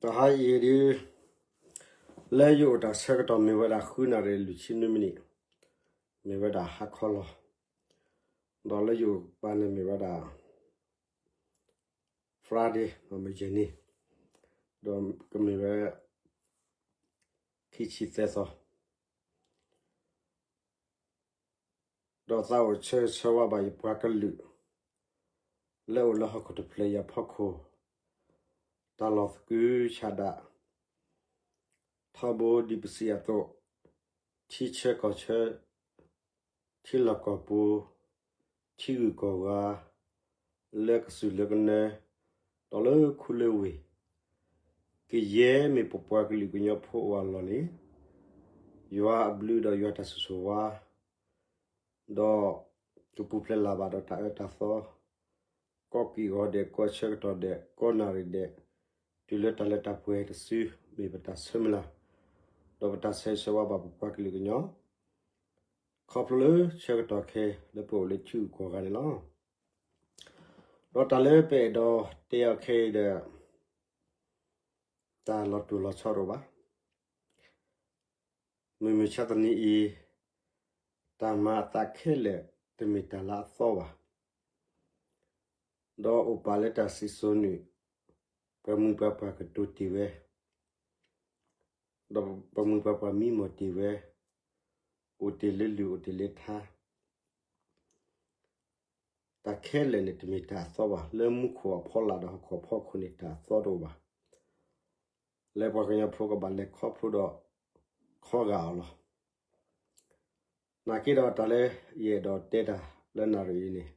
တဟါအံၤဒုး လၢယအိၣ်တၢ်ဆၢကတီၢ်မ့ၢ်ဝဲဒၣ်ဃုနၣ်ရံၣ်လွံၢ်ဆံနွံမံးနံး, မ့ၢ်ဝဲဒၣ်ဟါခီလီၤ. ဒီးလၢယအိၣ်ဘၣ်န့ၣ်မ့ၢ်ဝဲဒၣ် Friday မုၢ်ယဲၢ်နံၤ, ဒီးကမ့ၢ်ဝဲ ခံဆံသၢသီ ဒီးသးအိၣ်ဆၢဂ့ၤဆၢဝါဘၣ်ယပှၤကလုာ် လၢအိၣ်လၢဟီၣ်ခိၣ်တဖျၢၣ်အံၤအဖီခိၣ်, တၢ်လီၢ်သကုၤဆးဒး ထီဘိဒ်ပစံးအသိး, ထံဆၢကီၢ်ဆၢ, ထံလီၢ်ကီၢ်ပူၤ, ထံဂုၤကီၢ်ဂၤ, လၢကစၢၢ်လၢကနၢ, ဒီးလၢခူလၢဝ့ၢ်, ကယဲၢ်မ့ၢ်ပပှၤကလုာ်ကညီဖိအအိၣ်အလီၢ်န့ၣ်, ယွၤအဘျုးဒီးယွၤတၢ်ဆိၣ်ဂ့ၤဆိၣ်ဝါ ဒီးကပူၤဖျဲးလၢ်ဘၣ်ဒီးတၢ်အၢတၢ်သီ, ကိးက့ၢ်ဂီၤဒဲး, ကိးဆၢကတီၢ်ဒဲး, ကိးနၣ်ရံၣ်ဒဲး, တုၤလၢတၢ်လၢတၢ်ပှဲၤတစု မ့ၢ်ပတၢ်ဆၢမုၢ်လၢ်, ဒီးပတၢ်ဆၢဂ့ၤဆၢဝါဘၣ်ပပှၤကလုာ်ကညီ ခီဖျိလၢဆၢကတီၢ်ခဲလၢာ်ပအိၣ်လၢထံဂုၤကီၢ်ဂၤန့ၣ်လီၤ. ဒီးတၢ်လၢပအဲၣ်ဒိးတဲအီၤခဲအံၤဒီး တၢ်လီၤတိၢ်လီၤဆီတအိၣ်ဘၣ်. မုၢ်မဆါတနံၤအံၤ, တၢ်မၤအသးခဲလၢာ်တမ့ၢ်တၢ်လၢအသီဘၣ်. ဒီးအိၣ်ပာ်လၢတၢ်စံၣ်စိၤန့ၣ်, ပှၤမုၢ်ပှၤပှၢ်ကတိၤတ့ၢ်ဝဲ, ဒီးပှၤမုၢ်ပှၤပှၢ်မံမီၢ်တ့ၢ်ဝဲ, အိၣ်တ့ၢ်လၢလုၢ်အိၣ်တ့ၢ်လၢထါ, တၢ်ခဲလၢာ်န့ၣ်တမ့ၢ်တၢ်အသီဘၣ်. လၢမူခိၣ်အဖီလာ်ဒီးဟီၣ်ခိၣ်အဖီခိၣ်န့ၣ်တၢ်အသီတအိၣ်ဘၣ်. လၢပှၤကညီဖိကဘၣ်လဲၤခီဖျိဒီးခီဂာ်အီၤလီၤ. နာ်က့ဒီးတၢ်လၢယအဲၣ်ဒိးတဲတၢ်လၢနၣ်ရံၣ်အံၤန့ၣ်,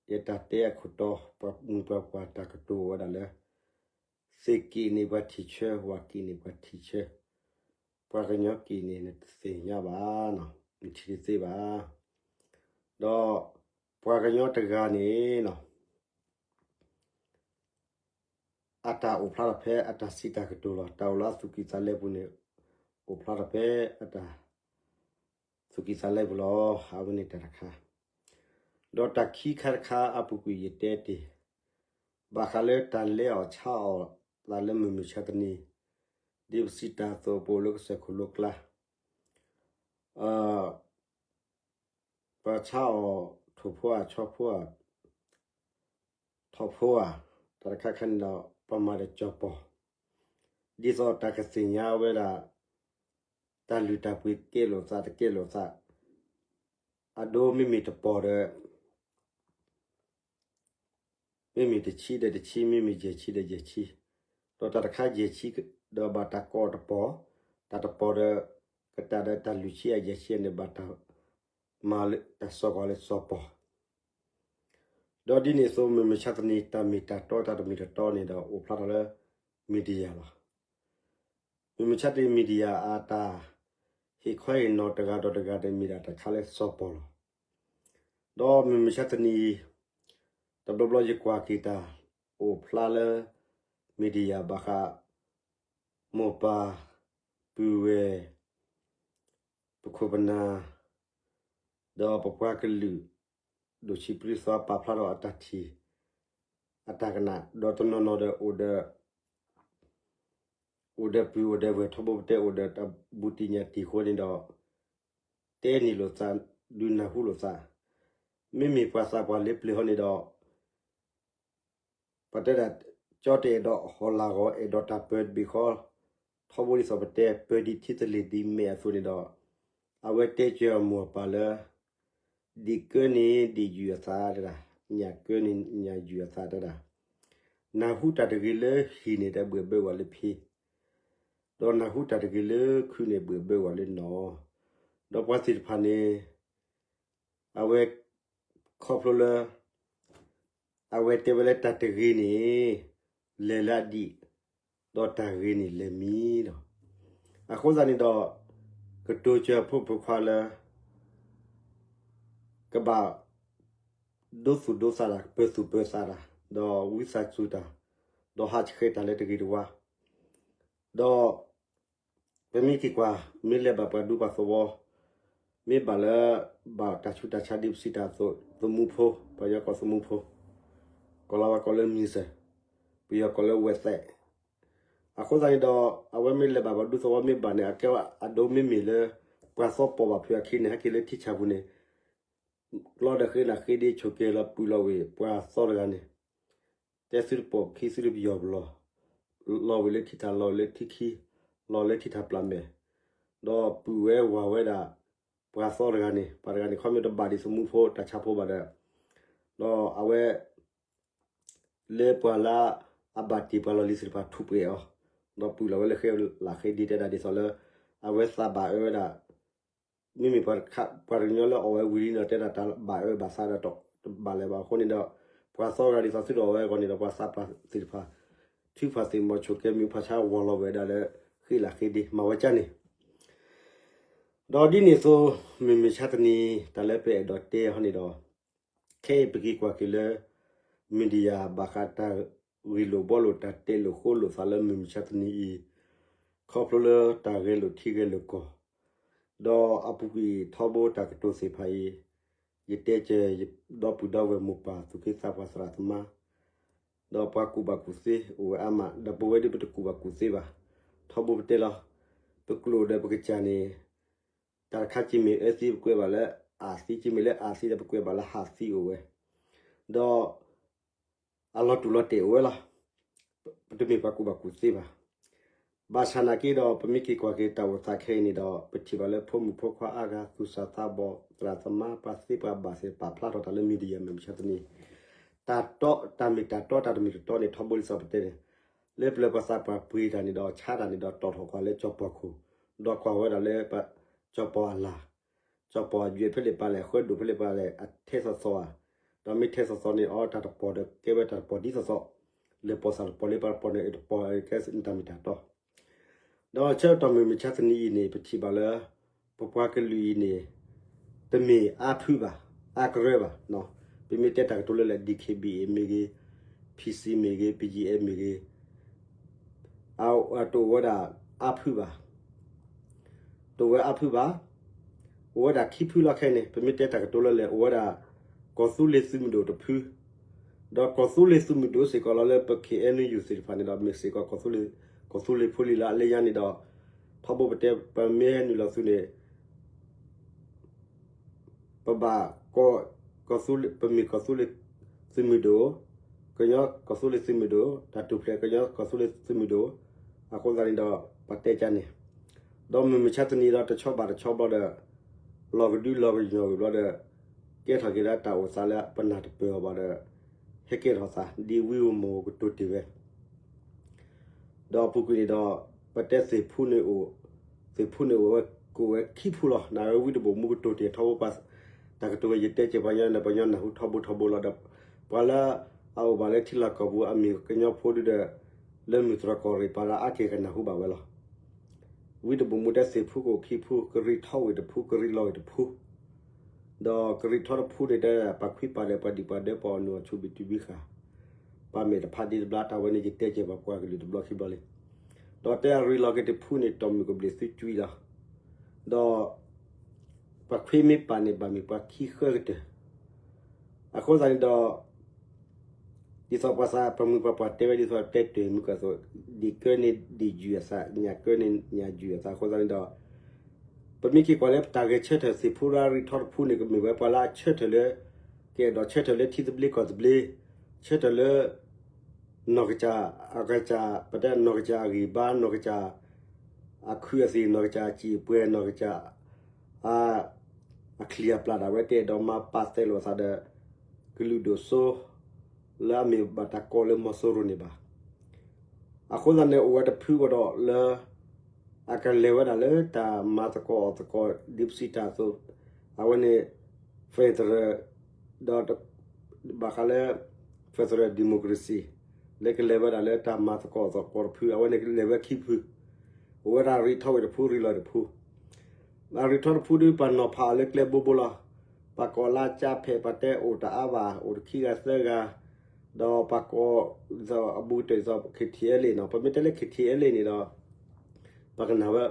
ယတၢ်တဲအခိၣ်တီ ပှၤမုၢ်ပှၤပှၢ်တၢ်ကတိၤဝဲဒၣ်လၢ သ့ၣ်က့ၣ်န့ၣ်ပှၤထံၣ်ဆၢ, ဝၣ်က့ၣ်န့ၣ်ပှၤထံၣ်ဆၢ, ပှၤကညီက့ၣ်န့ၣ်နတသ့ၣ်ညါဘၣ်, နထံၣ်တသ့ဘၣ်. ဒီးပှၤကညီတဂၤန့ၣ် အတၢ်အိၣ်ဖျါထီၣ်ဖဲအတၢ်စံးတၢ်ကတိၤလီၤ. တၢ်အိၣ်လၢအသူၣ်ကံၢ်သးလဲပူၤန့ၣ် အိၣ်ဖျါထီၣ်ဖဲအတၢ်သူၣ်ကံၢ်သးလဲပူၤလီၤ. အဝဲန့ၣ်တၢ်တခါ, ဒီးတၢ်ခံခါတခါအပူၤကွံာ်ယတဲတ့ၢ်, ဘၣ်ဃးလၢတၢ်လဲၤအီၣ်ဆါအီၣ်သးလၢမုၢ်မဆါတနံၤ, ဒ်ပစံးတၢ်အသိး ပအိၣ်လၢကစၢၢ်ခိၣ်လိၤကျါ ပှၤဆါအီၣ်ထိၣ်ဖိဧါ ဆီဖိဧါ ထိၣ်ဖိဧါ, တၢ်တခါခါန့ၣ်ဒီး ပှၤမၤဒီးကၠီၤပီၢ်, ဒ်သိးတၢ်ကသ့ၣ်ညါဝဲဒၣ် တၢ်လုၢ်တၢ်ပှ့ၤကဲလိာ်သးတကဲလိာ်သး, အဒိမ့မ့ၢ်တပီၢ်ဒီး မ့မ့ၢ်တဆံဒီးတဆံ, မ့မ့ၢ်ယဲၢ်ဆံဒီးယဲၢ်ဆံ, ဒီးတၢ်တခါယဲၢ်ဆံဒီးဘၣ်တၢ်ကိးတပီၢ်, တၢ်တပီၢ်ဒီး ကတၢၢ်ဒီးတၢ်လွံၢ်ဆံဧါယဲၢ်ဆံန့ၣ် ဘၣ်တၢ်မၤလၢတၢ်စီၤကီၢ်လၢစီၤပီၢ်, ဒီးဒ်န့ၣ်အသိး မုၢ်မဆါတနံၤ တၢ်မ့ၢ်တၢ်တီတၢ်တမ့ၢ်တၢ်တီန့ၣ်ဒီး အိၣ်ဖျါထီၣ်လၢ media လီၤ. မုၢ်မဆါတနံၤ media အတၢ်ဟ့ၣ်ခီဟ့ၣ်နီၤတဂၤဒီးတဂၤန့ၣ် မ့ၢ်ဒၣ်တၢ်ခါလၢစီၤပီၢ်လီၤ. ဒီးမုၢ်မဆါတနံၤအံၤ တဘျီဘျီယကွၢ်က့ၤတၢ်အိၣ်ဖျါလၢ media ဘၣ်ဃး မိၢ်ပၢ် ပုၢ်ဝဲၢ် ပခိၣ်ပနၢ် ဒီးပပှၤကလုာ် ဒိၣ်ဆံးပြံသွါ ပာ်ဖျါထီၣ်အတၢ်ထံၣ် အတၢ်ကနၣ် ဒီးတနီၤနီၤဒီး အိၣ်ဒီးပုၢ်အိၣ်ဒီးဝဲၢ် ထီဘိပတဲ အိၣ်ဒီးတၢ်ဘူးတံၢ်ညၣ်တံၢ်အဃိန့ၣ်ဒီး တဲန့ၢ်လိာ်သး ဒုးနၢ်ဟူလိာ်သး, မ့မ့ၢ်ပှၤသးပှၢ်လၢပျၢၤဟီန့ၣ်ဒီး ပတဲဒၣ် ကၠီတအဲၣ်ဒိးဟီၣ်လာ်ဂီၤ အဲၣ်ဒိးတၢ်ပၢၤတဘ့ၣ်ဃီ, ထီဘိဒ်သိးပတဲ ပၢၤဒ်ထံသလ့ၣ်ဒ်မဲာ်အသိးန့ၣ်ဒီး အဝဲတဲစၢၤအမိၢ်အပၢ်လၢ ဒ့ၣ်ကၢန့ၣ်ဒ့ၣ်ယုၢ်အသးတဒၣ်, ညၣ်ကၢန့ၣ်ညၣ်ယုၢ်အသးတဒၣ်, နၢ်ဟူတၢ်တဂ့ၤလၢဟံၣ်န့ၣ် တဘှဲၣ်ဘၢဝဲလၢဖံ, ဒီးနၢ်ဟူတၢ်တဂ့ၤလၢခုန့ၣ် ဘှဲၣ်ဘၢဝဲလၢနီၢ်, ဒီးပှၤသ့ၣ်တဖၣ်န့ၣ် အဝဲ ခီဖျိလၢ အဝဲတဲဝဲလၢတၢ်တဂ့ၤန့ၣ် လဲၤလၢအဒံး, ဒီးတၢ်ဂ့ၤန့ၣ်လဲၤမံလီၤ. အဃိသတးန့ၣ်ဒီး ကတိၤစၢၤဖိမုၣ်ဖိခွါလၢ ကဘၣ် ဒိသူၣ်ဒိသးတၢ်, ပၢၤသူၣ်ပၢၤသးတၢ်, ဒီးဝံသးစူၤတၢ်, ဒီးဟးဆှဲးတၢ်လၢတဂ့ၤတဝါ, ဒီး ပမ့ၢ်က့ၤကွၢ် မ့ၢ်လဲၤဘၣ်ပှၤဒူပှၤသဝီ, မ့ၢ်ဘၣ်လၢ ဘၣ်တၢ်ဆူးတၢ်ဆါဒ်ပစံးတၢ်အသိး သမူဖိ, ပယီၤကိးသမူဖိ, ကိးလီၤဝဲကိးလၢ မံၤစၢၤ, ပယီၤကိးလၢ ဝဲသဲး, အဃိသတးန့ၣ်ဒီး အဝဲမ့ၢ်လဲၤဘၣ်ပှၤဒူသဝီမ့ၢ်ဘၣ်န့ၣ် အကဲဝဲအဒိမ့မ့ၢ်လၢ ပှၤသီပိာ်ဘၣ်ဖုးအခံန့ၣ် ဟဲက့ၤလၢထံဆၣ်ပူၤန့ၣ် ကျီဒီးဃ့နၤဃ့ဒ့ ဆိးကဲလီၤပုၢ်လီၤဝ့ၢ်ပှၤသီတဂၤန့ၣ် တဲသုတပိာ်ခံသုတပယီၤပလီၢ်, လီၤဝ့ၢ်လၢထံထၣ် လီၤဝ့ၢ်လၢထံခံ, လီၤလၢထံထၣ်ပျၢ်မဲာ်, ဒီးပုၢ်ဝဲဝၤဝဲဒၣ် ပှၤသီတဂၤန့ၣ် ပှၤတဂၤန့ၣ် ခီမ့ၢ်တဘၣ်ဒ်သမူဖိတၢ်ဆါဖိဘၣ်ဒီး ဒီးအဝဲ လၢပှၤလၢအဘၣ်တ့ၢ်ပှၤလီၢ်လံၤသ့ၣ်တဖၣ် ထူးပှဲၤအီၤ, ဒီးပုၢ်လီၤဝဲလၢဃ့လၢ်ဃ့ဒ့ တဲဒၣ်ဒ်သိးလၢ အဝဲသးဘၣ်အၢဝဲဒၣ် မ့မ့ၢ်ပှၤတခါ ပှၤတကညီလၢအီၣ်ဝဲဝံၤလံဒီး တဲဒၣ်တၢ်ဘၣ်အၢဘၣ်သီဒီး တဘၣ်လၢၤဘၣ်အဃိန့ၣ်ဒီး ပှၤသီတဂၤဒ်သိးသုတအီၣ်ဝဲအဂီၢ်န့ၣ်ဒီး ပှၤသးပှၢ်သ့ၣ်တဖၣ် ထုးဖးသ့ၣ်မီၤ ဆိးကဲမံၤဖးဆါဝီၤလီၤဝဲဒၣ်လၢ ဃ့လၢ်ဃ့ဒ့ မၤဝဲကၢ်န့ၣ် ဒီးဒ်န့ၣ်အသိး မုၢ်မဆါတနံၤ တၢ်လၢပအဲၣ်ဒိးတဲဟီန့ၣ်ဒီး ခဲအံၤပက့ၤကွၢ်က့ၤလၢ media ဘၣ်ဃးတၢ်ဂ့ၢ်လိာ်ဘှီလိာ် တၢ်တဲလိာ်ဃိလိာ်သးလၢမုၢ်မဆါတနံၤအံၤ ခီဖျိလၢတၢ်ဂဲၤလိာ်ထံဂဲၤလိာ်ကီၢ် ဒီးအပူၤကွံာ်ထီဘိတၢ်ကတိၤသ့ၣ်တဖၣ်အံၤ ယတဲစၢၤယဒီပုၢ်ဒီဝဲၢ်မိၢ်ပၢ်သူၣ်က့သးပှၢ်သရၣ်သမါ ဒီးပှၤကူၣ်ဘၣ်ကူၣ်သ့အိၣ်ဝဲအါမး ဒီးပဝဲဒၣ်ပတကူၣ်ဘၣ်ကူၣ်သ့ဘၣ်. ထီဘိပတဲလီၤ ပကျိာ်ဒီးပကစၢ်န့ၣ် တၢ်တခါက့ၤမ့ၢ်အၢသံ ပကွဲးဘၣ်လၢအၢ်သံ, က့ၤမ့ၢ်လၢအၢ်သံဒီး ပကွဲးဘၣ်လၢဟးသံအိၣ်ဝဲ, ဒီး အလီၤတူၢ်လီၤတဲာ်အိၣ်ဝဲလီၤ. ပတမ့ၢ်ပှၤကူၣ်ဘၣ်ကူၣ်သ့ဘၣ်. ဘၣ်ဆၣ်နာ်က့ဒီး ပမ့ၢ်က့ၤကွၢ်က့ၤတၢ်အိၣ်သးခဲအံၤန့ၣ်ဒီး ပထံၣ်ဘၣ်လၢဖိမုၣ်ဖိခွါအါဂၤ သူၣ်စၢ်သးဘီၣ် သရၣ်သမါ ပှၤသ့ပှၤဘၣ်သ့ၣ်တဖၣ် ပာ်ဖျါထီၣ်တၢ်လၢ media မုၢ်မဆါတနံၤ တၢ်တီ တၢ်မ့ၢ်တၢ်တီ တၢ်တမ့ၢ်တတီန့ၣ် ထီဘိလံာ်စီဆှံပတဲန့ၣ် လၢပျၢၤပှၤသးပှၢ်ပှ့ၤတၢ်န့ၣ်ဒီး ဆါတၢ်န့ၣ်ဒီး တီၣ်ထီၣ်ကွၢ်လၢကၠီၤပီၢ်ခိၣ်, ဒီးကွၢ်ဝဲဒၣ်လၢ ကၠီၤပီၢ်အလၢ်, ကၠီၤပီၢ်အယွဲၢ်ဖဲလဲၣ်ပာ်လဲၣ် အဃၢဒိၣ်ဖဲလဲၣ်ပာ်လဲၣ် အထဲသိးသိးဧါ, ဒီးမ့ၢ်ထဲသိးသိးန့ၣ် အီတၢ်တပီၢ်ဒီး ကဲဝဲတၢ်တပီၢ်ဒ်သိးသိး, လဲၤပိာ်သးတပီၢ်လၢပှၤတပီၢ်န့ၣ် တပီၢ်ကဲနတၢ်မ့ၢ်တၢ်တီ ဒီးဆၢကတီၢ်မုၢ်မဆါတနံၤအံၤန့ၣ် ပထံၣ်ဘၣ်လၢ ပပှၤကလုာ်အံၤန့ၣ် တမ့ၢ်အါဖုဘၣ်, အါကရၢဘၣ်. ပမ့ၢ်တဲတၢ်ကတိၤလၢလဲၣ် DKBA မ့ၢ်ဂ့ၤ, PC မ့ၢ်ဂ့ၤ, BGF မ့ၢ်ဂ့ၤ, အတအိၣ်ဝဲဒၣ်အါဖုဘၣ်. တအိၣ်ဝဲအါဖုဘၣ်. အိၣ်ဝဲဒၣ်ခံဖုလီၤခဲအံၤန့ၣ် ပမ့ၢ်တဲတၢ်ကတိၤလၢလဲၣ် အိၣ်ဝဲဒၣ် ကီၢ်သူလ့ၤသုးမုၢ်ဒိၣ်တဖု, ဒီးကီၢ်သူလ့ၤသုးမုၢ်ဒိၣ်စ့ၢ်ကီးလီၤလၢပ KNU သ့ၣ်တဖၣ်န့ၣ်ဒီး မ့ၢ်စ့ၢ်ကီး ကီၢ်သူလ့ၤဖိလံၤလၢအလၢညါန့ၣ်ဒီး ထီဘိပတဲပမ့ၢ်ဟဲနုာ်လီၤသုးန့ၣ် ပဘၣ် ကီၢ်သူလ့ၤ ပမ့ၢ်ကီၢ်သူလ့ၤသုးမုၢ်ဒိၣ်, ကညီကီၢ်သူလ့ၤသုးမုၢ်ဒိၣ်, တၢ်ထူၣ်ဖျဲးကညီကီၢ်သူလ့ၤသုးမုၢ်ဒိၣ်, အဃိသတးန့ၣ်ဒီး ပတဲကၢ်န့ၣ်, ဒီးမုၢ်မဆါတနံၤဒီးတဆီဘၣ်တဆီဘျီဒီး လီၤကဒုလီၤကညီၤဝံၤဘျီဒီး ကဲထီၣ်က့ၤဒၣ်တၢ်အိၣ်သးလၢပနၢ်တပၢၢ်အီၤဘၣ်ဒီး ဟဲကဲထီၣ်သး ဒ်ဝံဧိၤမီၢ်ဧိၤကတိၤတ့ၢ်ဝဲ ဒီးအပူၤကွံာ်န့ၣ်ဒီး ပတဲသ့ၣ်ဖူန့ၣ်အိၣ်, သ့ၣ်ဖူန့ၣ်အိၣ်ဝဲ ကအိၣ်ဝဲခံဖူလီၤ. နဝဲဝံတဘိၣ်မူကတိၤတ့ၢ်ထီဘိပှၤ တၢ်ကတိၤဝဲ ယတဲက့ၤပှၤကညီန့ၣ် ပှၤကညီနၢ်ဟူထီဘိထီဘိလီၤဒီး ပှၤလၢအအိၣ်ဘၣ်လၢထံလီၢ်ကီၢ်ပူၤ အမ့ၢ်ကညီဖိဒုဒီး လၢမုၢ်တြီၢ်ကီၢ်ရ့ၣ်ပၤဒီး အါက့ၤကနၢ်ဟူဘၣ်ဝဲလီၤ. ဝံတဘိၣ်မူတဲသ့ၣ်ဖူကအိၣ်ခံဖူ, ကရံၣ်ထီဝ့ၢ်တဖူ, ကရံၣ်လီၤဝ့ၢ်တဖူ ဒီးကရံၣ်ထီတဖူန့ၣ်တဲ ပှၤခွံပာ်ဒီးပှၤဒံၣ်ပှၤဒၢ ပှၤအီၣ်နုၢ်အီၣ်ဆူၣ်ဘံၣ်တုၤဘံၣ်ဃာ်, ပှၤမဲာ်တဖးဒ်တဘျီ တၢ်ဝဲန့ၣ် ယတဲက့ၤပှၤပှၤကလုာ်တဘျီခံဘျီလံ. ဒီးတဲအရံၣ်လီၤက့ၤတဖူန့ၣ် တီၢ်မုၢ်ကဘျံးသုကွံလီၤ. ဒီး ပှၤခွံမ့ၢ်ပာ်န့ၣ် ဘၣ်မ့ၢ်ပှၤခံဃၢကတၢၢ် အဃိသတးန့ၣ်ဒီး ဒ်သိးပှၤသးပှၢ်မုၢ်ပှၤပှၢ်တဲဝဲဒ်သိးတဲတ့ၢ်မုၢ်ကီၢ်သိး ဒ့ၣ်ကၢန့ၣ်ဒ့ၣ်ယုၢ်အသး ညၣ်ကၢန့ၣ်ညၣ်ယုၢ်အသးအဃိသတးန့ၣ်ဒီး ပမ့ၢ်က့ၤကွၢ်လၢပတၢ်ဂဲၤဆၢထၢၣ်သ့ၣ်ဖူဒီးရံၣ်ထီတဖူန့ၣ် ကမ့ၢ်ဝဲပှၤလၢအဆၢထၢၣ်လၢ ကအဲၣ်ဒိးဆၢထၢၣ်လၢထံသဘျ့ကီၢ်သဘျ့ ဆၢထၢၣ်လၢ နီၢ်ကစၢ်အကစၢ် ပတဲနီၢ်ကစၢ်အဂံၢ်ဘါ နီၢ်ကစၢ် အခုအသံၣ် နီၢ်ကစၢ်အစံာ်အပှဲၤ နီၢ်ကစၢ် အ အချံအပျၢ်ဒၣ်ဝဲတအဲၣ်ဒိးမၤပာ်သဲးလိာ်အသးဒီး ကလုာ်ဒိၣ်စိ လၢအမ့ၢ်ဘၣ်တၢ်ကိးလၢမီၤစိရိၤန့ၣ်ဘၣ်. အဃိသတးန့ၣ် အိၣ်ဝဲတဖုကဒီးလၢ အကလဲၤဝဲဒၣ်လၢတၢ်မၤသကိးအီၣ်သကိး ဒ်ပစံးတၢ်အသိး အဝဲန့ၣ် federal ဒီး ဘၣ်ဃးလၢ federal democracy လၢကလဲၤဝဲဒၣ်လၢတၢ်မၤသကိးအီၣ်သကိးတဖု အဝဲန့ၣ်ကလဲၤဝဲခံဖု အိၣ်ဝဲဒၣ်ရံၣ်ထီဝ့ၢ်တဖု ရံၣ်လီၤတဖု အရံၣ်ထီတဖုဒီး ပှၤနီၤဖးအီၤလၢကျဲဘိဘိလီၤ. ပှၤကိးလၢကၠါဖဲး ပှၤတဲအိၣ်တအါဘၣ် အိၣ်တခံဂၤသၢဂၤ, ဒီးပှၤကိး အဘူးကတၢၢ်ဒ်သိး KTLA နီၤ, ပမ့ၢ်တဲလၢ KTLA န့ၣ်ဒီး ပှၤကနၣ်ဝဲ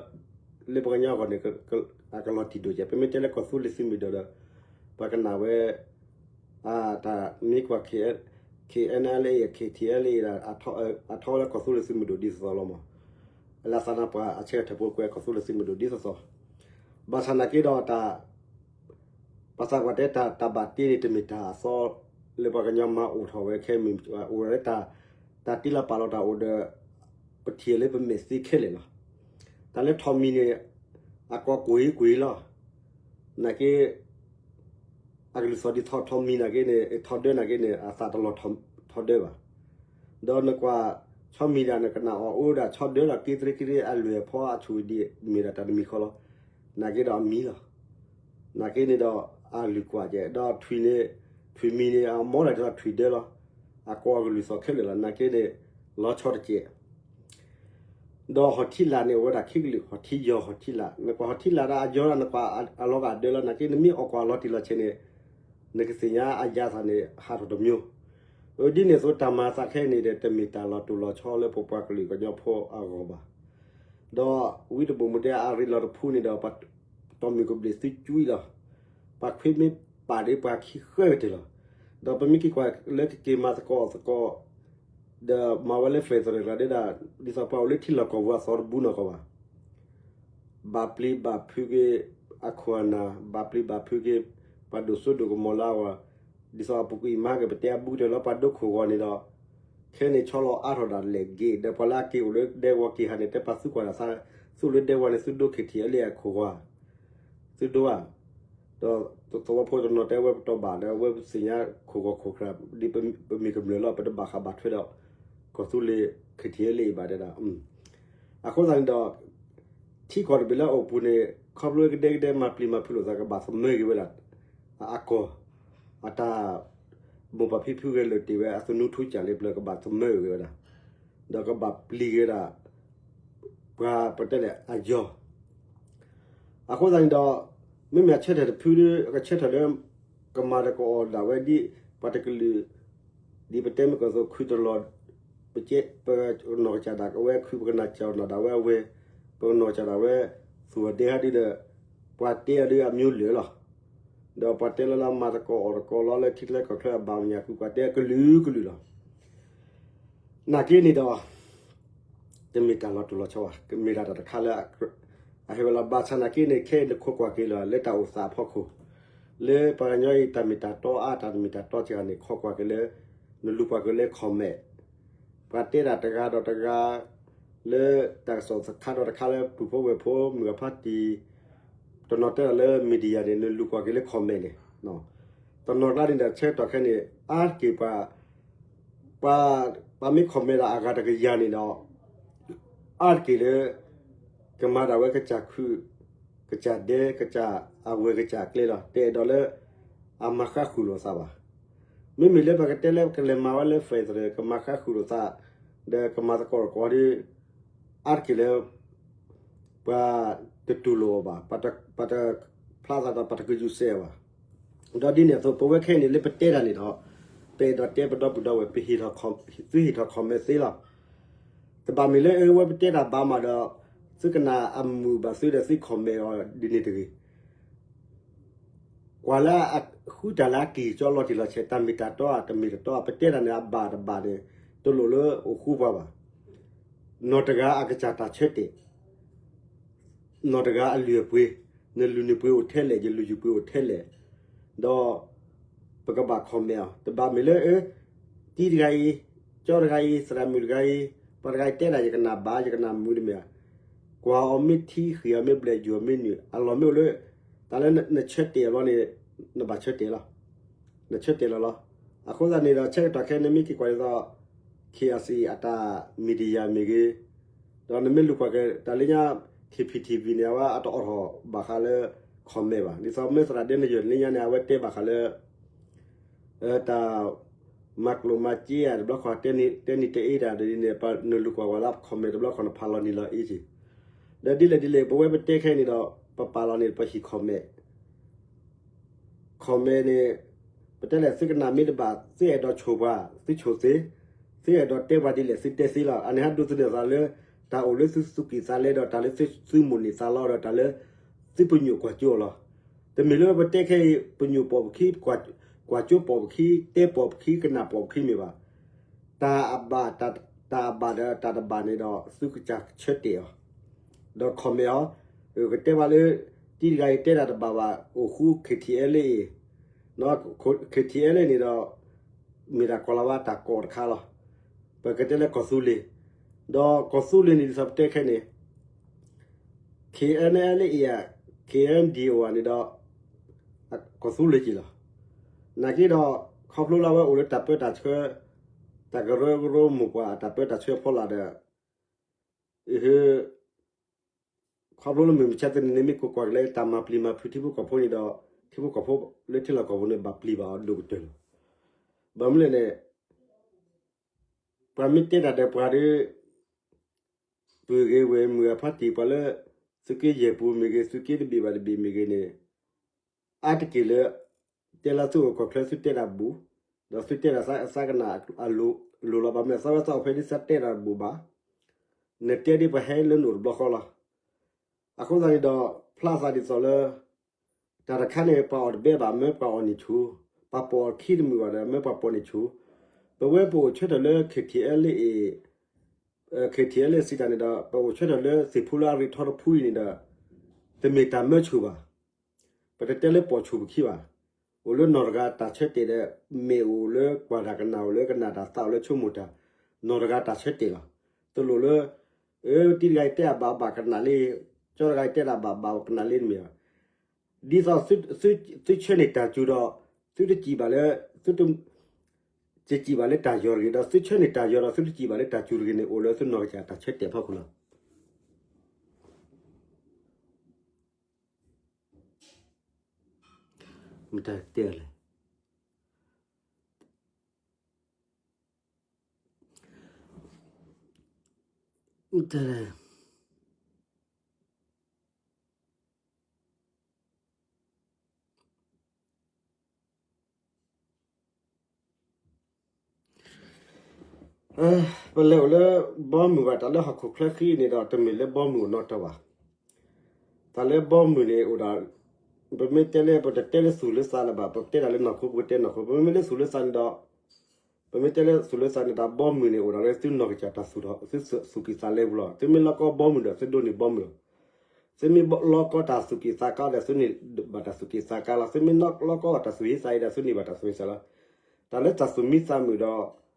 လၢပှၤကညီအဂီၢ်န့ၣ် အကလီၤတံၢ်ဒိၣ်ကဲ, ပမ့ၢ်တဲလၢကီၢ်သူလ့ၤသုးမုၢ်ဒိၣ်ဒီး ပှၤကနၣ်ဝဲ တၢ်မ့ၢ်ကွၢ် KNLA KTLA ဒၣ် အထီဝဲလၢကီၢ်သူလ့ၤသုးမုၢ်ဒိၣ်ဒ်သိးသိးလီၤမး. လၢသးနါပှၤအဆၢကတီၢ်ဖိကွဲးကီၢ်သူလ့ၤသုးမုၢ်ဒိၣ်ဒ်သိးသိး, ဘၣ်ဆၣ်နာ်က့ဒီးတၢ် ပှၤသးပှၢ်တဲတၢ် တၢ်ဘၣ်တ့န့ၣ် တမ့ၢ်တၢ်အသီ လၢပှၤကညီမၤအိၣ်ထီၣ်ဝဲခဲမုၢ် အိၣ်ဒီးတၢ် တၢ်တ့လီၤပာ်လီၤတၢ်အိၣ်ဒီး ပထံၣ်လၢပမဲာ်သ့ခဲလၢာ်လီၤ. တၢ်လၢထိးမံၤန့ၣ် အကိၢ်ကွံာ်ကွံာ်လီၤ. နာ်က့ အကလုၢ်သီၣ်ဒ်ထိးမံၤနာ်က့န့ၣ် ထိးဒၢနာ်က့န့ၣ် အသးတလီၤထိးဒၢဘၣ်. ဒီးနကွၢ်ဆီမံၤဒၣ် နကနၣ်အီၤအိၣ်ဒၣ်ဆီဒၢလီၤ က့သရ့က့သရ့ အလွဲၢ်ဖီအဆူၣ်ဒံး မ့ၢ်ဒၣ်တၢ်တမံၤဃီလီၤ. နာ်က့ဒီးအမံၤလီၤ. နာ်က့န့ၣ်ဒီး အလုၢ်ကွၢ်ကဲ ဒီးထွံၣ်န့ၣ် ထွံၣ်မံၤန့ၣ် အမီဒၣ်ဒ်သိးထွံၣ်ဒၢလီၤ. အကိၢ်အကလုၢ်သီၣ်ခဲလၢာ်လီၤ. နာ်က့န့ၣ် လီၤဆီတကဲး ဒီးဟီၣ်ထံလာ်န့ၣ် အိၣ်ဝဲဒၣ်ခံကလုာ် ဟီၣ်ထံယီၤ ဟီၣ်ထံလာ် နကွၢ်ဟီၣ်ထံလာ်ဒၣ်အယီၤဒၣ် နကွၢ်အလီၤဂာ်ဒၢလီၤ နာ်က့နမ့ၢ်အိၣ်ကွၢ်လီၤတံၢ်လီၤဆဲးန့ၣ် နကသ့ၣ်ညါအယါသးန့ၣ် ဟးထီၣ်တမျိုး. အဒ်န့ၣ်အသိးတၢ်မၤသးခဲအံၤန့ၣ်ဒီး တမ့ၢ်တၢ်လီၤတိၢ်လီၤဆီလၢပပှၤကလုာ်ကညီဖိအဂီၢ်ဘၣ်. ဒီးဝံတဘိၣ်မူတဲအရ့လီၤတဖုန့ၣ်ဒီး ပတီၢ်မုၢ်ကဘျံးသုကွံလီၤ. ပှၤခွ့မ့ၢ်ပာ်ဒ်ပှၤခံဃၢကတၢၢ်လီၤ. ဒီးပမ့ၢ်က့ၤကွၢ်လၢကက့ၤမၤသကိးအီၤသကိး ဒီးမၤဝဲလၢ federal တဂၤဒၣ် ဒ်သိးပှၤအိၣ်လၢထံလီၢ်ကီၢ်ပူၤအသီတဘျုးနီၢ်ကီၢ်ဘၣ်. ဘၣ်ပျံၤဘၣ်ဖုးက့ၤအခိၣ်အနၢ် ဘၣ်ပျံၤဘၣ်ဖုးက့ၤ ပှၤဒိၣ်စိဒိၣ်ကမီၤလၢအဂီၢ် ဒ်သိးအပူၤကွံာ်မၤက့ၤ ပတဲအဘူးကတၢၢ်လၢပှၤဒိခိၣ်ဂီၤန့ၣ်ဒီး ခဲန့ၣ်ဆီလီၤအါထီၣ်ဒၣ်လဲာ်ဂ့ၤ ဒီးပှၤလၢအက့ၤအိၣ်လၢဒဲကဝီၤက့ၤဟးန့ၣ် တဲပာ်သုကွၢ်ဒၣ်သး သုးလၢဒဲကဝီၤန့ၣ် သုဒိ ခ့ထံၣ်အလ့ၣ်အခိၣ်ဂီၤ သုဒိဧါ. ဒီးသဝီဖိတနီၤတဲဝဲပတီၢ်ဘၣ်ဒီး အဝဲပသ့ၣ်ညါခိၣ်ဂီၤခိၣ်ကြၢး ဒ်ပမ့ၢ်ကမျၢၢ်လီၤ ပတဘၣ်ဃးဘၣ်ထွဲဒီး ကီၢ်သူလ့ၤ ခ့ထံၣ်အလ့ၣ်အံၤဘၣ်တဲဒၣ်. အဃိသတးန့ၣ်ဒီး ထံကီၢ်တဘ့ၣ်လၢအအိၣ်ပူၤန့ၣ် ခီဖျိကဒဲကဒဲမၤပျံၤမၤဖုးလိာ်သး ကဘၣ်သမၢက့ၤဝဲဒၣ် အကီၢ် အတၢ် မိၢ်ပၢ်ဖံဖုဂဲၤလိာ်တ့ၢ်ဝဲအသနူထူစၢ်လ့ပျၢၤ ကဘၣ်သမၢက့ၤဝဲဒၣ် ဒီးကဘၣ်ပျံၤက့ၤဝဲဒၣ် ပှၤပတဲလဲၣ်အယီၤ အဃိသတးန့ၣ်ဒီး မ့မ့ၢ်အဆၢထၢၣ်တဖု အကဆၢထၢၣ်လၢ ကမၤသကိးအီၤဒၣ်ဝဲဒ် ပှၤတကလုာ် ဒ်ပတဲမ့ၢ်ကီၢ်သိး ခုတလီၢ် ပကနီၢ်ကစၢ်ဒၣ်ဝဲ ခုပကနၢ်ကစၢ်နီၢ်ဒၣ်ဝဲအဝဲ ပကနီၢ်ကစၢ်ဒၣ်ဝဲ သူၣ်ဝဲဒ့ဟဲဒုဒီး ပှၤတဲအီၤဒုအမျိုးလၢာ်လီၤ. ဒီးပှၤတဲလၢလၢမၤသကိးအီၤသကိးလီၤလၢထံချၢကီၢ်ချၢအဘၣ်မုၢ်ညၣ်ကွံာ် ပှၤတဲအကလုာ်ကလုာ်လီၤ. နာ်က့န့ၣ်ဒီး တမ့ၢ်တၢ်လီၤတိၢ်လီၤဆီဘၣ်, ကမ့ၢ်ဒၣ်တၢ်တခါလၢ အဟဲဝဲလီၤ. ဘၣ်ဆၣ်နာ်က့န့ၣ် ခဲအံၤနခိးကွၢ်က့ၤလီၤ လၢတၢ်အိၣ်သးအဖီခိၣ်, လၢပှၤကညီအံၤ တၢ်မ့ၢ်တၢ်တီအါ တၢ်တမ့ၢ်တၢ်တီစှၤန့ၣ် ခိးကွၢ်က့ၤလၢ နလူၤကွၢ်က့ၤလၢ comment ပှၤတဲတၢ်တဂၤဒီးတဂၤ လၢတၢ်ကစီၣ်တခါဒီးတခါလၢ ပုၢ်ဖိဝဲၢ်ဖိ မုၢ်ဂၤဖါတံၢ် တနီၤတဲတၢ်လၢ media န့ၣ် နလူၤကွၢ်က့ၤလၢ comment န့ၣ်, တနီၤကျါန့ၣ်ဒီး ဆၢကတီၢ်ခဲအံၤန့ၣ် အါတက့ၢ်ပှၤ ပှၤ ပှၤမ့ၢ် comment ဒီးအဂၤတကယၤန့ၣ်ဒီး အါတက့ၢ်လၢ ကမၤဒၣ်ဝဲကစၢ်ခုၣ် ကစၢ်ဒဲ ကစၢ်အဝဲၢ်ကစၢ်အကျဲလီၤ. တအဲၣ်ဒိးလၢ အမၤဃါဃုာ်လိာ်သးဘၣ်. မ့မ့ၢ်လၢပကတဲလၢကလဲၤမၤဝဲလၢ federal ကမၤဃါဃုာ်လိာ်သး ဒီးကမၤသကိးတကိးဒီး အါတက့ၢ်လၢ ပှၤတတူၢ်လိာ်အီၤဘၣ်, ပတဖျါသးဒီး ပတကယူၤစဲးအီၤဘၣ်. ဒီးဒ်န့ၣ်အသိး ပဝဲခဲအံၤန့ၣ် လၢပတဲတၢ်န့ၣ်ဒီး ပအဲၣ်ဒိးတဲပဒီပုၢ်ဒီဝဲၢ် ပဟ့ၣ်ထီၣ် သုဟ့ၣ်ထီၣ် comment သ့လီၤ. တဘၣ်မ့ၢ်လၢအဝဲပတဲတၢ်ဘၣ်မးဒီး သုကနၣ်အမုာ်ဘၣ်သုဒီးသု comment အီၤဒ်န့ၣ်တဂ့ၤ. ကွၢ်လၢအဃုတၢ်လၢအက့ၤကၠီလီၤတံၢ်လီၤဆဲး တၢ်မ့ၢ်တၢ်တီဧါ တမ့ၢ်တၢ်တီဧါ ပတဲတၢ်န့ၣ် အဘၣ်တဘၣ်န့ၣ် တလိၣ်လၢအိၣ်ဃူပှၤဘၣ်. နီၢ်တဂၤအကစၢ်တၢ်ဆၢတဲာ် နီၢ်တဂၤအလုၢ်အပှ့ၤ, နလုၢ်နပှ့ၤအိၣ်ထဲလဲၣ် ယလုၢ်ယပှ့ၤအိၣ်ထဲလဲၣ်, ဒီး ပကဘၣ် comment အီၤ, တဘၣ်မ့ၢ်လၢ အၢ တံၤတဂၤအံၤ, ကၠီတဂၤအံၤ, သရၣ်မုၣ်တဂၤအံၤ, ပှၤတဂၤအံၤတဲဒၣ် ယကနၣ်ဘၣ် ယကနၣ်မုာ်တမ့ၢ်ဧါ. ကွၢ်အီၤမ့ၢ်ထံ ဃ့ၢ်အီၤမ့ၢ်ဘျဲၣ် ယူၤအီၤမ့ၢ်နုာ် အလီၢ်မ့ၢ်အိၣ်လၢ တၢ်လၢနဆၢတဲာ်အီၤလီၤန့ၣ် နဘၣ်ဆၢတဲာ်လီၤ. နဆၢတဲာ်လီၤလီၤ. အဃိသတးန့ၣ်ဒီး ဆၢကတီၢ်ခဲအံၤ နမ့ၢ်က့ၤကွၢ်ဒ်သိး KIC အတၢ် media မ့ၢ်ဂ့ၤ, ဒီးနမ့ၢ်လူၤကွၢ်က့ၤ တၢ်လၢညါ KPTV န့ၣ် အဝဲအတအိးထီၣ်ဘၣ်ဃးလၢ comment ဘၣ်. ဒ်သိးမ့ၢ်သရၣ်ဒဲနယၢၢ်လၢညါန့ၣ် အဝဲတဲဘၣ်ဃးလၢ တၢ် မၤကျိၣ်မၤစ့ဧါ တဘျီဃီ တဲနံၤတဲအ့ၣ်တၢ်ဒ်န့ၣ် နလူၤကွၢ်ဝဲလၢ comment တဘျီဃီ နဖးလီၤနံၤလီၤအ့ၣ်က့ၤ. ဒီးဒ်လဲၣ်ဒ်လဲၣ် ပဝဲပတဲခဲအံၤန့ၣ်ဒီး ပပာ်လီၤန့ၣ် ပဟံၣ် comment comment န့ၣ် ပတဲလဲၣ် သုကနၣ်မ့ၢ်တဘၣ် သုအဲၣ်ဒိးဆိၣ်ပှၤ သုဆိၣ်သ့, သုအဲၣ်ဒိးတဲပှၤဒ်လဲၣ် သုတဲသ့လီၤ. အန့ၣ်ဟဲဒိးသန့ၤသးလၢ တၢ်အိၣ်လၢသုသူၣ်ကံၢ်သးလဲဒီး တၢ်လၢသု သုမိၣ်န့ၢ်သးလီဒီး တၢ်လၢ သုပညိၣ်ကွၢ်စိအီၤလီၤ. တမ့ၢ်လၢပတဲခဲအံၤ ပညိၣ်ပိာ်ပခံ ကွၢ်စိပိာ်ပခံ တဲပိာ်ပခံ ကနၣ်ပိာ်ပခံမ့ၢ်ဘၣ်. တၢ်အဘၣ်တၢ် တၢ်အဘၣ်ဒီးတၢ်တဘၣ်န့ၣ်ဒီး သုကစၢ်ဆၢတဲာ်အီၤ, ဒီး comment အီၤ, ကတဲဘၣ်လၢ တံၤတဂၤအံၤတဲတၢ်တဘၣ်ဘၣ် အိၣ်ဃူ KTLA, KTLA န့ၣ်ဒီး မ့ၢ်ဒၣ်ကီၢ်လၤဝါတၢ်ကိးတခါလီၤ. ပကတဲလၢကီၢ်သူလ့ၤ, ဒီးကီၢ်သူလ့ၤန့ၣ် ဒ်သိးပတဲခဲန့ၣ် KNLA အံၤ KNDO အံၤန့ၣ်ဒီး ကီၢ်သူလ့ၤက့ၤလီၤ. နာ်က့ဒီး ခီဖျိလၢအဝဲအိၣ်လၢတၢ်ပၢတၢ်ဆှၢ တၢ်ကရၢကရိမိၢ်ပှၢ်အတၢ်ပၢတၢ်ဆှၢဖီလာ်ဒီး ခီဖျိလၢမုၢ်မဆါတနံၤန့ၣ် မ့ၢ်ကကွၢ်က့ၤလၢတၢ်မၤပျံၤမၤဖုးထံဖိကီၢ်ဖိန့ၣ်ဒီး ထံဖိကီၢ်ဖိလၢထံလီၢ်ကီၢ်ပူၤန့ၣ် ဘၣ်ပျံၤဘၣ်အီၤဒိၣ်ကတၢၢ်လီၤ. ဘၣ်မနုၤလဲၣ်န့ၣ် ပှၤမ့ၢ်တဲတၢ်ဒီးပှၤဒီး ပုၢ်ဂ့ၤဝဲၢ်မုၣ်အဖါတံၢ် ပှၤလၢ သုးက့ယဲၢ်ပူၤမ့ၢ်ဂ့ၤ သုးက့တဘ့ၣ်ဘၣ်တဘ့ၣ်မ့ၢ်ဂ့ၤန့ၣ် အါတက့ၢ်လၢ တဲလၢသုအိၣ်ကီၢ်ချၢသုတဲဒၣ်ဘူး, ဒီးသုတဲဒၣ်သးကနၣ်အလိၤလီၤ. ဘၣ်မနုၤ သးဝဲသးအိၣ်ဖဲဒ်သးတဲဒၣ်တဘူးဘၣ်, နတဲဒ်ပှၤဟဲလၢနအိၣ်တဘျီဃီလီၤ. အဃိသတးန့ၣ်ဒီး ဖျါသးဒ်သိးလၢ တၢ်တခါန့ၣ် ပှၤအီၣ်တဘဲဘၣ် မၢပှၤအီၣ်န့ၢ်ဆူၣ်, ပှၤပိာ်အီၤခံတမုာ်ဘၣ်ဒီး မၢပှၤပိာ်န့ၢ်ဆူၣ်, ပဝဲပအိၣ်ဆၢထၢၣ်လၢ KTLA အံၤ KTLA စံးတၢ်န့ၣ်ဒီး ပအိၣ်ဆၢထၢၣ်လၢသ့ၣ်ဖိလၢအရ့ထီတဖုအံၤန့ၣ်ဒီး တမ့ၢ်တၢ်မၢဆူၣ်ဘၣ်. ပတတဲလၢပိာ်ဆူၣ်ပခံဘၣ်. အိၣ်လၢနီၢ်တဂၤတၢ်ဆၢတဲာ်ဒီး မ့ၢ်အိၣ်လၢကွၢ်တၢ်ကနၣ် အိၣ်လၢကနၣ်တၢ်သး အိၣ်လၢဆိကမိၣ်တၢ်, နီၢ်တဂၤတၢ်ဆၢတဲာ်လီၤ. တလိၣ်လၢ အၢ တံၤတဂၤအံၤတဲအဘၣ်ဘၣ်ကနၣ်လံ, ကၠီတဂၤအံၤတဲဒၣ်ဘၣ်ဘၣ်ကနၣ်လံတမ့ၢ်ဘၣ်. ဒ်သိးသုဆၢန့ၢ်တၢ်စူၤဒီး သုတစံးဘၣ်လၢ သုတစံးဘၣ်လၢတၢ်ယီၤတဂ့ၤ, ဒီးသုဆၢန့ၢ်တၢ်ယီၤဒီး သုတစံးဘၣ်လၢတၢ်စူၤတဂ့ၤန့ၣ် အိၣ်လၢသုနီၢ်ကစၢ်တၢ်ဆၢတဲာ်အဖီခိၣ်လီၤ. မတၤတဲလဲၣ်. ပလဲၤအိၣ်လၢဘီမုၢ်ဘၣ် တၢ်လၢဟီၣ်ခိၣ်ချၢဃံန့ၣ်ဒီး တမ့ၢ်လၢဘီမုၢ်အိၣ်နီတီဘၣ်. တၢ်လၢဘီမုၢ်န့ၣ်အိၣ်ဒီး ပမ့ၢ်တဲလၢ ပတတဲလၢသူၣ်လၢသးလၢၤဘၣ်, ပတဲတၢ်လၢနီၢ်ခိ ပကတဲနီၢ်ခိ, ပမ့ၢ်လၢသူၣ်လၢသးန့ၣ်ဒီး ပမ့ၢ်တဲလၢသူၣ်လၢသးန့ၣ်ဒီး ဘီမုၢ်န့ၣ်အိၣ်ဒီးလၢသုနီၢ်ကစၢ်တၢ်သူၣ်ထီၣ် သုသူၣ်ကံၢ်သးလဲပူၤလီၤ. သုမ့ၢ်လီကီဘီမုၢ်ဒီး သုဒိးန့ၢ်ဘီမုၢ်လီၤ. သုမ့ၢ်လီကီတၢ်သူၣ်ကံၢ်သးကါဒီး သုန့ၢ်ဘၣ်တၢ်သူၣ်ကံၢ်သးကါလီၤ. သုမ့ၢ်လီကီတၢ်သူၣ်ဟ့သးဟ့ဒီး သုန့ၢ်ဘၣ်တၢ်သူၣ်ဟ့သးလီၤ. တၢ်လၢတၢ်သူၣ်မံသးမုာ်ဒီး ဘီမုၢ်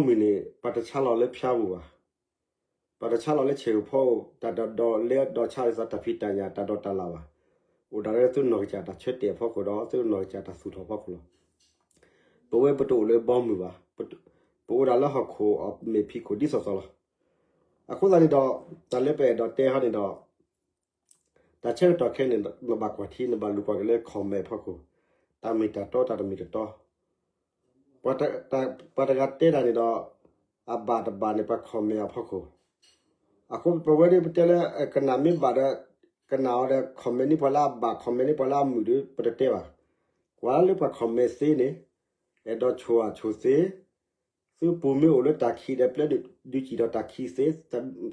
န့ၣ် ပှၤတဆါလီၤလၢဖၠါပူၤဘၣ်. ပှၤတဆါလီၤလၢဆဲးပူၤဖီအီၤ တၢ်ဒိးဒိးလဲဒီးဆါလီၤသးတၢ်ဖံးတၢ်ညၣ် တၢ်ဒိးတၢ်လၣ်ဘၣ်. အိၣ်ဒၣ်လၢသုနီၢ်ကစၢ်တၢ်ဆၢတဲာ်အဖီခိၣ်ဒီး သုနီၢ်ကစၢ်တၢ်သူၣ်ထီၣ်အဖီခိၣ်လီၤ. ပဝဲပတအိၣ်လၢဘီမုၢ်ဘၣ်. ပအိၣ်ဒၣ်လၢဟီၣ်ခိၣ်အမဲာ်ဖံးခိၣ်ဒ်သိးသိးလီၤ. အဃိသတးန့ၣ်ဒီး တၢ်လၢပအဲၣ်ဒိးတဲဟီန့ၣ်ဒီး တၢ်ဆၢကတီၢ်ခဲအံၤန့ၣ် နဘၣ်ကွၢ်ထံ နဘၣ်လူၤကွၢ်က့ၤလၢ comment အဖီခိၣ်, တၢ်မ့ၢ်တၢ်တီ တၢ်တမ့ၢ်တတီ ပှၤတဂၤတဲတၢ်န့ၣ်ဒီး အဘၣ်တဘၣ်န့ၣ် ပှၤ comment အဖီခိၣ်. အဃိပဝဲဒၣ်ပတဲလၢ ကနၣ်မ့ၢ်ဘၣ်ဒီး ကနၣ်အီၤဒီး comment န့ၢ်ပှၤလၢအဘၣ် comment န့ၢ်ပှၤလၢအမုာ်ဒီး ပတတဲဘၣ်. ကွၢ်လၢပှၤ comment သ့န့ၣ် အဲၣ်ဒိးဆိၣ်အါဆိၣ်သ့ သုပူၤမ့ၢ်အိၣ်လၢတၢ်ခံးဒီး ပျဲဒုးစံၣ်ဒီးတၢ်ခံးသ့,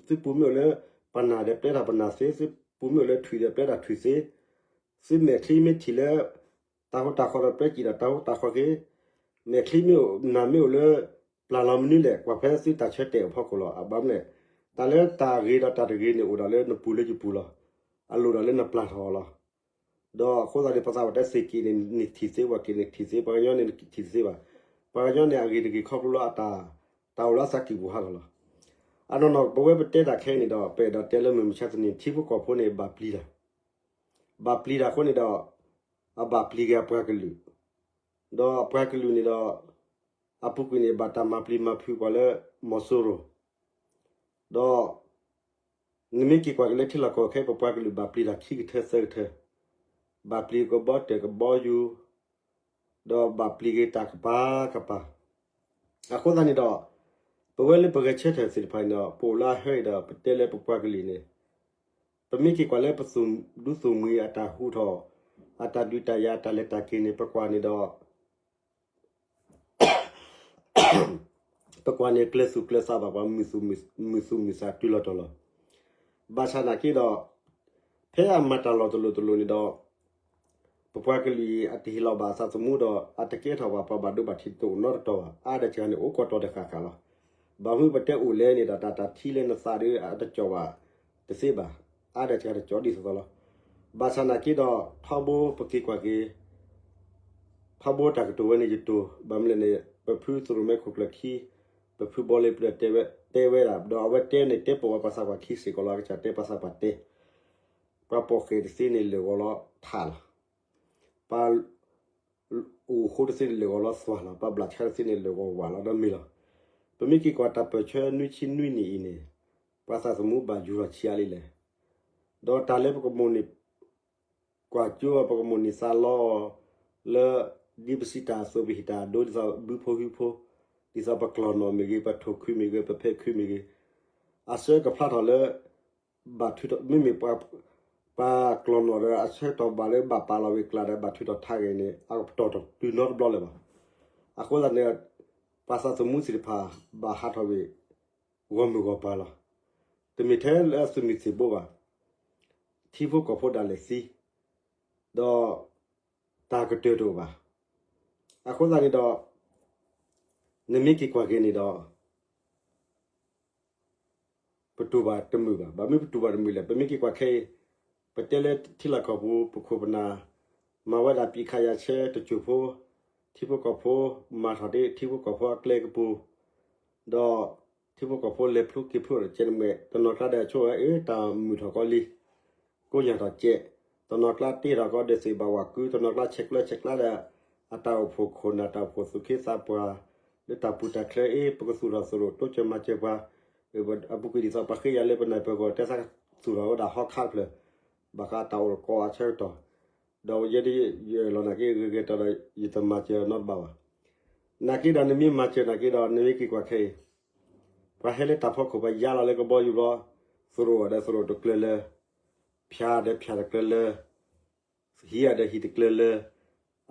သုပူၤမ့ၢ်အိၣ်လၢပနၢ်ဒီး ပျဲတၢ်ပနၢ်သ့, သုပူၤမ့ၢ်အိၣ်လၢထွံၣ်ဒီး ပျဲတၢ်ထွံၣ်သ့, သုမဲာ်ချံမ့ၢ်ထံၣ်လၢ တၢ်ဟိတၢ်ဃီဒီး ပျဲစံၣ်ဒီးတၢ်ဟိတၢ်ဃီက့ၤ, မဲာ်ချံမ့ၢ်အိၣ် နၢ်မ့ၢ်အိၣ်လၢ ပျၢ်လီၤမနုၤလဲၣ် ကွၢ်ဖဲသုတၢ်ဆၢတဲာ်အဖီခိၣ်လီၤ. အဘၣ်မနုၤလဲၣ် တၢ်လၢတၢ်ဂ့ၤဒီးတၢ်တဂ့ၤန့ၣ် အိၣ်ဒၣ်လၢနပူၤလၢယပူၤလီၤ. အလိၣ်ဒၣ်လၢနပျၢ်ထီၣ်အီၤလီၤ. ဒီးအဃိသတးန့ၣ် ပသးပှၢ်တဲသ့ၣ်က့ၤန့ၣ် နထံၣ်သ့ ပှၤက့ၤန့ၣ်ထံၣ်သ့ ပှၤကညီန့ၣ်ထံၣ်သ့ဘၣ်. ပှၤကညီန့ၣ် အဂ့ၤတဂ့ၤခီဖျိလၢအတၢ် တၢ်အိၣ်လၢအသးကံၢ်ပူၤဟးထီၣ်လီၤ. အနီၢ်နီၢ် ပဝဲပတဲတၢ်ခဲအံၤန့ၣ်ဒီး ပအဲၣ်ဒိးတဲလၢမုၢ်မဆါတနံၤ ထံဖိကီၢ်ဖိန့ၣ် ဘၣ်ပျံၤတၢ် ဘၣ်ပျံၤတၢ်အဃိန့ၣ်ဒီး အဘၣ်ပျံၤက့ၤအပှၤကလုာ်, ဒီးအပှၤကလုာ်န့ၣ်ဒီး အပူၤကွံာ်န့ၣ် ဘၣ်တၢ်မၤပျံၤမၤဖုးပှၤလၢမီၤစိရိၤ, ဒီး နမ့ၢ်က့ၤကွၢ်က့ၤလၢထံလီၢ်ကီၢ်ခဲ ပပှၤကလုာ်ဘၣ်ပျံၤတၢ်ခံကထၢသၢကထၢ, ဘၣ်ပျံၤကဘီတၢၢ်ကဘီယူၤ, ဒီးဘၣ်ပျံၤက့ၤတၢ်ကပၤကပၤ. အဃိသတးန့ၣ်ဒီး ပဝဲလၢပဂဲၤဆၢထၢၣ်သ့ၣ်တဖၣ်န့ၣ်ဒီး ပအိၣ်လၢအဟၢအံၤဒီး ပတဲလၢပပှၤကလုာ်န့ၣ် ပမ့ၢ်က့ၤကွၢ်လၢပသူၣ်ဒူသူၣ်မှံအတၢ်ဟူးထီၣ်, အတၢ်ဒုးတၢ်ယၤ တၢ်လဲၤတၢ်က့ၤန့ၣ် ပကွၢ်န့ၣ်ဒီး ပကွၢ်န့ၣ်ကျၢၤသူၣ်ကျၢၤသးဘၣ်ပှၤ မုာ်သူၣ်မုာ်သးတုၤလီၤတီၤလီၤ. ဘၣ်ဆၣ်နာ်က့ဒီး ဖဲအမၤတၢ်လီၢ်တလီၢ်တလီၢ်န့ၣ်ဒီး ပပှၤကလုာ်အံၤ အတဟ့ၣ်လီၤဘၣ်အသးသမူဒီး အတကဲထီၣ်ဘၣ်ပှၤဘၣ်ဒိဘၣ်ထံးတအိၣ်နီတတီၤဘၣ်. အါဒီးစှၤန့ၣ် အိၣ်ကိးတီၤတဃၣ်ဃၣ်လီၤ. ဘၣ်မနုၤပတဲအိၣ်လဲၣ်န့ၣ်ဒီး တၢ်တၢ်ထံလၢနသးဒီး အတကၠီၣ်ဘၣ်တသ့ဘၣ်, အါဒီးတကတကၠီၣ်ဒ်သိးသိးလီၤ. ဘၣ်ဆၣ်နာ်က့ဒီး ထီဘိပက့ၤကွၢ်က့ၤ ထီဘိတၢ်ကတိၤဝဲန့ၣ်ယတိၤ, ဘၣ်မနုၤလဲၣ်န့ၣ် ပဖုသရိာ်မဲခိၣ်ကျၢၢ်ခံ, ပဖုဘီလ့ပျၢၢ်တဲဝဲဒၣ်, ဒီးအဝဲတဲန့ၣ် တဲပိာ်ဝဲပှၤသးပှၢ်ခံစ့ၢ်ကီးလီၤ, အကစၢ်တဲပှၤသးပှၢ်တဲ, ပှၤပိာ်ဃဲၣ်တသ့န့ၣ် လၢာ်ဂီၤလီၤထးလီၤ. ပှၤ အိၣ်ဃိတသ့န့ၣ် လၢာ်ဂီၤလီၤသွၣ်လီၤ, ပှၤဘျးဆါတသ့န့ၣ် လၢာ်ဂီၤဝးလီၤဒီးမ့ၢ်လီၤ. ပမ့ၢ်က့ၤကွၢ်တၢ်ပၢၢ်ဆၢနွံဆံနွံနံၣ်အံၤန့ၣ်, ပှၤသးသမူဘၣ်ယူၤထီၣ်ဆံးအါလံလဲၣ်. ဒီးတၢ်လၢပကမိၣ်န့ၢ် ကွၢ်ကၠိ ပကမိၣ်န့ၢ်သးလီအီၤ လၢ ဒ်ပစံးတၢ်အသိး ပဟ့ၣ်တၢ်အဒိ ဒ်သိးဘုဖိဟုဖိ, ဒ်သိးပကျီၢ်နီၣ်မ့ၢ်ဂ့ၤ, ပထိၣ်ခုမ့ၢ်ဂ့ၤ, ပဖဲးခုမ့ၢ်ဂ့ၤ, အဆၢကဖျါထီၣ်လၢ ဘၣ်ထုးထီၣ် မ့မ့ၢ် ပှၤကျီၢ်နီၣ်ဒီး အဆၢကတီၢ်ဘၣ်လၢဘၣ်ပာ်လီၤဝံၤကျါဒီး ဘၣ်ထုးထီၣ်ထါဂ့ၤန့ၣ် အကပတီၢ်တတုၤနီတဘျီလၢၤဘၣ်. အဃိသတးန့ၣ် ပှၤသးသမူသ့ၣ်တဖၣ် ဘၣ်ဟးထီၣ်ဝံၤ ဂီၢ်မုၢ်ဂီၢ်ပၤလီၤ. တမ့ၢ်ထဲလၢသုးမုၢ်သံၣ်ဘိဘၣ်, ထံဖိကီၢ်ဖိဒၣ်လဲာ်သံ, ဒီး တၢ်ကတၢၢ်တအိၣ်ဘၣ်. အဃိသတးန့ၣ်ဒီး နမ့ၢ်က့ၤကွၢ်က့ၤန့ၣ်ဒီး ပတူၢ်ဘၣ်တမုာ်ဘၣ်. ဘၣ်မနုၤပတူၢ်ဘၣ်တမုာ်လဲၣ်. ပမ့ၢ်က့ၤကွၢ်ခဲအံၤ ပတဲလၢထံလီၢ်ကီၢ်ပူၤ ပခိၣ်ပနၢ် မၤဝဲဒၣ်ပံးခးယၤဆဲတစိၢ်ဖိ, ထံဖိကီၢ်ဖိ မၤထီၣ်ဒ်ထံဖိကီၢ်ဖိအကျဲကပူၤ, ဒီးထံဖိကီၢ်ဖိလဲၤဖျိက့ၤဖျိဒီးကဲန့ၣ်မ့ၢ် တနီၤကျါဒီးဆိဝဲအ့ တၢ်မုာ်ထီၣ်ကီလံ ကိးညါထီၣ်ကဲ, တနီၤကျါတ့ထီၣ်ကီဒီးသ့ၣ်ဘၣ်ဝးကု, တနီၤကျါဆဲးကျၢဆဲးကျါဒီး အတၢ်အိၣ်ဖှိၣ်ခိၣ်နၢ် တၢ်အိၣ်ဖှိၣ်သူၣ်က့သးပှၢ် လၢတၢ်ပူၤတၢ်ချၢအ့ ပကသူၣ်ထီၣ်သရိာ်တိစၢၤမၤစၢၤပှၤ, အပူၤကွံာ်ဒ်သိးပှၤဃ့ယၤလၢပနၢ်ပၢၢ်ဂီၢ် တဲသးသူၣ်ထီၣ်ဝဲဒၣ်ဟီခါတဖျၢၣ်, ဘၣ်ဃးတၢ်အိၣ်တကိးအဆၢကတီၢ်, ဒီးယဲဒၣ်ယလီၤနာ်က့ ဂ့ၤဂ့ၤတီတီဒီး ယတမၤစၢၤနီတဘျီဘၣ်. နာ်က့ဒီးနမ့ၢ်မၤစၢၤနာ်က့ဒီး နမ့ၢ်က့ၤကွၢ်ခဲအံၤ ပှၤဟဲလၢတၢ်ဖီခိၣ် ပှၤယါလီၤလၢကဘီယူၤဘျီ, သရိာ်ဒီးသရိာ်တကျၢၤလၢ, ဖၠါဒီးဖၠါတကျၢၤလၢ, ဟံးဒီးဟံးတကျၢၤလၢ,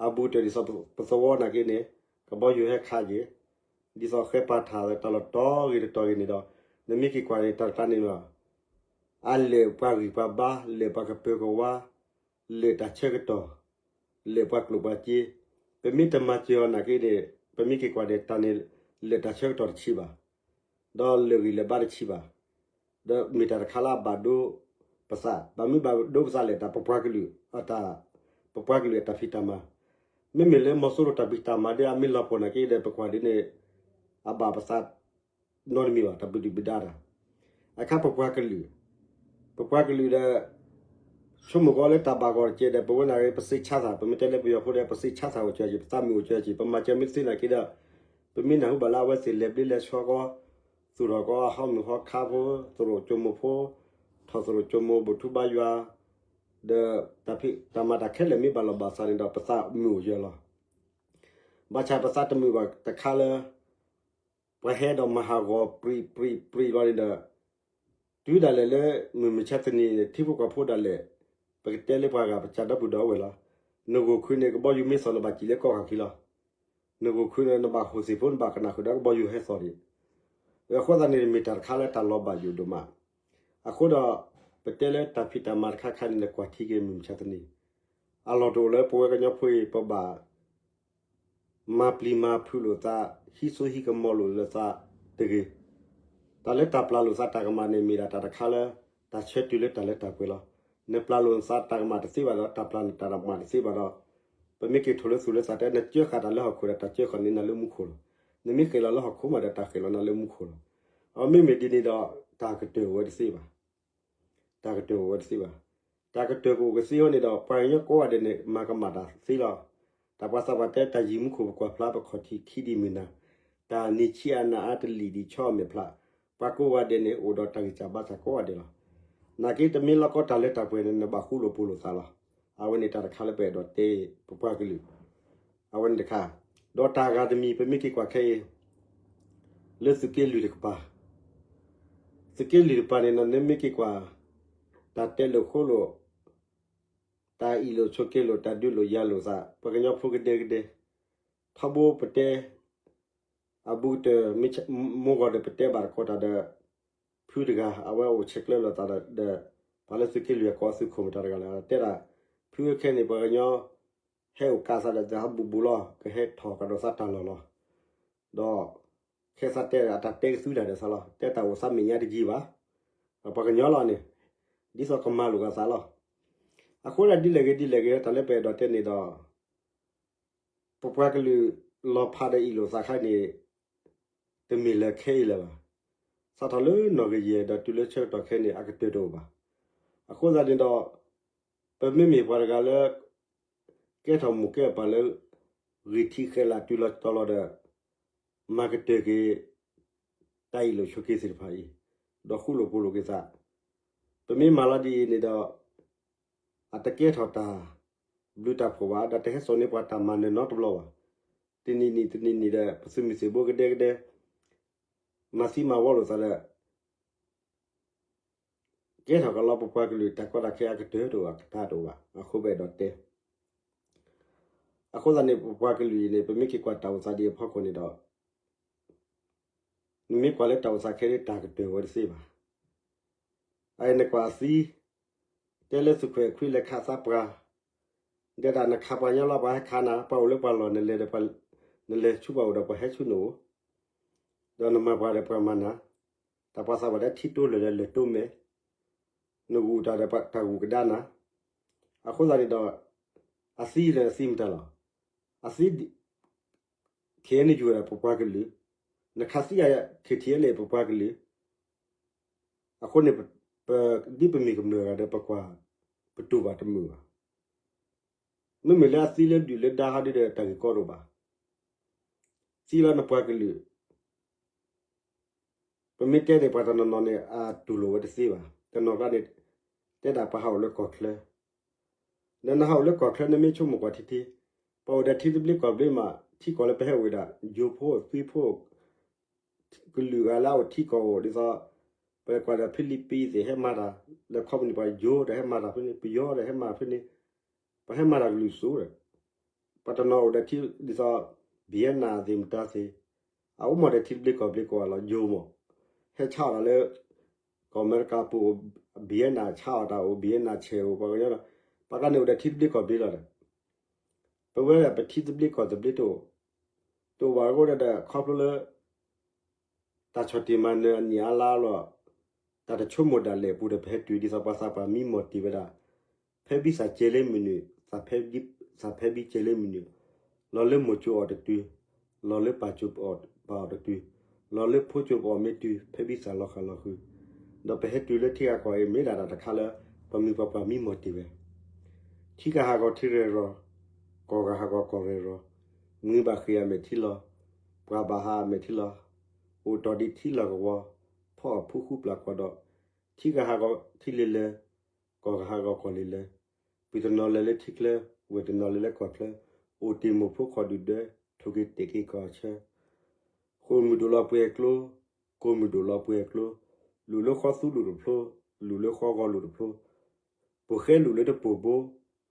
အဘူးတၢၢ်ဒ်သိးပသဝီနာ်က့န့ၣ်, ကဘီယူၤဟဲခးက့ၤ, ဒ်သိးဃဲပာ်ထးလၢတၢ်လီၢ်တီဂ့ၤတတီၤဂ့ၤန့ၣ်ဒီး, နမ့ၢ်က့ၤကွၢ်န့ၣ် တၢ်တကျါန့ၣ်လီၤ. အလဲၤပှၤဂံၢ်ပှၤဘါ, လဲၤပှၤကပၢၤကဝါ, လဲၤတၢ်ဆၢကတီၢ်, လဲၤပှၤကျိၣ်ပှၤစ့, ပမ့ၢ်တမၤစၢၤအီၤနာ်က့န့ၣ်, ပမ့ၢ်က့ၤကွၢ်န့ၣ် တၢ်န့ၣ် လဲၤတၢ်ဆၢကတီၢ်တဆံးဘၣ်, ဒီးလဲၤဂံၢ်လဲၤဘါတဆံးဘၣ်, ဒီးမ့ၢ်တၢ်တခါလၢအဘၣ်ဒိပသး, ဘၣ်မနုၤဘၣ်ဒိပသးလဲၣ် တၢ်ပပှၤကလုာ်, တၢ်, ပပှၤကလုာ်အတၢ်ဖံးတၢ်မၤ, မ့မ့ၢ်လၢမီၤစိရိၤတၢ်ဖံးတၢ်မၤဒီးအမ့ၢ်လီၤပှီၢ်နာ်က့ဒီး ပကွၢ်ဒ်န့ၣ်, အဘၣ်ပသး နီတမံၤဘၣ် တၢ်ဘုဒုၣ်ဘုဒါတၢ်, အခါပပှၤကလုာ်, ပပှၤကလုာ်ဒီး ဆိကမိၣ်ကီးလၢတၢ်ဘၣ်ဂီၢ်တကဲဒီး ပဝဲနာ်က့ ပစ့းဆါသး ပမ့ၢ်တဲလၢပယီၤဖိဒီး ပစ့းဆါသးအိၣ်ကၢက့ၤ ပသးမုာ်အိၣ်ကၢက့ၤ ပမၤစၢၤမ့ၢ်သ့နာ်က့ဒီး, ပမ့ၢ်နၢ်ဟူဘၣ်လၢအဝဲသ့ၣ်လဲၤဘျ့လဲၤဆှီကီး, သူၣ်ထီၣ်ကီးအဟီမုၢ်ဟီခါဖိ, သရိာ်ကၠိမိၢ်ဖိ, ထီၣ်သရိာ်ကၠိမိၢ် ဘိၣ်ထူဘါယွၤ, ဒီးတၢ်ဖံးတၢ်မၤတၢ်ခဲလၢာ်မ့ၢ်ဘၣ်လီၤဘၣ်စးန့ၣ်ဒီး ပသးမုာ်အိၣ်ကၢလီၤ. ဘၣ်ဆၣ်ပသးတမုာ်ဘၣ်တခါလၢ ပှၤဟဲဒီးမၤဟးဂီၤပြံပြံပြံလီၤန့ၣ်ဒီး, တုၤဒၣ်လဲာ်လၢမုၢ်မဆါတနံၤန့ၣ် ထံဖိကီၢ်ဖိဒၣ်လဲာ်, ပကတဲလၢပှၤဂၤပစၢ်ဒီပုၢ်ဒီဝဲၢ်လီၤ. နဂိၢ်ခုန့ၣ် ကဘီယူၤမ့ၢ်သီၣ်လၢဘၣ်စံၣ်လၢကီၢ်ခီၣ်ခံလီၤ. နဂိၢ်ခုန့ၣ် နဘၣ်ဟိၣ်သ့ၣ်ဖိ နဘၣ်ကနၣ်ဃုာ်ဒီးကဘီယူၤဟဲသီၣ်န့ၣ်, အဃိသတးန့ၣ် မ့ၢ်တၢ်တခါလၢတၢ်လီၤဘၣ်ယိၣ်ဒိၣ်မး. အဃိဒီး ပတဲလၢတၢ်ဖံးတၢ်မၤတခါခါန့ၣ် နကွၢ်ထံက့ၤမုၢ်မဆါတနံၤ, အလီၢ်တအိၣ်လၢပဝဲကညီဖိအံၤ ပဘၣ် မၤပျံၤမၤဖုးလိာ်သး, ဟံးစိဟံးကမီၤလိာ်လၢသးတဂ့ၤ. တၢ်လၢတၢ်ပျၢ်လိာ်သးတၢ်ကမၣ်န့ၣ် မ့ၢ်ဒၣ်တၢ်တခါလၢ တၢ်ဆၢတုၤလၢတၢ်လၢတၢ်ပှဲၤလီၤ. နပျၢ်လိာ်နသးတၢ်ကမၣ်တသ့ဘၣ်ဒီး တၢ်ပျၢ်နတၢ်ကမၣ်တသ့ဘၣ်ဒီး, ပမ့ၢ်က့ၤထိၣ်လၢသူၣ်လၢသးတဲ နကၢဃာ်တၢ်လၢဟီၣ်ခိၣ်ဒီး တၢ်ကၢဃာ်န့ၢ်နၤလၢမူခိၣ်လီၤ. နမ့ၢ်ဃဲၣ်လီၤလၢဟီၣ်ခိၣ်မးဒီး တၢ်ဃဲၣ်လီၤနၤလၢမူခိၣ်လီၤ. အမ့မ့ၢ်ဒ်န့ၣ်ဒီး တၢ်ကတၢၢ်အိၣ်ဝဲတသ့ဘၣ်. တၢ်ကတၢၢ်အိၣ်ဝဲတသ့ဘၣ်. တၢ်ကတၢၢ်ကအိၣ်ကသ့အဃိန့ၣ်ဒီး ပှၤကညီကိးဂၤဒဲးန့ၣ် မၤကမၣ်တၢ်သ့လီၤ. တၢ်ပှၤသးပှၢ်တဲ တၢ်ယံၤမူခိၣ်ပကွၢ်ဖျါ ပခီၣ်ထံးခံဒံးမုၢ်နၤ, တၢ်နံၤဆံးအနၤအါ တလံာ်ဒံးဆီအမဲာ်ဖျး, ပှၤကိးဂၤဒဲးန့ၣ် အိၣ်ဒီးတၢ်ဂံၢ်စၢ်ဘါစၢ်ကိးဂၤဒဲးလီၤ. နာ်က့တမ့ၢ်လီၤကီတၢ်လၢတၢ်ပှဲၤန့ၣ် နဘၣ်ဃူလိာ်ဖိးလိာ်သးလီၤ. အဝဲန့ၣ်တၢ်တခါလၢပအဲၣ်ဒိးတဲ ပပှၤကလုာ် အဝဲန့ၣ်တခါ, ဒီးတၢ်ဂၤတမံၤ ပမ့ၢ်က့ၤကွၢ်ခဲအံၤ လၢသုးက့လွံၢ်တကပၤ, သုးက့လွံၢ်တကပၤန့ၣ် နမ့ၢ်က့ၤကွၢ် တၢ်တဲလိာ်ဃိလိာ်, တၢ်အ့ၣ်လိာ်ဆိးက့လိာ်, တၢ်ဒုးလိာ်ယၤလိာ်သး, ပှၤကညီဖိကဒဲကဒဲ, ထီဘိပတဲ အဘူးကတၢၢ် မ့ၢ်မိၢ်ဂီၤဒီးပတဲဘၣ်တကိးတၢ်ဒီး ဖုတဂၤ အဝဲအိၣ်ဆဲးကျၢလိာ်သးဒီး ပှၤလၢသုးက့လွံၢ်အကိးသုးခိၣ်မတၤတဂၤလၢ တဲဒၣ် ဖုခဲန့ၣ် ပှၤကညီ ဟဲအိၣ်ကးသးဒီးသးဟးဘူးဘူးလီၤ ကဟဲထီၣ်ကဒီးသးတၢ်လီၢ်လီၤ. ဒီး ခဲစးတဲအတၢ်တဲကသူတၢ်ဒီးသးလီၤ, တဲတၢ်အိၣ်သးမဲာ်ညါတယံာ်ဘၣ်. ပှၤကညီလီၤန့ၣ် ဒ်သိးကမၤလိာ်ကသးလီၤ. အဃိဒၣ်ဒ်လဲၣ်ဂ့ၤဒ်လဲၣ်ဂ့ၤ တၢ်လၢပအဲၣ်ဒိးတဲန့ၣ်ဒီး ပပှၤကလုာ်လီၤဖးဒီးအ့ၣ်လိာ်သးခါန့ၣ် တမ့ၢ်လၢခဲအံၤလၢၤဘၣ်. စးထီၣ်လၢနီၢ်ကယဲၢ်ဒီးတုၤလၢဆၢကတီၢ်ခဲအံၤန့ၣ် အကတၢၢ်တအိၣ်ဘၣ်. အဃိသတးန့ၣ်ဒီး ပမ့မ့ၢ်ပှၤတဂၤလၢ ကဲထီၣ်မိၢ်ကဲပၢ်လၢ ဂံၢ်ထံးဃဲၤလၤတုၤလီၤတီၤလီၤဒီး မၤကတၢၢ်က့ၤ တၢ်အ့ၣ်လိာ်ဆိးက့သ့ၣ်တဖၣ်အံၤ ဒီးဃူလိာ်ဖိးလိာ်က့ၤသး, ပမ့ၢ်မၤလီၤဒ်အံၤန့ၣ်ဒီး အတကဲထီၣ်တၢ်ဘျုးတၢ်ဖှိၣ်ဘၣ် ဒီးတဟဲစိာ်န့ၢ်ပှၤတၢ်မၤနၢၤနီတဘျီဘၣ်. တနံၤနံၤတနံၤနံၤဒီး ပသုးမုၢ်သံၣ်ဘိကဒဲကဒဲ မၤသံမၤဝီလိာ်သးဒီး ကဲထီၣ်ကလီပပှၤကလုာ်တၢ်ကီတၢ်ခဲအကတၢၢ်တအိၣ်ဘၣ် အကတၢၢ်တအိၣ်ဘၣ် အဃိပအဲၣ်ဒိးတဲ အဃိသတးန့ၣ် ပပှၤကလုာ်အံၤန့ၣ် ပမ့ၢ်က့ၤကွၢ်တၢ်အိၣ်သးဒ်အံၤအဖီခိၣ်န့ၣ်ဒီး နမ့ၢ်ကွၢ်လၢတၢ်အိၣ်သးခဲအံၤ တၢ်ကတၢၢ်ဝဲတသ့ဘၣ်. အအံၤနကွၢ်အသံ, တဲလၢသုးခွဲးခွံလဲၤခးသးပှၢ်, ဒီးတၢ်နခးပှၤညီလီၤ ပှၤဟဲခးနၤ, ပှၤအိၣ်လၢပှၤလီၢ် နလဲၤဒီး နလဲၤဆူပှၤအိၣ်ဒီးပှၤဟဲဆူနအိၣ်, ဒီးနမၤပှၤဒီးပှၤမၤနၤ, တၢ်ပှၤသးပှၢ်တဲထံတိလဲၢ်ဒီးလဲၢ်တိမဲာ်, နဂုာ်တၢ်ဒီးတၢ်ဂုာ်ကဒါနၤ, အဃိသတးန့ၣ်ဒီး အသံလၢအသံမတၤလီၤ. အသံ ခဲအံၤနယူၤဒီးပပှၤကလုာ်, နခးသံယၤ ခဲထံအလဲၣ် ပပှၤကလုာ်, အဃိန့ၣ် ပ ဒ်ပမ့ၢ်ကမျၢၢ်ဂၤဒီး ပကွၢ် ပတူၢ်ဘၣ်တမုာ်ဘၣ်. မ့မ့ၢ်လၢအသံလၢဒုၣ်လၢဒါဟီဒ်ဒီး တၢ်ဂ့ၢ်ကီတအိၣ်ဘၣ်. သံလီၤနပှၤကလုာ် ပမ့ၢ်တဲန့ၣ် ပှၤတနီၤနီၤန့ၣ် အတူၢ်လိာ်ဝဲတသ့ဘၣ်. တနီၤကျါန့ၣ် တဲဒၣ်ပှၤဟးအိၣ်လၢကီၢ်ချၢ, နနဟးအိၣ်လၢကီၢ်ချၢ နမ့ၢ်ဆိကမိၣ်ကွၢ်ထံထံ, ပှၤအိၣ်ဒီးထံသဘျ့ကီၢ်သဘျ့မး ထံကီၢ်လၢပဟဲအိၣ်ဝဲဒၣ် ယိၤဖိသွံဖိ ကလုာ်ဂၤလၢအအိၣ်ထံကီၢ်အိၣ်ဒ်သိး ပကွၢ်ဒီးဖံလံးပံးသ့ၣ်ဟဲမၤတၢ်, လၢခီပနံၣ်ပှၤယိၤဒီးဟဲမၤတၢ်ဖဲန့ၣ်, ပယီၤဒီးဟဲမၤဖဲန့ၣ်, ပှၤဟဲမၤတၢ်ကလုာ်စိၤဒီး ပှၤတနီၤအိၣ်ဒီးထံဒ်သိး ဘံယဲနၤသ့ၣ်မတၤသ့ၣ်, အအိၣ်မးဒီးထံသဘျ့ကီၢ်သဘျ့ကိးဂၤလီၤ ယိၤမး, ဟဲဆါအီၣ်တၢ်လၢ ကီၢ်အမဲရကၤပူၤ ဘံယဲနၤဆါအီၣ်တၢ်အိၣ် ဘံယဲနၤဆဲးအိၣ် ပှၤကညီဒီး ပှၤကန့ၣ်အိၣ်ဒီးထံသဘျ့ကီၢ်သဘျ့လီၤဒီး ပဝဲဒၣ်ပထံသဘျ့ကီၢ်သဘျ့တအိၣ်, တအိၣ်ဘၣ်အဃိဒီး ခီဖျိလၢ တၢ်ဆီၣ်တံၢ်မၤနၢၤအနံၣ်အါလါလီၤ, တၢ်တဆိကမိၣ်ဒၣ်လဲာ်အပူၤဒီး ပဟဲတုၤဒ်သိးပှၤသးပှၢ်မံမီၢ်တ့ၢ်ဝဲဒၣ်, ဖဲဘံစၢ်ကဲလၢမုၢ်နုာ်, သးဖဲဘံကဲလၢမုၢ်နုာ်, လီၤလၢမိၢ်ကၠိအီၤတတုၤ, လီၤလၢပၢ်ကၠိပအီၣ်တတုၤ, လီၤလၢဖိကၠိပအီၣ်မ့ၢ်တုၤ ဖဲဘံစၢ်လီၤဃာ်လီၤဃုာ်, ဒီးပဟဲတုၤလၢထံဂၤကီၢ်ဂၤအံၤ မ့ၢ်ဒၣ်တၢ်တခါလၢ ပှၤမုၢ်ပှၤပှၢ်မံမီၢ်တ့ၢ်ဝဲ ထံဂၤဟးဂီၤထံရဲၣ်ရီၤ, ကီၢ်ဂၤဟးဂီၤကီၢ်ရဲၣ်ရီၤ, မုၢ်ဘၣ်ဃ့ၢ်အမဲာ်ထံလီၤ, ပှၤဘၣ်ဟးအမဲာ်ထံလီၤ, အိၣ်တီၢ်ဒံးထံလီၢ်ကဝီၤ, ဖီအီၣ်ဖူဃူပျၢ်ကီၢ်ဒီး, ထံဂၤဟးဂီၤထံလ့လၢ, ကီၢ်ဂၤဟးဂီၤကီၢ်လ့လၢ, ပုၢ်တနီၤလဲၤလၢထံချၢ, ဝဲၢ်တနီၤလဲၤလၢကီၢ်ချၢ, အိၣ်တ့ၢ်မိၢ်ဖိခီၣ်ဒုၣ်ဒွဲ, ထိၣ်က့ၤတဲာ်က့ၤကီၢ်ဆၢ ဃိာ်မုၢ်ဒိၣ်လီၤပှဲၤကျိ, ကိၢ်မုၢ်ဒိၣ်လီၤပှဲၤကျိ, လူၤလၢဃီသူလူၤတဖျိ, လူၤလၢဃီဂီၤလူၤတဖျိ, ပိာ်ဃဲလူၤလၢတပိာ်ဘိ,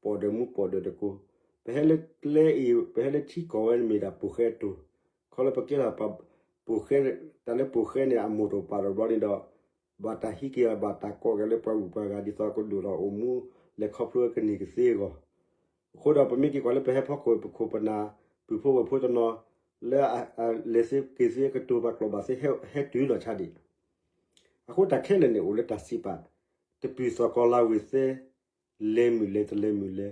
ပိာ်ဒၢးမူပိာ်ဒၢးတကိး, ပဟဲလၢကျဲအံၤ ပဟဲလၢထံကီၢ်ဝဲန့ၣ်မ့ၢ်ဒၣ်ပိာ်ဃဲအတိၢ်, ခီလၢပကဲထီၣ်ပှၤ ပိာ်ဃဲ, တၢ်လၢပိာ်ဃဲန့ၣ် အမိၢ်တအိၣ်ပၢ်တအိၣ်ဘျီန့ၣ်ဒီး ဘၣ်တၢ်ဟံးက့ၤအီၤ ဘၣ်တၢ်ကိးက့ၤလၢပှၤဂုၤပှၤဂၤဒ်သိးကဒိၣ်ထီၣ်အိၣ်မူ လဲၤခီဖျိကန့ၢ်ကသ့အဂီၢ်, အဃိဒီး ပမ့ၢ်က့ၤကွၢ်လၢပဟဲဖီခိၣ်ပခိၣ်ပနၢ် ပုၢ်ဖိဝဲၢ်ဖိတနီၤ လၢအလဲၤသ့က့ၤသ့ကတိၤပှၤကျိာ်ဘၣ်သ့ ဟဲတုၤလီၤဆါဒံး, အဃိတၢ်ခဲလၢာ်န့ၣ် အိၣ်လၢတၢ်စံးပာ်, တပူၤသီၣ်ကီၤလၤဝ့ၤသဲ, လဲၤမုၢ်လဲၤတလဲၤမုၢ်လဲၤ,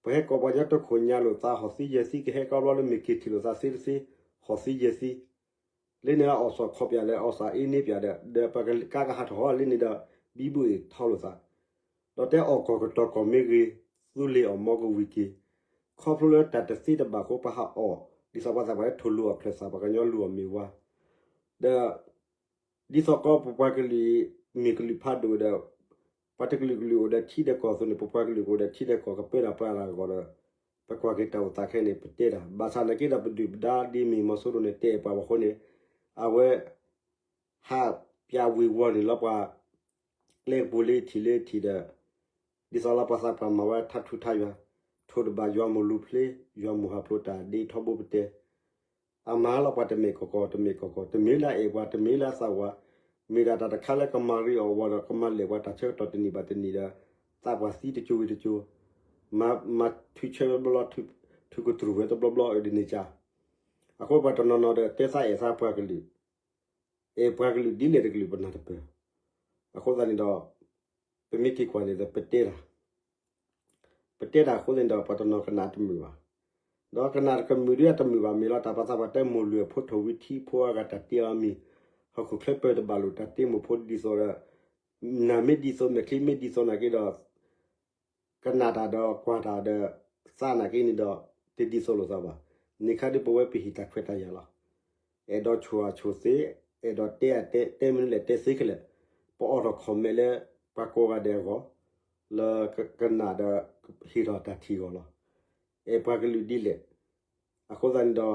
ပှၤဟဲကိးပှၤကညီတခိၣ်ညါလိာ်သးဟီၣ်သံယဲၢ်သံ ကဟဲကီဘျီလၢမ့ၢ်က့ၤထံၣ်လိာ်သးသ့တသ့, ဟီၣ်သံယဲၢ်သံ လၢန့ၣ်အီၣ်စီၣ်ခီၣ်ပၠးလဲၣ် အီၣ်စီၣ်အ့န့ပၠးဒီး ဒီးပှၤကကါကဟးထီၣ်ဟီၣ်လၢန့ၣ်ဒီး ဘံဘူၣ်အ့ၣ်ထီလိာ်သး, ဒီးတဲအီၣ်ကီၢ်ကတီၤကီၢ်မ့ၢ်ဂ့ၤ, သူလ့ၤအီၣ်မီကဝံၤက့ၤ, ခီဖျိလၢတၢ်တသ့တဘၣ်အဃိ ပှၤဟးအီၣ်, ဒ်သိးပှၤသးပှၢ်လၢထိၣ်လူၤအီၣ်ချၢၣ်သး ပှၤကညီလူၤအီၣ်မ့ၢ်ဝါ, ဒီး ဒ်သိးကီပပှၤကလုာ်အံၤ မ့ၢ်ကလုာ်ဖးဒိၣ်ဒီး ပှၤတကလုာ်ကလုာ်အိၣ်ဒီးထံဒီးကီၢ်အသိးန့ၣ် ပပှၤကလုာ်ကအိၣ်ဒီးထံဒီးကီၢ် ကပၢတၢ်ပြးတၢ်အဂီၢ်ဒီး ပကွၢ်က့ၤတၢ်အိၣ်သးခဲအံၤန့ၣ် ပတဲတၢ် ဘၣ်ဆၣ်နာ်က့ဒီး ပဒုၣ်ပဒါဒ်မ့ၢ်မီၤစိရိၤန့ၣ် တဲပှၤဘၣ်အဃိန့ၣ် အဝဲ ဟးပၠးဝ့ၤဝီၤန့ၣ်လီၤပှၤ ကျဲကပူၤလၢထံၣ်လၢထံၣ်ဒီး ဒ်သိးလၢပှၤသးပှၢ်မၤဝဲထါထူထါယွၤ, ထိၣ်တဘၣ်ယွၤမိၢ်လူၤဖျ့, ယွၤမိၢ်ဟးဖျိးတၢ်ဒ့ထီဘိပတဲ, အမၤလီၤပှၤတမ့ၢ်ကီၢ်ကီၢ် တမ့ၢ်ကီၢ်ကီၢ် တမ့ၢ်လၢအအဲၣ်ပှၤ တမ့ၢ်လၢအသးဝး, မ့ၢ်ဒၣ်တၢ်တခါလၢကမၤရ့အီၣ်ဝီၤဒီး ကမၤလဲၢ်ပှၤတၢ်ဆၢကတီၢ်တနံၣ်ဘၣ်တနံၣ်ဒီး သးပှၢ်သံတကၠိဝံၤတကၠိ, မၤ မၤထုးဆၢဘျီဘျီ ထုးကတြူၢ်ဝဲတဘျီဘျီအၢဒ်န့ၣ်ကါ, အဃိပှၤတနီၤနီၤဒီး တဲသးအဲၣ်သးပှၤကလုာ် အဲၣ်ပှၤကလုာ်ဒ်လဲၣ်တကလုာ်ပနၢ်တပၢၢ်. အဃိသတးန့ၣ်ဒီး ပမ့ၢ်က့ၤကွၢ်န့ၣ်ဒီး ပတဲတၢ် ပတဲတၢ်အဃိသတးန့ၣ်ဒီး ပှၤတနီၤကနၣ်တမုာ်ဘၣ်. ဒီးကနၣ်တကမုာ်ဒ်အတမုာ်ဘၣ်မ့ၢ်လီၤ. တၢ်ပှၤသးပှၢ်တဲမိၢ်လွံၢ်အဖိထိၣ်ဝံၤထံဖိအဂၤတၢ်တ့အီၤမံၤ, ဟီၣ်ခိၣ်ချၢပၢၢ်တဘၣ်လိာ်တၢ်တ့မိၢ်ဖိဒ်သိးဒီး နၢ်မ့ၢ်ဒ်သိး မဲာ်ချံမ့ၢ်ဒ်သိးနာ်က့ဒီး ကနၣ်တၢ်ဒီးကွၢ်တၢ်ဒီး သးနာ်က့န့ၣ်ဒီး တဒ်သိးလိာ်သးဘၣ်. န့ၣ်ခါဒ်ပဝဲပဟံးတၢ်ခွဲးတၢ်ယာ်လီၤ. အဲၣ်ဒိးဆိၣ်အဆိၣ်သ့, အဲၣ်ဒိးတဲအတဲ တဲမနုၤလဲၣ်တဲသ့ခဲလၢာ်, ပအိးထီၣ် comment လၢ ပှၤကိးဂၤဒဲးအဂီၢ်, လၢကနၣ်ဒီးဟ့ၣ်ထီၣ်တၢ်ထံၣ်အဂီၢ်လီၤ. အဲၣ်ပှၤကလုာ်ဒ်လဲၣ်. အဃိသတးန့ၣ်ဒီး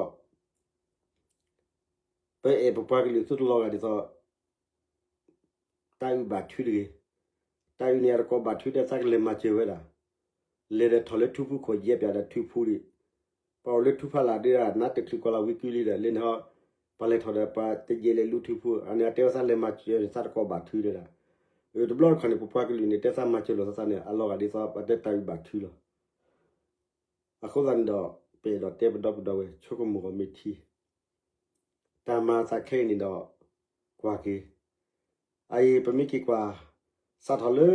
ပအဲၣ်ပပှၤကလုာ်သုတလီၤဂာ်ဒ်သိး တၢ်အုၣ်ဘၣ်ထုတဂ့ၤ. တၢ်အုၣ်န့ၣ်အတကိးဘၣ်ထုဒီးသးကလဲၤမၤစၢၤဝဲဒၣ်, လဲၤဒီးထီၣ်လၢထူဖူခိၣ်ယဲၢ်ပၠးဒီးထူဖူဒံး, ပှၤအိၣ်လၢထူဖးလာ်ဒ်ဒၣ် နါတချုးကီၤလီၤဝံၤကွံာ်လံဒီး လၢန့ၣ်ဟီ ပှၤလဲၤထီၣ်ဒီးပှၤတယဲၢ်လၢလူထူဖူ အန့ၣ်အတဲဝဲသးလဲၤမၤစၢၤသးတကိးဘၣ်ထုဒၣ်. တဘျီတခီၣ်န့ၣ် ပပှၤကလုာ်န့ၣ် တဲသးမၤစၢၤလိာ်သးန့ၣ် အလီၤဂာ်ဒ်သိး ပတဲတၢ်အုၣ်ဘၣ်ထုလီၤ. အဃိသတးန့ၣ်ဒီး ပအဲၣ်ဒိးတဲပဒီပုၢ်ဒီဝဲၢ် ဆိကမိၣ်ဂီၤမ့ၢ်ထံ တၢ်မၤသးခဲအံၤန့ၣ်ဒီး ကွၢ်က့ၤ, အအံၤပမ့ၢ်က့ၤကွၢ် စးထီၣ်လၢ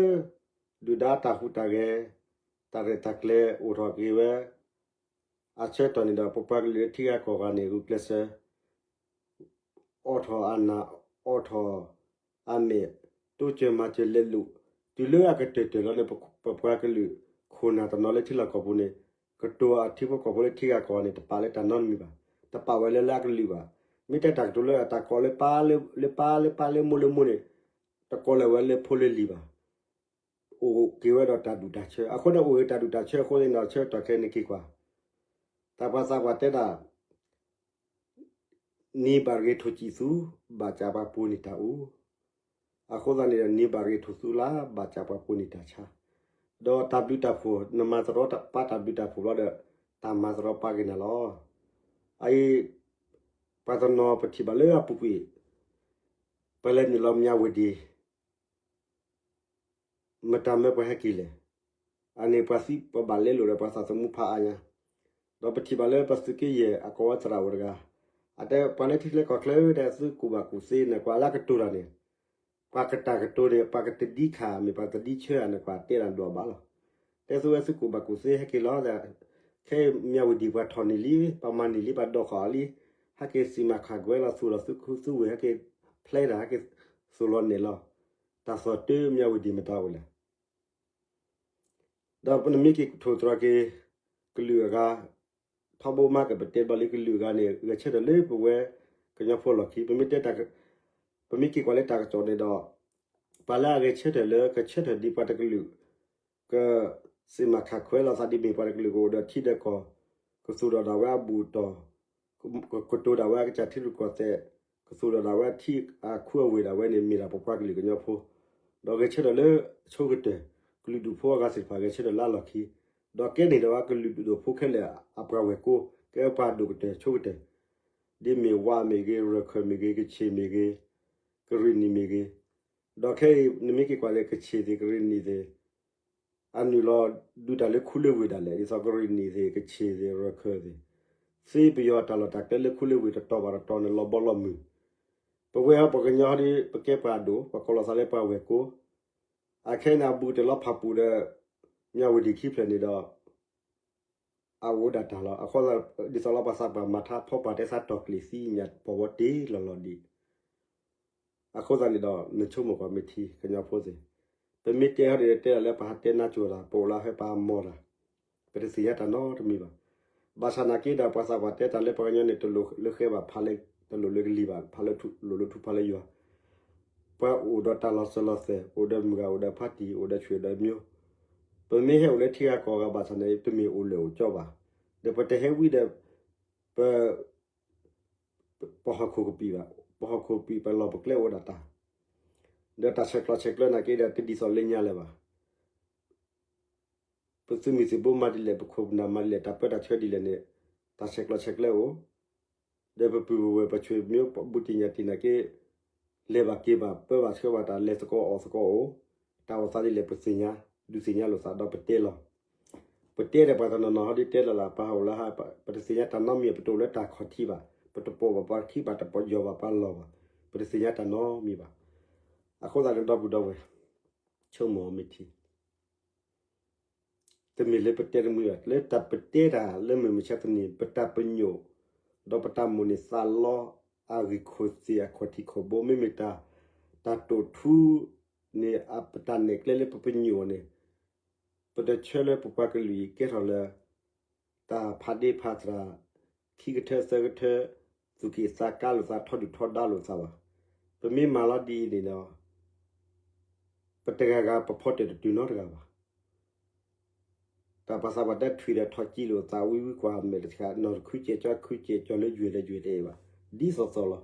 ဒုၣ်ဒါတၢ်ဟူးတၢ်ဂဲၤ, တၢ်ရဲၣ်တၢ်ကျဲၤအိၣ်ထီၣ်က့ၤဝဲ အဆၢကတီၢ်န့ၣ်ဒီး ပပှၤကလုာ်လၢထံဂၤကီၢ်ဂၤန့ၣ် ဂုာ်ကျဲးစၢး အိးထီၣ်အနၢ် အိးထီၣ်အမဲာ် တိစၢၤမၤစၢၤလဲၤလိာ် တုၤလၢအကတၢၢ်တၢၢ်လီၤန့ၣ် ပပှၤကလုာ်ခိၣ်နၢ်တနီၤလၢထံလီၢ်ကီၢ်ပူၤန့ၣ် ကတိၤအထံဖိကီၢ်ဖိလၢထံဂၤကီၢ်ဂၤန့ၣ် တပာ်လၢတၢ်နီတမံၤဘၣ်, တပာ်ဝဲလၢလၢအကလုာ်ဘၣ်. မ့ၢ်တဲတၢ်ကတိၤလၢတၢ်ကိးလၢပၢ်လၢပၢ်လၢပၢ်လၢမိၢ်လၢမိၢ်န့ၣ် တကိးလၢၤဝဲလၢဖိလၢလံၤဘၣ်. အိၣ်က့ၤဝဲဒီးတၢ်ဒူၣ်တၢ်ဆၢ အဃိန့ၣ် အိၣ်ဂ့ၤတၢ်ဒူၣ်တၢ်ဆၢအဃိန့ၣ်ဒီး ဆၢကတီၢ်ခဲအံၤန့ၣ်က့ၤကွၢ် တၢ်ပှၤသးပှၢ်တဲဒၣ် နံၤဘၣ်တဂ့ၤထိၣ်စံၣ်သူ, ဘၣ်ဆၣ်ပှၤပိာ်န့ၢ်တၢ်အူ, အဃိသတးန့ၣ်ဒီး နံၤဘၣ်တဂ့ၤထိၣ်သူလါ, ဘၣ်ဆၣ်ပှၤပိာ်န့ၢ်တၢ်ဆါ, ဒီးတၢ်ဘျုးတၢ်ဖှိၣ် နမၤသရီပၢ်တၢ်ဘျုးတၢ်ဖှိၣ်ဘျီဒီး တၢ်မၤသရီပၢ်က့ၤနၤလီၤ. အအံၤ ပှၤတနီၤပထံၣ်ဘၣ်လၢအပူၤကွံာ် ပလဲၤနုာ်လီၤမၠးဝတံၣ် မတၤမၢပှၤဟဲက့ၤလဲၣ်. အန့ၣ်ပှၤသံပှၤဘၣ်လဲလိာ်ဒီးပှၤသးသမူဖးအါညါ, ဒီးပထံၣ်ဘၣ်လၢပသုးက့ယဲၢ်အကိးဝဲသရၣ်အိၣ်တဂၤ, အတဲပှၤလၢထံချၢကီၢ်ချၢဒီး သုကူၣ်ဘၣ်ကူၣ်သ့န့ၣ် ကွၢ်လၢကတိၤတၢ်န့ၣ်, ပှၤကတၢ်ကတိၤန့ၣ် ပှၤကတဒံခး မ့ၢ်ပှၤတဒံဆၢဧါန့ၣ် ကွၢ်တဲတၢ်ဒွးဘၣ်လီၤ. တဲသုဝဲသုကူၣ်ဘၣ်ကူၣ်သ့ဟဲက့ၤလီၤဒီး ခဲမၠးဝတံၣ်ပှၤထီၣ်န့ၢ်လံ, ပှၤမၤန့ၢ်လံ, ပှၤဒိးဃာ်အီၤလံ, ဟဲက့ၤစံၣ်မၤခးကွဲလီၤ သူၣ်လီၤသူၣ်ခုသူဝ့ၢ် ဟဲက့ၤဖျဲတၢ် ဟဲက့ၤသိၣ်လီၤနဲၣ်လီၤ, တၢ်သီၣ်တၢမၠးဝတံၣ်မတၤအိၣ်လဲၣ်. ဒီးနမ့ၢ်က့ၤထိၣ်သတြီၤက့ၤ ကလုာ်အဂၤ, ထီဘိမၤကပတဲဘၣ်လံကလုာ်အဂၤန့ၣ် ဂဲၤဆၢထၢၣ်လၢပဝဲကညီဖိလီၢ်ခံ, ပမ့ၢ်တဲတၢ်, ပမ့ၢ်က့ၤကွၢ်လၢတၢ်ကစီၣ်န့ၣ်ဒီး ပှၤလၢအဂဲၤဆၢထၢၣ်လၢကဆၢထၢၣ်ဒ်ပှၤတကလုာ် ကစံၣ်မၤခးခွဲလီၤသးဒ်မ့ၢ်ပှၤတကလုာ်ကအိၣ်ဒီးထံဒီးကီၢ်, ကသူၣ်ထီၣ်ဒၣ်ဝဲအဘူၣ်အတီၢ်, ကတိၤဒၣ်ဝဲအကစၢ်ထံရူၢ်ကီၢ်သဲး, ကသူၣ်ထီၣ်ဒၣ်ဝဲအထံအခူအဝ့ၢ်ဒၣ်ဝဲန့ၣ် မ့ၢ်ဒၣ်ပပှၤကလုာ်ကညီဖိ, ဒီးဂဲၤဆၢထၢၣ်လၢအဆိကတၢၢ်, ကလုာ်ဒူၣ်ဖိအဂၤသ့ၣ်တဖၣ်ဂဲၤဆၢထၢၣ်လၢအလီၢ်ခံ, ဒီးကဲန့ၣ်ဒီးဝဲကလုာ်ဒူၣ်ဖိခဲလၢာ်အပှၤဝဲၢ်ကိ, ကဲပှၤဒိၣ်ကတၢၢ်ဆိကတၢၢ်, ဒ်မ့ၢ်ဝါမ့ၢ်ဂ့ၤ, ရၢၢ်ခၢၣ်မ့ၢ်ဂ့ၤ, ကဆ့ၣ်မ့ၢ်ဂ့ၤ, ကရ့ၣ်နံၣ်မ့ၢ်ဂ့ၤ, ဒီးခဲအံၤနမ့ၢ်က့ၤကွၢ်လၢကဆ့ၣ်သ့ၣ် ကရ့ၣ်နံၣ်သ့ၣ် အနုာ်လီၤဒုးတၢ်လၢခူလၢဝ့ၢ်ဒၣ်လဲာ် ဒ်သိးကရ့ၣ်နံၣ်သ့ၣ် ကဆ့ၣ်သ့ၣ် ရၢၢ်ခၢၣ်သ့ၣ်, သ့ပယီၤတၢ်လီၢ်တၢ်ကျဲလၢခူလၢဝ့ၢ်တတီၤဘၣ်တတီၤန့ၣ် လီၤဘီလီၤမုၢ်, ပဝဲဟီပှၤကညီဟီဒီး ပကဲပှၤအဒိၣ် ပှၤကိးလီၤသးလၢပှၤဝဲၢ်ကိ, အခဲအံၤန့ၣ်အဘူးကတၢၢ်လီၤဖးပူၤဒီး မၠးဝတံၣ်ခံဖျၢၣ်န့ၣ်ဒီး အအိၣ်ဒၣ်တၢ်လီၤ. အဃိဒ်သိးလီၤပှၤသးပှၢ်မၤထါဖီပှၢ်တဲသးတီၢ်ကျံးသံညါပီၤဝီတ့ၢ်လီၤလီၤဒံး အဃိသတးန့ၣ်ဒီး နဆိကမိၣ်ကွၢ်မ့ၢ်ထံ ကညီဖိသ့ၣ်, ပမ့ၢ်တဲဟီဒီးတဲဒၣ်လၢပဟးတဲနါစိၤတၢ် ပအိၣ်လၢဟဲပှၤမီၢ်တၢ်, ပတသ့ၣ်ညါတၢ်နီတမံၤဘၣ်. ဘၣ်ဆၣ်နာ်က့ဒီး ပှၤသးပှၢ်တဲတၢ်လၢပှၤကညီန့ၣ် တလိၣ်လၢဃဲဘၣ်ဖးလၢ တလိၣ်လၢကလံၤဘၣ် ဖးလၢလိၣ်လၢထူဖးလၢယွၤ ပှၤအိၣ်ဒီးတၢ်လီၤစၢၤလီၤသွဲၣ် အိၣ်ဒီးမုၢ်ဂၤ အိၣ်ဒီးဖါတံၢ် အိၣ်ဒီးဆွေအိၣ်ဒီးမျိုး, ပမ့ၢ်ဟဲအိၣ်လၢထံဂၤကီၢ်ဂၤဘၣ်ဆၣ်န့ၣ် တမ့ၢ်အိၣ်လၢာ်အိၣ်ကၠီဘၣ်, ဒီးပတဟဲဝံဒီး ပ ပဟီၣ်ခိၣ်ကပံာ်ဘၣ်, ပဟီၣ်ခိၣ်ကပံာ်ပလီၢ်ပကျဲအိၣ်ဒၣ်တၢ်, ဒီးတၢ်ဆဲးကျိးဆဲးကျၢနာ်က့ဒီး တဒ်သိးလၢညါလၢၤဘၣ်. ပသုးမုၢ်သံၣ်ဘိမၤဒ်လဲၣ် ပခိၣ်ပနၢ်မၤဒ်လဲၣ် တၢ်ပၢတၢ်ဆှၢဒ်လဲၣ်န့ၣ် တၢ်ဆဲးကျိးဆဲးကျၢအိၣ်, ဒီးပပုၢ်ပဝဲၢ်ပဆွေမျိုး ဘူးတံၢ်ညၣ်တံၢ်နာ်က့ လဲၤဘၣ်က့ၤဘၣ် ပၢဘၣ်ဆှၢဘၣ်တၢ် လဲၤသကိးအီၣ်သကိးအိၣ်, တၢ်အိၣ်သးဒ်လဲၣ်ပသ့ၣ်ညါ ဒုးသ့ၣ်ညါလိာ်သးဒီးပတဲလီၤ. ပတဲဒီးပှၤတနီၤနီၤဟီဒ်တဲလီၤလၢ ပဟးအိၣ်လၢဟါ ပတသ့ၣ်ညါတၢ်နီတမံၤ ပတအိၣ်လၢတၢ်ခီၣ်ထံးဘၣ်, ပတပိာ်ဘၣ်ပှၤခံဘၣ် တပိာ်ယီၢ်ဘၣ်ပှၤလီၢ်ဘၣ်. ပတသ့ၣ်ညါတၢ်နီတမံၤဘၣ်. အဃိသတးန့ၣ် ဒီပုၢ်ဒီဝဲၢ် ဆိကမိၣ်မ့ၢ်ထံ တမ့ၢ်လၢပတဲတမုာ်ဘၣ်, လၢတၢ်ပတဲတၢ်လၢမုၢ်မဆါတနံၤ ပတၢ်ပညိၣ် ဒီးပတၢ်မိၣ်န့ၢ်သးလီ အဂ့ၢ်ခိၣ်သ့ၣ်အခီၣ်ထံးခီၣ်ဘိ မ့မ့ၢ်တၢ် တၢ်တိာ်ထူန့ၣ် ပတၢ်နဲၣ်ကျဲလၢပပညိၣ်န့ၣ် ပတဆၢလၢပပှၤကလုာ်အံၤကဲထီၣ်လၢ တၢ်ဖးဒ့ဖးသရၣ် ခံကထၢသၢကထၢ သူၣ်က့ၣ်သးကါလိာ်သး ထီဒုၣ်ထီဒါလိာ်သးဘၣ်. ပမ့ၢ်မၤလီၤဒ်အံၤန့ၣ်ဒီး ပတဂၤဂၤပဖီတၢၣ်တတုၤနီတဂၤဘၣ်. တၢ်ပှၤသးပှၢ်တဲထွံၣ်ဒီးထီၣ်ကံလိာ်သး ဝံဝံကွၢ်မဲာ်တခါ နီၢ်တခုကဲၢ်ကၠီ ခုကဲၢ်ကၠီလၢယွဲၢ်ဒီးယွဲၢ်တအဲၣ်ဘၣ် ဒ်သိးသိးလီၤ.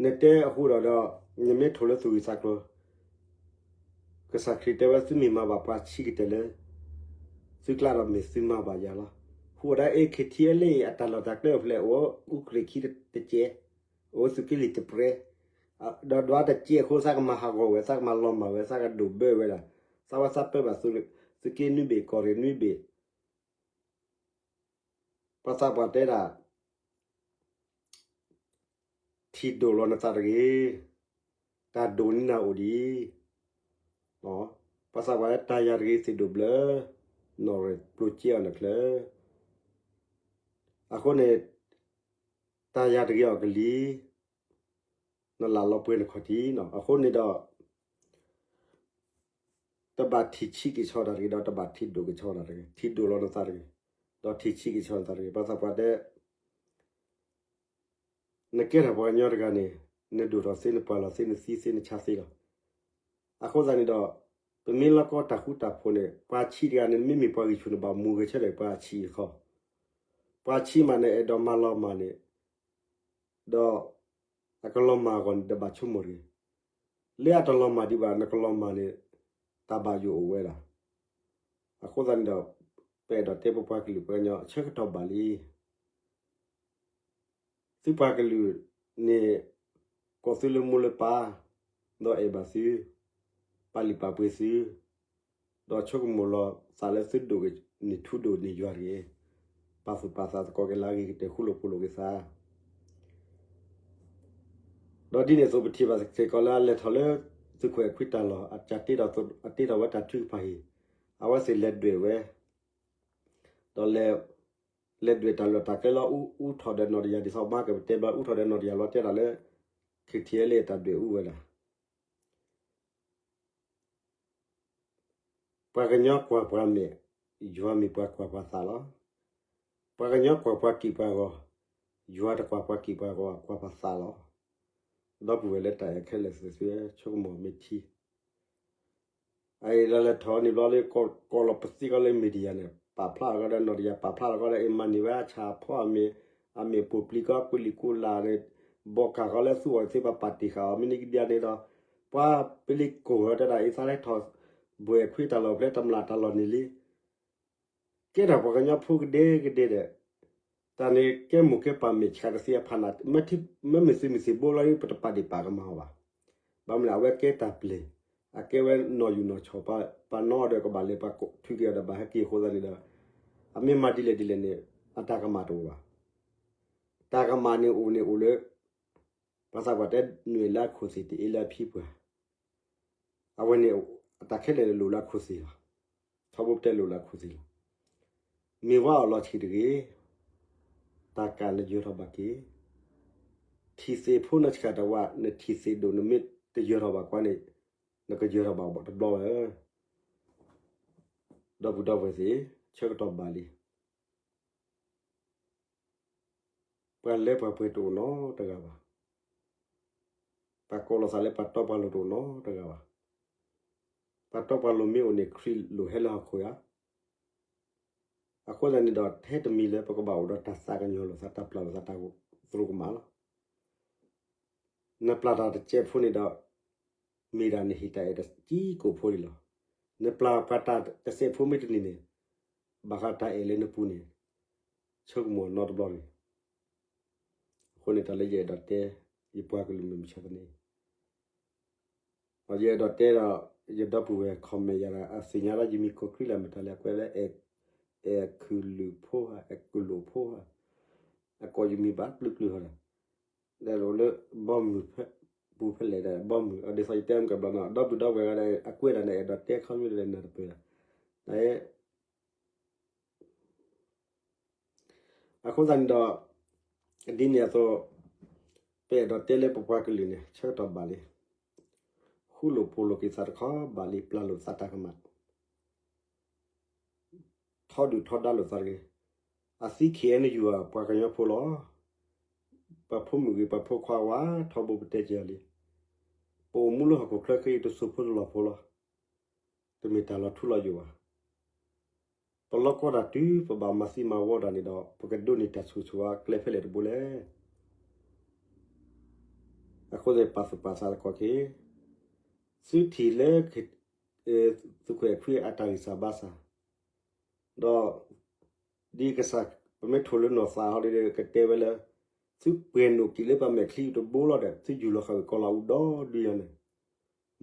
နတဲအဃိဒီးဒီး နမ့ၢ်ထိၣ်လၢသူၣ်ဂံၢ်သးကျိၤ ကစၢ်ခရံာ်တဲဝဲ သုမ့ၢ်မၤဘၣ်ပှၤဆံးကတၢၢ်လၢ သုကျါဒီးမ့ၢ်သုမၤဘၣ်ယၤလီၤ. ဟူဝဲဒၣ် KTLA အတၢ်လီၢ်တၢ်ကျဲအိၣ်ဖဲလဲၣ်, အိၣ်အူကြ့ၢ်ခံတကဲး, အိၣ်ဝဲသုးက့လံာ်တပြဲး, ဒီးဒွးတကဲးအဃိ သးကမၤဟးဂီၤဝဲ, သးကမၤလီၤမၢ်ဝဲ, သးကဒိၣ်ဘၢဝဲဒၣ်, သးဝဲသးပၢဘၣ်သုးက့နွံဘ့ၣ် ကီၢ်ရ့ၣ်နွံဘ့ၣ် ပှၤသးပှၢ်တဲဒၣ် ထံၣ်ဒိၣ်လီၤနသးတဂ့ၤ, တၢ်ဒိၣ်န့ၢ်နၤအိၣ်ဒံး, ပှၤသးပှၢ်တဲတၢ်ယၤတဂ့ၤသ့ၣ်ဒိၣ်ဘျၢ, နီၢ်ရ့ၣ်ပျိကဲအီၤနချၢ, အဃိန့ၣ် တၢ်ယၤတဂ့ၤအီၤကလံၤ, နလၢလီၤပှဲၤနခီၣ်ထံးနီၤ, အဃိန့ၣ်ဒီး တဘၣ်ထံၣ်ဆံးက့ၤဆီတၢ်တဂ့ၤ, ဒီးတဘၣ်ထံၣ်ဒိၣ်က့ၤဆီတၢ်တဂ့ၤ, ထံၣ်ဒိၣ်လီၤနသးတဂ့ၤ, ဒီးထံၣ်ဆံးက့ၤဆီနသးတဂ့ၤ, ပှၤသးပှၢ်တဲ နကဲထီၣ်ပှၤကညီတဂၤန့ၣ် နဒိၣ်ထီၣ်သ့ နပှၢ်လီၤသ့ နသံသ့ နဆါသ့လီၤ. အဃိသတးန့ၣ်ဒီး ပမ့ၢ်လီၤကီတၢ်ဃူတၢ်ဖိးန့ၣ် ပှၤဆံးတဂၤန့ၣ် မ့မ့ၢ်ပှၤဂံၢ်ဆူၣ်န့ၣ် ဘၣ်မူဂဲၤဆၢထၢၣ်ပှၤဆံးတခီ, ပှၤဆံးမးန့ၣ် အဲၣ်ဒိးမၤလီၤမၢ်န့ၣ် ဒီး အကလီၤမၢ်အဂီၢ်န့ၣ် တဘၣ်ဆိကမိၣ်တဂ့ၤ, လၢအတလီၤမၢ်ဒံးဘၣ် နကလီၤမၢ်န့ၣ် တၢ်ဘၣ်ယိၣ်အိၣ်ဝဲဒၣ်. အဃိသတးန့ၣ်ဒီး ပအဲၣ်ဒိးတဲပပှၤကလုာ်ပှၤကညီအဆၢကတီၢ်ဘၣ်လံ သုပှၤကလုာ်န့ၣ် ကိးသုလၢမိၢ်လၢပၢ်, ဒီးအဲၣ်ဘၣ်သု, ပာ်လုၢ်ပာ်ပှ့ၤသု, ဒီးဆိကမိၣ်လီၤသးလၢသုဒိၣ်န့ၢ်ထူဒိၣ်န့ၢ်ယွၤတဂ့ၤ, ပာ်သူၣ်ပာ်သးသကိးက့ၤလၢအဂ့ၤကတၢၢ် ဃူလိာ်ဖိးလိာ်က့ၤသး ဒီးဒ်န့ၣ်အသိး ပထံၣ်ဘၣ်စ့ၢ်ကီးလၢအလဲၤထီၣ်လၢ သုးခိၣ်အဲၣ်ခွံတၢ်လီၢ် အတ့ထီၣ်ဝဲတၢ်ထုကဖၣ်ဟံၣ်, အဝဲသ့ၣ်လဲၤဒွဲၣ်ဝဲ, ဒီးလဲၤဒွဲၣ်တၢ်လီၢ်တၢ်ကျဲလီၤ အူထီၣ်ဒီးနီၢ်တယၢ် ဒ်သိးမါကပတဲဘျီ အူထီၣ်ဒီးနီၢ်တယၢ်ဘျီ တဲဒၣ်လၢ KTLA တၢ်ဒွဲၣ်အူဝဲဒၣ် ပှၤကညီကွၢ်ပှၤမဲာ်, ယွၤမ့ၢ်ပှၤကွၢ်ပှၤသးလီၤ. ပှၤကညီကွၢ်ပှၤကံၢ်ပှၤဂီၤ, ယွၤတကွၢ်ပှၤကံၢ်ပှၤဂီၤကွၢ်ပှၤသးလီၤ. ဒီပုၢ်ဝဲၢ်လၢတၢ်အဲၣ်ခဲလၢာ်သ့ၣ်သု ဆိကမိၣ်မ့ၢ်ထံ အအံၤလၢလဲၤထီၣ်န့ၣ်ဘျီလၢ ကိးလီၤပသံကီးလၢ media န့ၣ် ပာ်ဖျါလီၤကီးဒီးနီၢ်တယၢ် ပာ်ဖျါလီၤကီးဒီး အ့ၣ်မၤန့ၢ်ဝဲအဆၣ်အဖီအမ့ၢ်, အမ့ၢ်ပိာ်ပျံၤကီး ကွံာ်လံာ်ကူလၢ်န့ၣ် ဘီၣ်ကၢ်ကီးလၢသူအီၤသ့ ပပာ်တ့ၢ်ဃာ်အီၤ မ့ၢ်န့ၣ်ကဒါန့ၣ်ဒီး ပှၤပလံၤကိၢ်ဝဲတဲဒၣ် အံၤသးလဲၤထီၣ်ဘှဲၣ်ခွံတၢ်လီၢ်ဖဲတမျၢ်တၢ်လီၢ်န့ၣ်လံ ကဲထီၣ်ပှၤကညီဖိကဒဲကဒဲဒီး တၢ်န့ၣ်ကဲမိၢ်ကဲပၢ်မဲာ်ဆှးတသ့အဖးနး မ့မ့ၢ်သုးမုၢ်သံၣ်ဘိလီၤ ပတပာ်ဒ့ၣ်ပာ်ကမၣ်အီၤဘၣ်. ဘၣ်မနုၤလဲၣ် အဝဲကဲတၢ်ပျဲၢ်, အကဲဝဲနီၢ်ယူၢ်နီၢ်ဆီၣ် ပှၤနီၣ်ဒီးကဘၣ်လဲၤ ပှၤထုးက့ၤအီၤဒီးဘၣ်ဟဲက့ၤအဃိသတးန့ၣ်ဒီး အမ့ၢ်မၤဒ်လဲၣ်ဒ်လဲၣ်န့ၣ် အတၢ်ကမၣ်တအိၣ်ဘၣ်. တၢ်ကမၣ်န့ၣ်အိၣ်န့ၣ်အိၣ်လၢ ပှၤသးပှၢ်တဲနွဲၣ်လၢအခိၣ်သ့ၣ် တအ့လၢအဖံပှၢ် အဝဲန့ၣ် အတၢ်ခဲလၢာ်န့ၣ်လိၣ်လၢအခိၣ်သ့ၣ်လီၤ. ထီဘိပတဲလိၣ်လၢအခိၣ်သ့ၣ်လီၤ. မ့ၢ်ဝဲအီၣ်လီၤဆံးတဂ့ၤ, တၢ်ကၢ်နယၢၤထီၣ်ဘၣ်က့ၤ, ထံၣ်သ့ၣ်ဖိနဆှၢတဝၢ် နထံၣ်သ့ၣ်ဒိၣ် နမ့ၢ်တယၢၤထီၣ်ဘၣ်ကွၢ်န့ၣ် နကယၢၤထီၣ်ဘၣ်ဘီၣ်တဘျီဝဲ. ဒီပုၢ်ဒီဝဲၢ်သ့ၣ် ဆၢကတီၢ်ဘၣ်လံ ပှၤလၢပှၤပှဲၤတအိၣ်နီတဂၤဘၣ်. ပှၤကိးလီၤသးလၢပှၤတီပှၤလိၤတအိၣ်နီတဂၤဘၣ်. ပှၤတီပှၤလိၤမ့ၢ်အိၣ်န့ၣ် ခရံာ်လိၣ်ဟဲလၢဟီၣ်ခိၣ်ဧါ. အဃိသတးန့ၣ်ဒီး ထဲတမံၤလၢပကဘၣ်အိၣ်ဒီးတၢ်သးကညီၤလိာ်သး တၢ်ပျၢ်လိာ်သး တၢ်သရူးကမၣ်လီၤ. နပျၢ်တၢ်တစဲးဖိန့ၣ်ဒီး မ့ၢ်ဒၣ်နဟ့ၣ်တၢ်အဲၣ်တစဲးကိးဖိန့ၣ်လီၤ. နပျၢ်ပှၤတၢ်တစဲးဖိမ့ၢ်တန့ၢ်န့ၣ် ဘၣ်ဃးတၢ်အဲၣ်လၢနပူၤန့ၣ် ဆိကမိၣ်နီတဘျီတဂ့ၤ. အဃိန့ၣ်တၢ်လၢယအဲၣ်ဒိးတဲ ယပှၤကလုာ်မုၢ်မဆါတနံၤ ယအဲၣ်ဒိးတဲဒီး ယဒီပုၢ်ဝဲၢ် comment ယၤဒီး အသ့ၣ်ညါလၢယမံၤကီၢ်ခရံာ်လၢမတၤလဲၣ် အကွဲးလၢ အဲၣ်ခုၣ်လုၢ်ဖိဧါ အဲၣ်ကလုၢ်ဖိဧါ အကိးယမံၤဘၣ်ကလုာ်ကလုာ်ဟီဒီး ဒီးလၢဘီမုၢ်ဖဲ ပူၤဖဲလဲၣ်ဒီး ဘီမုၢ် ဒ်သိးယတဲမုၢ်ကဘျီနီၤ ဒီပုၢ်ဒီဝဲၢ်ဂၤဒီး အကွဲးဒၣ်န့ၣ် အဲၣ်ဒိးတဲခီမ့ၢ်ဒီးနၢ်တပၢၢ်ဒီး အဃိသတးန့ၣ်ဒီး ဒ်န့ၣ်အသိး ပအဲၣ်ဒိးတဲလၢပပှၤကလုာ်န့ၣ် ဆၢကတီၢ်ဘၣ်လံ ဃူလိာ်ဖိးလိာ်က့ၤသးတခီဘၣ်လံ ပျၢ်လိာ်သးတၢ်ကမၣ် ထီဒုၣ်ထီဒါလိာ်သးတဂ့ၤ. အသံ ခ့ၣ်အဲၣ်ယူၣ် ဧါ ပှၤကညီဖိလီၤ. ပဖိမုၣ်ဂ့ၤ ပဖိခွါဝါ ထီဘိပတဲက့ၤအီၤလံ. ပအိၣ်မူလၢဟီၣ်ခိၣ်ချၢခဲအံၤ တစိၢ်ဖိတလီၢ်ဖိလီၤ. တမ့ၢ်တၢ်လီၤထူလီၤယိာ်ဘၣ်. ပလီၢ်ကီတၢ်တုၤ ပဘၣ်မၤသံမၤဝီတၢ်န့ၣ်ဒီး ပကဒိးန့ၢ်တၢ်ဆိၣ်ဂ့ၤဆိၣ်ဝါကျဲဖဲလဲၣ်တဘိလဲၣ်. အဃိန့ၣ် ပာ်သူၣ်ပာ်သးလၢကီၢ်ခ့ သုထံၣ်လၢ သုးခွဲးခွံအတၢ်ဂံၢ်စၢ်ဘါစၢ်, ဒီး ဒ်ကစၢ် ပမ့ၢ်ထိၣ်လၢနီၢ်သးဟီဒီး ကတဲဝဲလၢ သုပှဲၤနိၣ်ကံၣ်လၢပမဲာ်ချံတဘိလီၤဒီး သုယူၢ်လီၤဃာ်ဝဲကီၤလၤအူဒီဒုညါန့ၣ်,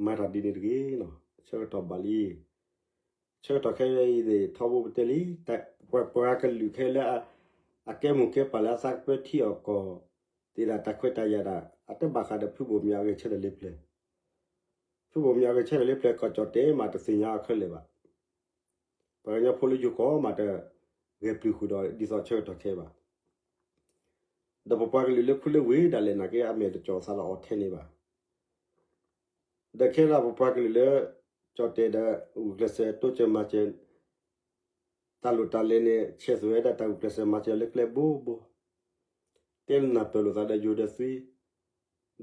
မၤတၢ်ဒ်န့ၣ်တဂ့ၤနီၤ. ဆၢကတီၢ်ဘၣ်လံ. ဆၢကတီၢ်ခဲအံၤန့ၣ် ထီဘိပတဲလံ, ပှၤကလုာ်ခဲလၢာ် အကဲမိၢ်ကဲပၢ်လၢအသးကပၢထံအီၣ်ကီၢ် သ့ၣ်ဒၣ်တၢ်ခွဲးတၢ်ယာ်ဒၣ် အတဘၣ်ဃးဒီးဖုဘိၣ်မၠးအဂဲၤဆၢထၢၣ်လ့ပျၢၤ, ဖုဘိၣ်မၠးအဂဲၤဆၢထၢၣ်လ့ပျၢၤ ကီၢ်ကၠီၣ်တဲာ်မးတသ့ၣ်ညါအီၤခဲလၢာ်ဘၣ်. ပှၤကညီဖိလၢယိၤကီၢ်မးတဂဲၤပျုၤဃုာ်ဒီးဒ်သိးဆၢကတီၢ်ခဲအံၤဘၣ်. ဒီးပပှၤကလုာ်လၢခူလၢဝ့ၢ်ဒၣ်လဲာ်နာ်က့ အမဲာ်တကီၢ်အသးလီၤအီၤထဲန့ၣ်ဘၣ်. ဒီးခဲဒီးပပှၤကလုာ်လၢ ကၠီၣ်တဲာ်ဒီး ဂုာ်ကျဲးစၢးတိစၢၤမၤစၢၤ တၢ်လိၣ်တၢ်လဲၤန့ၣ် ဆဲးသွဲၣ်ဝဲဒၣ်တၢ်ဂုာ်ကျဲးစၢးမၤစၢၤလၢကျဲဘိဘိ, တဲနၢ်ပၢၢ်လိာ်သးဒီးယိၤဒီး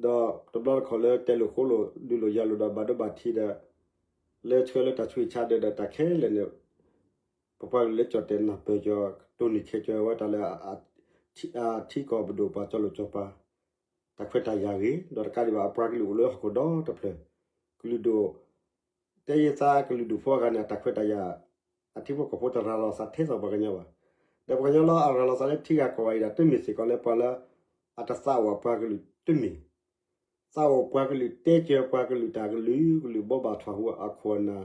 သွံ, ဒီးတဘျီတခီၣ်လၢတဲလိာ်ဃိလိာ် ဒုးလိာ်ယၤလိာ်ဒီးဘၣ်ဒိဘၣ်ထံးဒီး လၢဆှၢလၢတၢ်ဆူးတၢ်ဆါဒီး တၢ်ခဲလၢာ်န့ၣ် ပပှၤကလုာ်လၢကၠီၣ်တဲာ်နၢ်ပၢၢ်ကၠီ တိၢ်နီၣ်ခဲကၠီဝဲတၢ်လၢ အထံကီၢ်ပဒိၣ်ပှၤကၠီလိာ်ကၠီပၤ တၢ်ခွဲးတၢ်ယာ်ဂ့ၤ, ဒီးတကးဒံးဘၣ် အပှၤကလုာ်အိၣ်လၢဟီၣ်ခိၣ်ဒီတဖျၢၣ်, ကလုာ်ဒိၣ် တဲယသးကလုာ်ဒူၣ်ဖိအဂၤန့ၣ် အတၢ်ခွဲးတၢ်ယာ် အထံဖိကီၢ်ဖိတရၤလီၤသးထဲသိးပှၤကညီဘၣ်. ဒီးပှၤကညီလၢအရၤလီၤသးလၢထံဂၤကီၢ်ဂၤအံၤဒီး တမ့ၢ်စ့ၢ်ကီးလၢပှၤလၢ အတသးအိၣ်အပှၤကလုာ်တမ့ၢ်, သးအိၣ်ပှၤကလုာ်တဲကၢၤပှၤကလုာ်တၢ်ကလုာ်ကလုာ် ဘိးဘၣ်ထွဲဟူအခိၣ်အနၢ်,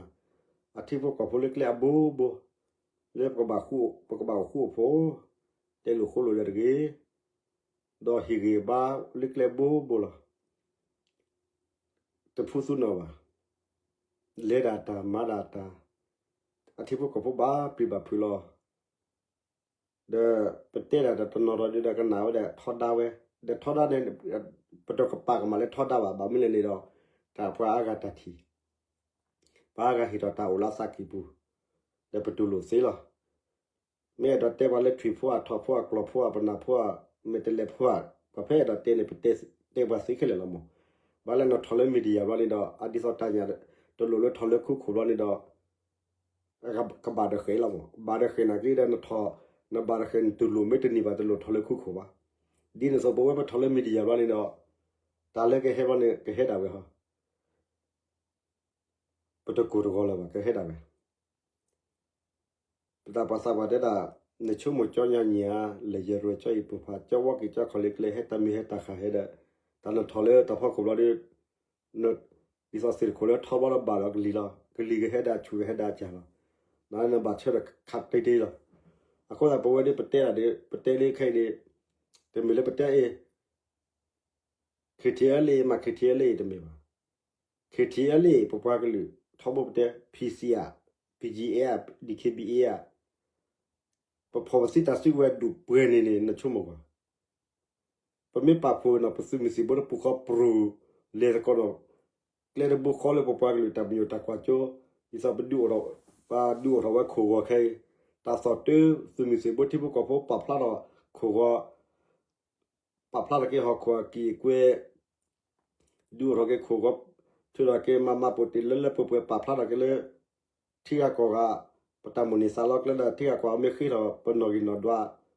အထံဖိကီၢ်ဖိလၢကျဲအဘိဘိ, လၢပကဘၣ်အိၣ်ဃူအိၣ်ဖိး, တဲလိာ်ဃိလိာ်လၢတဂ့ၤ ဒီးဟ့ၣ်ဂ့ၤဘါလၢကျဲဘိဘိလီၤ. တဖုသူနီၢ်ဘၣ်. လဲၤဒၣ်တၢ်မၤဒၣ်တၢ်, အထံဖိကီၢ်ဖိဘၣ်ပျံၤဘၣ်ဖုးလီၤ. ဒီးပတဲဒၣ်တနီၤဒီးဒုးဒီးကနၣ်ဝဲဒၣ်ထီဒါဝဲ, ဒီးထီဒါန့ၣ် ပတကပာ်ကမၣ်လၢထီဒါဘၣ်, ဘၣ်မနုၤလဲၣ်န့ၣ်ဒီး တၢ်ပှၤအါဂၤတၢ်ထံၣ်, ပှၤအါဂၤဟ့ၣ်ထီၣ်တၢ်အိၣ်လၢအသးကံၢ်ပူၤ, ဒီးပတူၢ်လိာ်သ့လီၤ. မ့ၢ်အဲၣ်ဒိးတဲပှၤလၢထွံၣ်ဖိဧါ, ထီၣ်ဖိဧါ, ကျီၢ်ဖိဧါ, ပနၢ်ဖိဧါ, မဲာ်တဲးလဲးဖိဧါ, ပှၤဖဲအဲၣ်ဒိးတဲန့ၣ် ပတဲပှၤသ့ခဲလၢာ်လီၤမး. ဘၣ်လၢနထီၣ်လၢ media ဘျီန့ၣ်ဒီး အဒ်သိးတၢ်ညၣ်တလိၣ်လၢထီၣ်လၢခိခိၣ်ဘျီန့ၣ်ဒီး ကဘၣ်ဒီးဃဲၤလီၤမး. ဘၣ်ဒီးဃဲၤနာ်က့ဒီးနထီၣ်, နဘၣ်ဒီးဃဲၤနတူၢ်လိာ်မ့ၢ်တန့ၢ်ဘၣ် တလိၣ်ထီၣ်လၢခိခိၣ်ဘၣ်. ဒ်န့ၣ်အသိးပဝဲပထီၣ်လၢ media ဘျီန့ၣ်ဒီး တၢ်လၢကဟဲဘျီန့ၣ် ကဟဲဒၣ်ဝဲဟီ ပတကိၢ်တဂီၤလၢၤဘၣ် ကဟဲဒၣ်ဝဲ. ပတၢ်ပှၤသးပှၢ်တဲဒၣ်, နဆိကမိၣ်ကၠီညါညံၣ်ဧါ, လဲၤယရူၤကၠီအံၤပိၢ်ဖး, ကၠီဝီက့ၤကၠီခီၣ်လ့ကျဲ ဟဲတၢ်မံၤဟဲတၢ်ဃၣ်ဟဲဒီး, တၢ်နထီၣ်လၢတၢ်ဖီခိၣ်ဘျီဒီး, ဒ်သိးသ့ၣ်တခိၣ်လၢထီဘီဒီးဘၣ်ဒီးကလံၤလီၤ, ကလံၤကဟဲဒၣ်ဆူၣ်ကဟဲဒၣ်ကၢ်လီၤ. နနဘၣ်ဆၢထၢၣ်ခးတ့တ့လီၤ. အဃိသတးပဝဲဒၣ်ပတဲဒၣ်ဒီး ပတဲလၢခဲအံၤဒီး, တမ့ၢ်လၢပတဲအ့ၣ် KTLA မး KTLA တမ့ၢ်ဘၣ်. KTLA ပပှၤကလုာ် ထီဘိပတဲ PC ဧါ, BGF ဧါ, DKBA ဧါ, ပဖီၣ်ပသံတၢ်စုကဝဲၤဒူၣ်ပှဲၤန့ၣ်န့ၣ် နဆိကမိၣ်ကွၢ်. ပမ့ၢ်ပာ်ဖှိၣ်နီၤ ပသုးမုၢ်သံၣ်ဘိတပူၤဃီပြူၤ လဲၤသကိးဒီး ကျဲတဘိဃီလၢပပှၤကလုာ်တၢ်ပညိၣ်တၢ်ကွၢ်စိ, ဒ်သိးပဒုးအိၣ်ထီၣ်, ပဒုးအိၣ်ထီၣ်ဝဲခိၣ်ဂီၤခဲအံၤ, တၢ်သီၣ်တၢ်သုးမုၢ်သံၣ်ဘိထံဖိကီၢ်ဖိပာ်ဖျါထီၣ်ခိၣ်ဂီၤ ပာ်ဖျါထီၣ်က့ၤဟီၣ်ခိၣ်အကံၢ်အကွဲ, ဒုးအိၣ်ထီၣ်က့ၤခိၣ်ဂီၤ, ထုးထီၣ်က့ၤမၤမၤပိာ်တ့ၢ်လၢလၢပှဲၤပှဲၤ ပာ်ဖျါထီၣ်က့ၤလၢ ထံဂၤကီၢ်ဂၤ, ပတၢ်မိၣ်န့ၢ်သးလီကျဲဒီး ထံဂၤကီၢ်ဂၤမ့ၢ်ဃ့ထီၣ် ပနီၣ်ဂံၢ်နီၣ်ဒွး, ပလံာ်ခိၣ်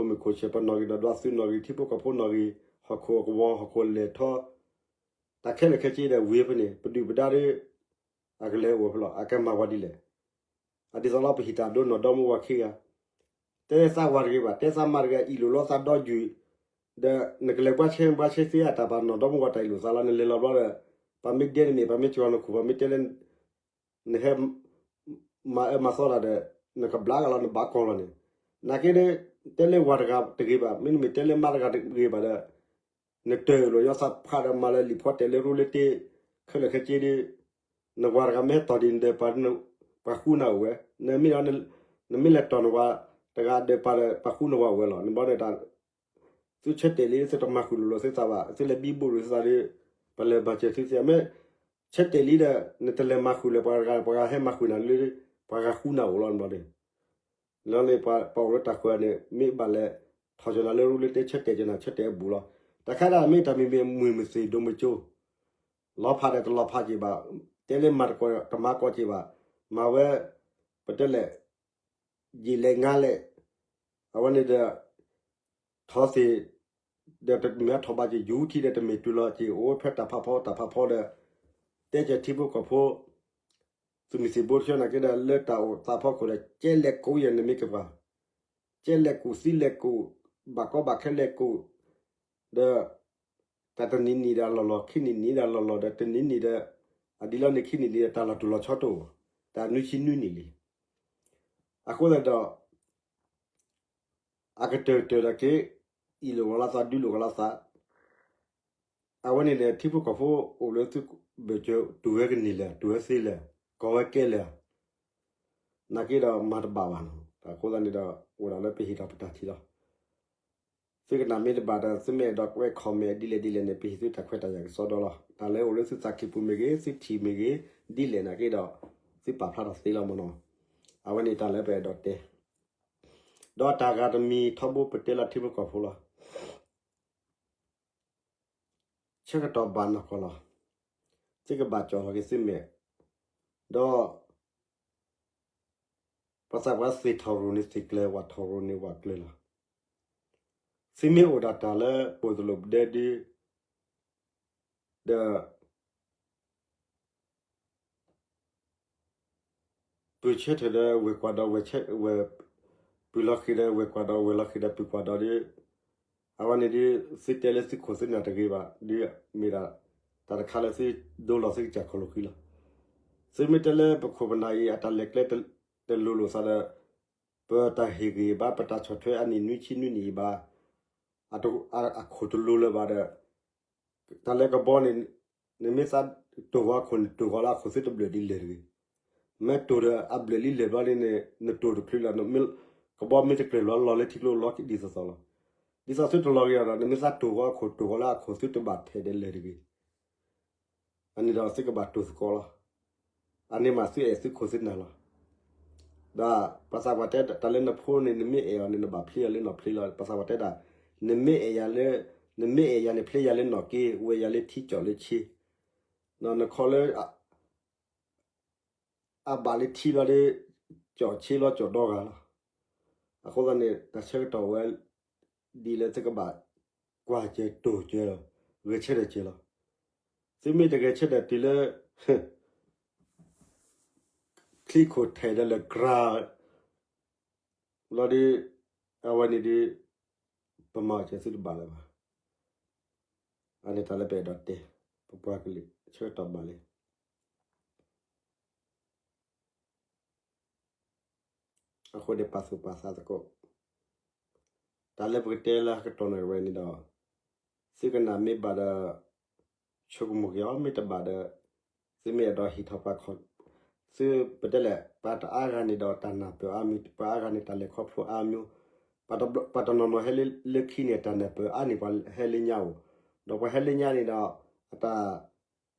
မုၢ်ခိၣ်ဆဲး ပနီၣ်ဂံၢ်နီၣ်ဒွး သုးနီၣ်ဂံၢ် ထံဖိကီၢ်ဖိနီၣ်ဂံၢ်, ဟီၣ်ခိၣ်အကဝီၤ ဟီၣ်ခိၣ်လဲၤထီၣ်, တၢ်ခဲလၢာ်ခဲဆ့ဒီးဝံၤဖဲန့ၣ် ပဒုၣ်ပဒါဒီး အကလဲၤအိၣ်ဖဲလီၤ အကမၤဝဲဒ်လဲၣ်. အဒ်သိးလီၤပဟ့ၣ်တၢ်ဒိနီၢ်ဒီမါဝၤခံဂၤ, တဲသးဝၤတဂ့ၤဘၣ် တဲသးမါတဂ့ၤ အံၣ်လိာ်လီၤသးဒီယုၢ်, ဒီးနကလဲၤဘှါဆဲဘှါဆဲသ့အတၢ်ပာ်နီၢ်ဒီမါဝၤတၢ်အံၣ်လိာ်သးလီၤ နလဲၤလီၤဘျီဒီး, ပှၤမ့ၢ်ဒဲနမ့ၢ် ပှၤမ့ၢ်ကၠီၤနခိၣ် ပှၤမ့ၢ်တဲလၢ နဟဲ မၤအၢမၤသီတၢ်ဒီး နကဘျါကလီၤ နဘၣ်ကီၢ်လီၤန့ၣ်, နာ်က့ဒီး တဲလၢဝၤတဂၤတဂ့ၤဘၣ်, မ့တမ့ၢ်တဲလၢမါတဂၤတဂ့ၤဘၣ်ဒီး နတၢၢ်လိာ်ညီသးဖးဒီးမၤလၢလံာ်ဖီတဲာ်လၢရူလၢတ့ ခဲလၢာ်ခဲဆ့ဒီး နဝၤတဂၤမ့ၢ်ဟဲတီၢ်ဒံးနဒၢးပၤ ပှၤဃူနၤအိၣ်ဝဲ, နမ့ၢ်ဒီး နမ့ၢ်လဲၤတီၢ်နဝၤတဂၤဒၢးပၤဒီး ပှၤဃူနဝၤအိၣ်ဝဲလီၤ. နဘျီန့ၣ် သုဆၢတဲာ်လံ သုတမၤဃုာ်လိာ်လိာ်သုသးဘၣ်, သုလဲၤဘံဘူၣ်လိာ်သုသးဒီး ပလဲၤမၤစၢၤသုသ့, မ့ၢ်ဆၢတဲာ်လံဒီး နတလဲၤမၤဃုာ်လၢပှၤတဂၤ ပှၤဂၤဟဲမၤဃုာ်နၤလၢ ပှၤဂၤဃူနၤအိၣ်လီၤ နဘျီန့ၣ် လီၤန့ၣ် ပှၤအိၣ်လၢတၢ်ခွဲးန့ၣ် မ့ၢ်ဘၣ်လဲၤထီၣ်ကၠီနၤလၢရူလၢတ့ ဆၢတဲာ်ကၠီနၤ ဆၢတဲာ်အဘူးလီၤ. တၢ်ခါဒၣ်မ့ၢ်တၢ်မံၤမံၤမုာ်မုာ်သ့ၣ်ဒိမုာ်ကၠိ လီၤဖးဒီးတလီၤဖးက့ၤဘၣ်, တဲလၢမၤတကိးတမၤကိးက့ၤဘၣ်, မၤဝဲ ပတဲလဲၣ် ယံာ်လဲၣ်ငါလဲၣ်, အဝဲန့ၣ်ဒီး ထီသ့ၣ် ဒီးတမ့ၢ်အထီၣ်ဘၣ်က့ၤ ယူၤထံဒီးတမ့ၢ်တုၤလီၤက့ၤ အိၣ်ဖဲတၢ်ဖးဖီတၢ်ဖးဖီဒီး တဲကၢၤထံဖိကီၢ်ဖိ သုးမုၢ်သံၣ်ဘိတဆၢနာ်က့ဒီး လၢတၢ်အိၣ်သးဖီခိၣ်ဒီး ကဲလဲၣ်ကိးယဲၢ်နမ့ၢ်ကပၤ, ကဲလဲၣ်ကိးသံလဲၣ်ကိး ဘၣ်ကီဘၣ်ခဲလဲၣ်ကိး ဒီး တၢ်တနံၤနံၤဒီးအလီၢ်လီၢ် ခံနံၤနံၤဒီးအလီၢ်လီၢ်ဒီး တနံၤနံၤဒီး အဒ်လီၤန့ၣ် ခံနံၤနံၤဒီး တၢ်လီၤတူၢ်လီၤဆီတအိၣ်, တၢ်နွံဆံနွံနံၣ်လံ. အဃိသတးဒီး အကတၢၢ်တၢၢ်ဒီးက့ၤ အ့ၣ်လိာ်ကီၤလီၤသး ဒုးလိာ်ကီၤလီၤသး, အဝဲန့ၣ်ဒီး ထံဖိကီၢ်ဖိအိၣ်လၢသုးဘၢၣ်စၢၤ တူၢ်ဝဲကန့ၢ်လၢၤ တူၢ်ဝဲသ့လၢၤ ကီၢ်ဝဲကဲလၢၤ နာ်က့ဒီးမၤတဘၣ်ဘၣ်နီၤ. အဃိသတးန့ၣ်ဒီး အိၣ်ဒၣ်လၢပဟ့ၣ်ထီၣ်ပတၢ်ထံၣ်လီၤ. သုကနၣ်မ့ၢ်တဘၣ်ဒီး သုမ့ၢ်အဲၣ်ဒိးကွဲး comment ဒ်လဲၣ်ဒ်လဲၣ်န့ၣ် ပဟ့ၣ်သုတၢ်ခွဲးတၢ်ယာ်ကစီဒီလီၤ. တၢ်လၢအိၣ်လၢသုသးကံၢ်ပူၤမ့ၢ်ဂ့ၤ သုထံၣ်မ့ၢ်ဂ့ၤ ဒ်လဲၣ်နာ်က့ဒီး သုပာ်ဖျါထီၣ်သ့လီၤမ့ၢ်နီၤ. အဝဲန့ၣ်တၢ်လၢပအဲၣ်ဒိးတဲ ဒီးတၢ်ဂၤတမံၤထီဘိပတဲလီၤထံဖိကီၢ်ဖိလီၤ. ဆၢကတီၢ်ဘၣ်နီၢ်ကီၢ်လီၤ. သုကဘၣ်ကၠီၣ်လီၤက့ၤသုမဲာ်, ဒီး ပှၤသးပှၢ်သ့ၣ်ထီၣ်ရိၤန့ၣ်သ့ၣ်ကျၢၤ ဝၣ်ထီၣ်ရိၤန့ၣ်ဝၣ်ကျၢၤလီၤ. သုမ့ၢ်အိၣ်ဒၣ်တၢ်လၢပိာ်တလိာ်ပဒဲဒု ဒီး ပုၢ်ဆၢထၢၣ်ဒီးဝဲၢ်ကွၢ်ဒီးဝဲၢ်, ပုၢ်လီၤဃံၤဒီးဝဲၢ်ကွၢ်ဒီး ဝဲၢ်လီၤဃံၤဒီးပုၢ်ကွၢ်ဒီးဒီး အဝဲန့ၣ်ဒု သုတဲလၢသုခိၣ်သုနၢ်တဂ့ၤဘၣ် ဒုမ့ၢ်ဒၣ် တၢ်တခါလၢသုဒိလီၤသုကစၢ်ခီၣ်လိာ်ဃံလီၤ. သုမ့ၢ်တဲလၢပခိၣ်ပနၢ်အံၤ အတၢ်လဲၤကျဲတလိၤလိာ်သးဒီး ပတၢ်ဟ့ၣ်ဂံၢ်ဘါ ပတၢ်ဆီၣ်ထွဲအနံၣ်နွံဆံနွံနံၣ်အံၤဘၣ် အခိၣ်တလိၤလၢၤဘၣ်ဒီး တၢ်လၢကဘီန့ၣ် နမ့ၢ်သးတိၢ်ဃီအခိၣ်န့ၣ် တိၢ်ဃီလၢအခိၣ်သုတဘျၢၣ်ဒ်လဲၣ်တဂ့ၤ. မ့ၢ်တိၢ်ဒီးအဘျၢၣ်လံလဲၣ်ဘျီန့ၣ် နတိၢ်တချုးလၢၤ ကဘီမ့ၢ်တကျၢၤဘျီလီၤလၢထံကျိလီၤဒ်သိးသိးလီၤ. ဒ်သိးသုတလီၤဂ့ၤအီၤဒီး နမ့ၢ်သးတိၢ်ဃီအခိၣ် တိၢ်ဃီလၢအခိၣ်သုတဘၣ်ထဲးဒ်လဲၣ်တဂ့ၤ. အန့ၣ်ဒီးသုကဘၣ်တိၢ်သကိးလီၤ. အန့ၣ်မးသုအဲၣ်သုခိၣ်သုနၢ်လီၤ. ဒီးပှၤသးပှၢ်တဲတၢ်လၢနဖိန့ၣ် နမ့ၢ်အဲၣ်အီၤန့ၣ် နဘၣ်ဖျ့အီၤလၢနီၢ်ဖျ့လီၤ. ပှၤသးပှၢ်တဲဒၣ် နမ့ၢ်အဲၣ်ယၤလၢ နမ့ၢ်အဲၣ်ယၤန့ၣ် ဖျ့ယၤလၢနီၢ်က့ ဝဲယၤလၢထံကၠီၣ်လၢဆ့ နခီလၢ အဘၣ်လၢထံလီၤဒီး ကၠီၣ်ဆ့လီၤကၠီၣ်ဒီဂၤလီၤ. အဃိသတးန့ၣ် တၢ်ဆၢကတီၢ်ဝဲ ဒ်လၢသုကဘၣ်ကွၢ်စၢၤတိၢ်စၢၤ ဂဲၤဆၢထၢၣ်စၢၤလီၤ. သုမ့ၢ်တဂဲၤဆၢထၢၣ်တုၤလၢ ချံခိၣ်ထဲးဒီးလၢကြၤ လီၤဒီး အဝဲန့ၣ်ဒီး ပမၤအီၤစၢၤသုတဘၣ်လၢၤဘၣ်. အန့ၣ်တၢ်လၢပအဲၣ်ဒိးတဲ ပပှၤကလုာ်ဆၢကတီၢ်ဘၣ်လံ. အဃိန့ၣ်ပာ်သူၣ်ပာ်သးသကိး တၢ်လၢပကတဲလၢဟးကတီၢ်န့ၣ်ဝဲန့ၣ်ဒီး သုကနၣ်မ့ၢ်ဘၣ်ဒီး ဆိကမိၣ်က့ၤအီၤ မ့ၢ်တဘၣ်ဒီး သုမ့ၢ်အဲၣ်ဒိးဟ့ၣ်ထီၣ်ပှၤခီၣ် သုပတဲလဲၣ် ပှၤတအါဂၤန့ၣ်ဒီးတၢ်နၢ်ပၢၢ်အါမံၤ ပှၤအါဂၤန့ၣ်တၢ်လဲၤခီဖျိအါမံၤ ပှၤတနီၤနီၤဟဲလၢခံန့ၣ် တၢ်နၢ်ပၢၢ်အါန့ၢ်ပှၤဟဲလၢညါအိၣ် ဒီးပှၤဟဲလၢညါန့ၣ်ဒီး အတၢ်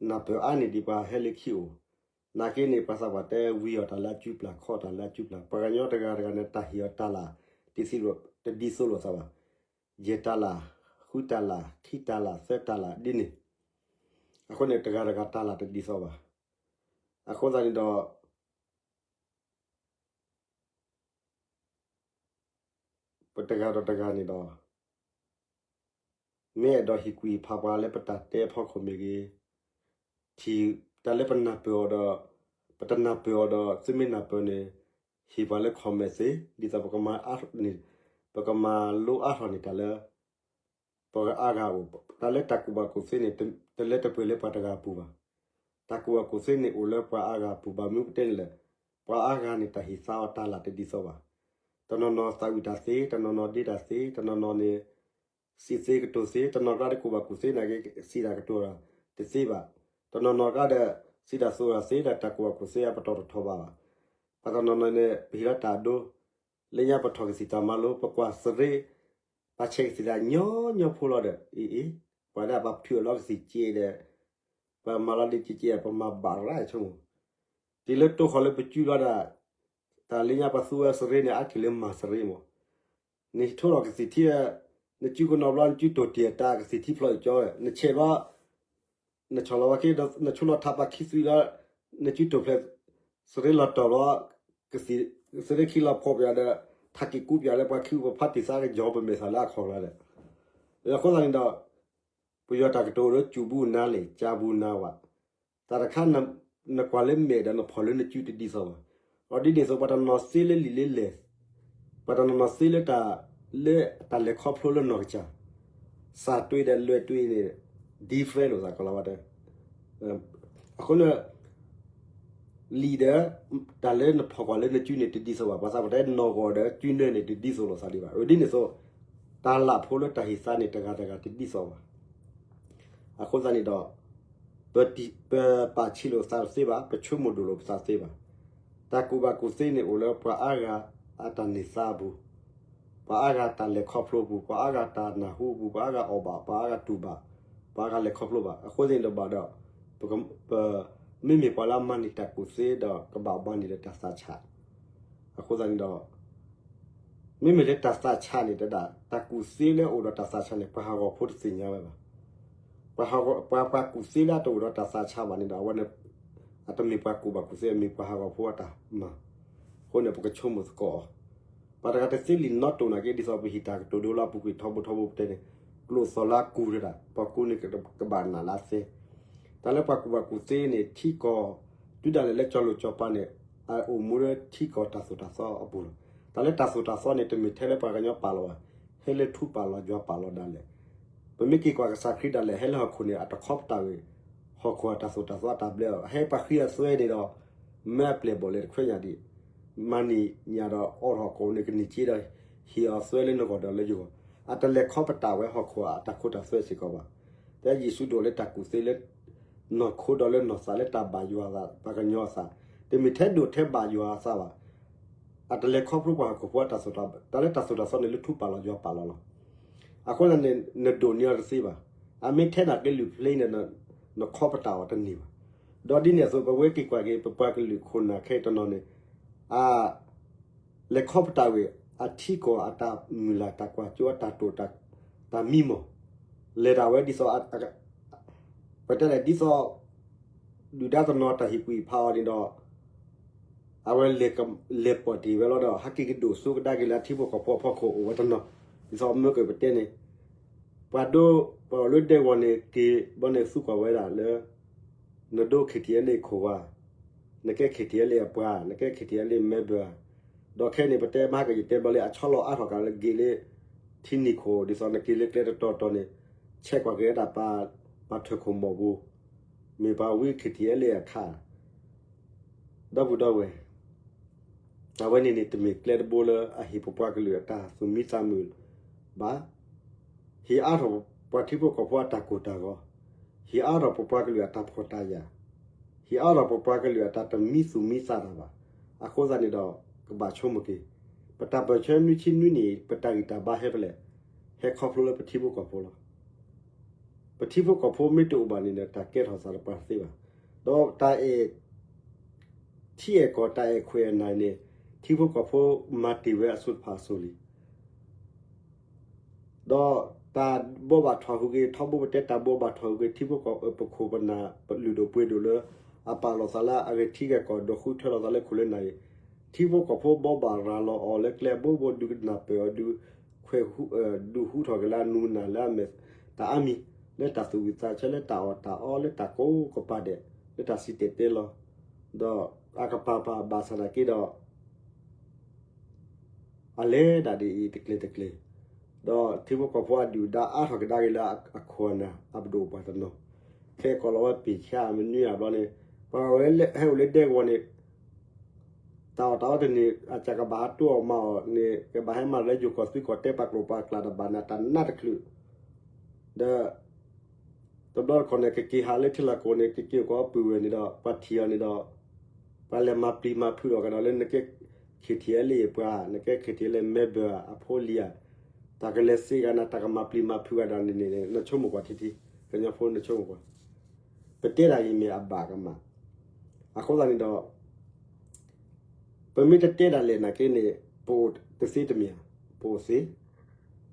နၢ်ပၢၢ်အါန့ၢ်ဒံးပှၤဟဲလၢခံအိၣ်, နာ်က့န့ၣ် ပှၤသးပှၢ်တဲဝံအီၤတၢ်လၢအစုပျၢ် ခီအီၤတၢ်လၢအစုပျၢ်, ပှၤကညီတဂၤတဂၤန့ၣ် တၢ်ဟ့ၣ်အီၤတၢ်လၢ် တဒ်သိးလိာ်သးဘၣ်, ယဲၢ်တၢ်လၢ်, ဃုတၢ်လၢ်, ခံတၢ်လၢ်, သၢတၢ်လၢ်ဒ်န့ၣ်, အဃိန့ၣ် တဂၤတဂၤတၢ်လၢ်တဒ်သိးဘၣ်, အဃိသတးန့ၣ်ဒီး ပတဂၤဒီးတဂၤန့ၣ်ဒီး မ့ၢ်အဲၣ်ဒိးဟ့ၣ်ကူၣ်ဟ့ၣ်ဖးပှၤလၢပတၢ်တဲအဖီခိၣ်မ့ၢ်ဂ့ၤ, ထံၣ်တၢ်လၢပနၢ်ပၢၢ်အီၤဒီး ပတနၢ်ပၢၢ်အီၤဒီး သုမ့ၢ်နၢ်ပၢၢ်န့ၣ် ဟ့ၣ်ပှၤလၢ comment သ့, ဒ်သိးပကမၤအါန့ၣ် ပကမၤလိအါထီၣ်န့ၢ်တၢ်လၢ ပှၤအါဂၤအအိၣ်, တၢ်လၢတၢ်ကူၣ်ဘၣ်ကူၣ်သ့န့ၣ် တလဲတပှဲၤလၢပှၤတဂၤအပူၤဘၣ်. တၢ်ကူၣ်ဘၣ်ကူၣ်သ့န့ၣ်အိၣ်လၢပှၤအါဂၤအပူၤဘၣ် မ့ၢ်ပတဲန့ၣ်လဲၣ်, ပှၤအါဂၤန့ၣ် တၢ်ဟ့ၣ်သါအီၤတၢ်လၢ်တဒ်သိးဘၣ်. တနီၤနီၤသးဝံၣ်တၢ်သ့, တနီၤနီၤဒ့တၢ်သ့, တနီၤနီၤန့ၣ် စံးသ့ကတိၤသ့, တနီၤကျါဒီးကူၣ်ဘၣ်ကူၣ်သ့နာ်က့ စံးတၢ်ကတိၤတသ့ဘၣ်. တနီၤနီၤကျါဒီး စံးတၢ်သိးတၢ်သ့ဒီး တၢ်ကူၣ်ဘၣ်ကူၣ်သ့အပတီၢ်တထီၣ်ဘၣ်ဘၣ်. ပှၤတနီၤနီၤန့ၣ် ပဟ့ၣ်လီၤတၢ်ဒိ, လၢညါပထီၣ်ကသံၣ်တၢ်မၤလိ, ပကွၢ်စရ့, ပှၤဆဲးကသံၣ်တၢ်ညီညီဖိလီၤဒီး အ့ၣ်အ့ၣ်, ပှၤဒၣ်ပှၤထုးအလီၤကသံၣ်က့ဒီး ပှၤမၤလီၤဒ့က့က့ ပမၤဘၣ်ရၣ်ဆိကမိၣ် တုၤလၢတိၢ်ဃီၤလၢပစုလီၤဒၣ်, တၢ်လၢညါပှၤသူဝဲစရ့န့ၣ် အါတက့ၢ်လၢမၤစရ့မး, နထိထီၣ်ကသံၣ်ထံ, နစုကနီၤဘျီ နစုတိၢ်တံၢ်အတၢ်ကသံၣ်ထံဖျိးကၠီ, နဆဲးဘျီ, နဆီၣ်လီၤဝဲက့ဒီး နဆိလီၤထးပှၤခံသွံလီၤ, နစုတိၢ်ဖျဲး, စရ့လီၤတီၤဘျီ, စရ့ခံလီၤဖီၣ်ပယီၤဒီး ထးက့ၤကူပယီၤလၢပှၤခံဂုၢ်ပဖးတံၢ်သးကယီၤပမဲာ်သးလၢအခီၣ်ကျါဒီး, အဃိသတးန့ၣ်ဒီး ပယီၤတၢ်ကတိၤလၢ စူၣ်ဘူးနါလဲၣ်, ကၢဘူးနါဝး, တၢ်တခါ နကွၢ်လၢမဲာ်ဒီးနဖီၣ်လၢနစုတဒ်သိးဘၣ်. အီၤဒ်န့ၣ်အသိး ပှၤတနီၤသ့လၢလံာ်လၢလဲၢ်, ပှၤတနီၤနီၤသ့လၢတၢ်, လၢတၢ်လဲၤခီဖျိလၢနီၢ်ကစၢ်, စၢ်တွ့ဒီးလွဲၢ်တွ့န့ၣ် different လိာ်သးကီးလီၤဝဲတၢ် အဃိန့ၣ် လံာ်ဒီး တၢ်လၢနဖီၣ်ကွၢ်လၢနစုန့ၣ်တဒ်သိးဘၣ်, ပှၤသးပှၢ်တဲနီၢ်ဂီၤဒီးစုနၢန့ၣ်တဒ်သိးလိာ်သးဒံးဘၣ်. အဒ်န့ၣ်အသိး တၢ်လၢ်ဖိလၢတၢ်ဟ့ၣ်သါန့ၣ် တဂၤတဂၤတဒ်သိးဘၣ်. အဃိသတးန့ၣ်ဒီး ပပာ်ဆံးလိာ်ပသးတသ့ဘၣ်, ပဆိကမိၣ်ဒိၣ်လိာ်ပသးတသ့ဘၣ်. တၢ်ကူၣ်ဘၣ်ကူၣ်သ့န့ၣ် အိၣ်လၢပှၤအါဂၤအတၢ်န့ၢ်သါအပူၤ, ပှၤအါဂၤတၢ်လဲၤခီဖျိအပူၤ, ပှၤအါဂၤတၢ်နၢ်ဟူအပူၤ, ပှၤအါဂၤအီၣ်ဘၣ်, ပှၤအါဂၤတူၢ်ဘၣ်, ပှၤအါဂၤလဲၤခီဖျိဘၣ်. အဃိသတးန့ၣ်ဒီးဘၣ်ဒီး ပ, မ့မ့ၢ်ပှၤလၢအမၤန့ၢ်တၢ်ကူၣ်သ့ဒီးကဘၣ်မၤန့ၢ်လၢတၢ်သးဆး, အဃိသတးန့ၣ်ဒီး မ့မ့ၢ်လၢတၢ်သးဆးန့ၣ် တဒၣ် တၢ်ကူၣ်သ့လၢအိၣ်ဒီးတၢ်သးဆးန့ၣ် ပှၤဟးဂီၤဖိတသ့ၣ်ညါဝဲဘၣ်. ပှၤ, ပှၤကူၣ်သ့လၢအတအိၣ်ဒီးတၢ်သးဆးဘၣ်န့ၣ်ဒီး အဝဲန့ၣ် အတမ့ၢ်ပှၤကူၣ်ဘၣ်ကူၣ်သ့, အမ့ၢ်ပှၤဟးဂီၤဖိအတၢ်မၤ. အဃိန့ၣ် ပကဆိကမိၣ်သကိးအီၤ. ပှၤတဂၤတသ့လံာ်နီတိၢ်နာ်က့ ဒ်သိးပဟံးတၢ်ကတိၤဒိလၢအပူၤကွံာ်ထီဘိထီဘိပတဲန့ၣ်, ကျိာ်သီၣ်လၢအကူၢ်တဒၣ်, ပှၤကူန့ၣ်ကဘၣ်နာ်လၢအသ့. တၢ်လၢပှၤကူၣ်ဘၣ်ကူၣ်သ့န့ၣ် ထံကီၢ် တုၤဒၣ်လဲာ်လၢကၠီလိာ်ကၠီပၤန့ၣ် အအိၣ်မူလၢထံကီၢ်တၢ်သိၣ်တၢ်သီအပူၤလီၤ. တၢ်လၢတၢ်သိၣ်တၢ်သီန့ၣ် တမ့ၢ်ထဲလၢပှၤကညီပာ်လီၤဘၣ်, ဟဲလၢထူပာ်လီၤယွၤပာ်လီၤဒၣ်လဲာ်. ပမ့ၢ်က့ၤကွၢ်ကစၢ်ခရံာ်ဒၣ်လဲာ် ဟဲလၢဟီၣ်ခိၣ်န့ၣ် အတခီပတာ်ဝဲ ဟီၣ်ခိၣ်အတၢ်သိၣ်တၢ်သီအတၢ်ဘျၢအီၤ, ဟဲပှၤဃံအသွဲန့ၣ်ဒီး မ့ၢ်အပျဲၢ်ဘီၣ်လဲၤတခွဲညၣ်ဒံး, မၤန့ၢ်ညၣ်ဒီးအိးထီၣ်ဟီၣ်ခိၣ်န့ၣ် ကန့ၢ်က့ဒီး ဟ့ၣ်အီၤသွဲလၢနဂီၢ်ဒီးလၢယဂီၢ်, အတလဲၤခီပတာ်ဝဲဟီၣ်ခိၣ်အတၢ်ခိတၢ်သွဲစ့ၢ်ကီးဘၣ်. တဲယ့ၣ်ၡူးဒိၣ်လၢတၢ်ကူၣ်သ့လၢ နီၢ်ခိဒီးလၢနီၢ်သးလၢတၢ်ဘၣ်ယွၤအသး ပှၤကညီအသး, တမ့ၢ်ထဲဒိၣ်ထဲဘၣ်ယွၤအသးဘၣ်. အတလဲၤခီဖျိပှၤဟီၣ်ခိၣ်ဖိအတၢ်သိၣ်တၢ်, တၢ်လၢတၢ်သိၣ်တၢ်သီန့ၣ် လၢထူပာ်လီၤယွၤပာ်လီၤလီၤ. အဃိန့ၣ် နဒိၣ်န့ၢ်အီၤတသ့ဘၣ်. အမ့ၢ်ထဲနၤက့ၤလုၢ်ဖျ့န့ၣ် နခီပတာ်အီၤတန့ၢ်ဘၣ်. ဒီးဒ်န့ၣ်အသိး ပဝဲက့ၤကွၢ်က့ၤ ပပှၤကလုာ်ခိၣ်နၢ်ခဲအံၤတနီၤန့ၣ် အ လဲၤခီပတာ်ဝဲ အထံကီၢ်အတၢ်မုၢ်လၢ်တၢ်ကွၢ်စိအတၢ်တိာ်တၢ်မံမီၢ်, လဲၤဒၣ်ဝဲဒ်သိး ပတဲလဲၣ်ဒ်သိး ဒုၣ်ဒါတနီၤတၢ်ဟ့ၣ်ကူၣ်ဟ့ၣ်ဖးအီၤန့ၣ်ဒီး အဝဲလဲၤပီၣ်တ့ၢ်ဝဲလီၤဒီး ဟဲက့ၤကဒိၣ်စိကဒါက့ၤလၢအထံဖိကီၢ်ဖိအဖီခိၣ်အိၣ်ဝဲတနီၤ, ဒ်သိးမၢကပတဲန့ၣ် ပှၤဒိ ပှၤအိၣ်လၢဒဲကဝီၤန့ၣ် က့ၤဘျီန့ၣ်သူကွၢ်ဝဲဒၣ်လၢ နဒိ KTLA ခိၣ်ဝါ, နကဲ KTLA အပှၤ, နကဲ KTLA member, ဒီးခဲအံၤန့ၣ် ပတဲမဟါကယတဲဘျီလၢ အဆီလီၤအါထီၣ်ကးလၢက့ၤလၢ ထံနံၣ်ခိၣ် ဒ်သိးနက့ၤလၢကျဲတတီၤတီၤန့ၣ် ဆဲးကွၢ်က့ၤဝဲဒၣ်ပှၤထၢၣ်ခိၣ်မီၢ်ပူၤ, မ့ၢ်ပှၤဝံ KTLA အခါ ဒီပုၢ်ဒီဝဲၢ်, အဝဲန့ၣ်န့ၣ် တမ့ၢ်ကျဲတဘိလၢအဟ့ၣ်ပပှၤကလုာ်အတၢ်သူၣ်မံသးမုာ်ဘၣ်. ဟ့ၣ်အါထီၣ်ပှၤထံဖိကီၢ်ဖိအတၢ်ကိၢ်တၢ်ဂီၤ, ဟ့ၣ်အါထီၣ်ပပှၤကလုာ်အတၢ်ဖှီၣ်တၢ်ယာ်, ဟ့ၣ်အါထီၣ်ပပှၤကလုာ်အတၢ်တမံသူၣ်မံသးတၢ်ဘၣ်. အဃိသတးန့ၣ်ဒီး ကဘၣ်ဆိကမိၣ်က့ၤ, ပတၢ်ပၢၢ်ဆၢနွံဆံနွံနံၣ်အံၤ ပတၢ်ဂံၢ်တၢ်ဘါဟဲဖဲလဲၣ်, ဟဲခီဖျိလၢပထံဖိကီၢ်ဖိလီၤ. ပထံဖိကီၢ်ဖိမ့ၢ်တအိၣ်ဘၣ်န့ၣ်ဒီး တၢ်ကဲထီၣ်သးတပှၤတသ့ဘၣ်. ဒီးတၢ်အဲၣ်ထံအဲၣ်ကီၢ် တၢ်အဲၣ်ခွဲးအဲၣ်နၢ်န့ၣ် ထံဖိကီၢ်ဖိမၤတ့ၢ်ဝဲအစိၤတဖၣ်အစိၤလံ. ဒီးတၢ်ဘိးဘၣ်ထီၣ်ဟူးဂ့ၤ ထီဘိပတဲတၢ်ဘိးဘၣ်ထီၣ်ဟူးဂ့ၤ ထံဖိကီၢ်ဖိ ပခိၣ်ပနၢ် ပလုၢ်ဒိၣ်ပှ့ၤဒိၣ်လၢ အပာ်လီၤသးလၢအဂဲၤထံဂဲၤကီၢ် ဒီးဃုထၢလီၤသးလၢခိၣ်လၢနၢ်အံၤ, ထံဖိကီၢ်ဖိဘိးဘၣ်ရၤလီၤအီၤလၢကျဲဘိဘိ ဒုးကနၢ်ပၢၢ်အီၤ ဒုးခွဲး ဒုးဟူးထီၣ်က့ၤလၢအနူနၢ်လၢအမဲာ်တၢ်အါမံၤ လၢတၢ်သူၣ်ဝံၣ်သးဆၢ လၢတၢ်အီၣ်တၢ်အီ လၢတၢ်ကိးကပၤဒဲး လၢတၢ်စံၣ်တဲၤတဲလီၤ, ဒီးအကပၤပၤဘၣ်ဆၣ်သနာ်က့ဒီး အလဲၤဒၣ်ဒ်အံၤတကျဲၤတကျဲၤ, ဒီးထံဖိကီၢ်ဖိအဒုၣ်ဒါအါထီၣ်ကဒါက့ၤလၢအခိၣ်အနၢ် အပဒိၣ်ပှၤတနီၤ, ခဲကိးလီၤဝဲပ့ၢ်ဆါမနုၤအဘျီန့ၣ် ပှၤဝဲဟဲအိၣ်လၢဒဲကဝီၤန့ၣ် တၢ်အီၣ်တၢ်အီတန့ၢ် အစှၤကဘၣ်ဟးတိၢ်အီၣ်မၤအီၣ်န့ၣ် ကဘၣ်ဟဲမၤလၢယိၤကီၢ်သူကီၢ်တဲပာ်ကျိာ်ပာ်ကျးတဘၣ်န့ၣ် တၢ်နးတချုး, ဒီး တဘျီတခီၣ်န့ၣ် ကက့ၤဟးလၢထံလီၢ်ကီၢ်န့ၣ် ကက့ၤအိၣ်ကီးပုၢ်ဝဲၢ်န့ၣ်ဒီး ပှၤထံၣ်အီၤန့ၣ်ဒီး ပှၤလဲၤမၤပျံၤမၤဖုးဒီးကဒီးလၢနကဲ ခ့ထံၣ်အဲလ့ၣ်ပှၤ နကဲ ခ့ထံၣ်အဲလ့ၣ်မဲဘၢၣ်အဖိလံၤဧါ, တၢ်ကလဲၤစ့ဂၤန့ၣ် တၢ်ကမၤပျံၤမၤဖုးဂၤဒီးန့ၣ်န့ၣ် နဆိကမိၣ်ကွၢ်ထံထံ, ကညီဖိနဆိကမိၣ်ကွၢ်, ပတဲဒၣ်အံၤမ့ၢ်အဘၣ်ကမၣ်, အဃိသတးန့ၣ်ဒီး ပမ့ၢ်တတဲဒၣ်လဲာ်နာ်က့န့ၣ် ပအိၣ်တသ့တမ့ၢ်ဧါ, ပအိၣ်သ့,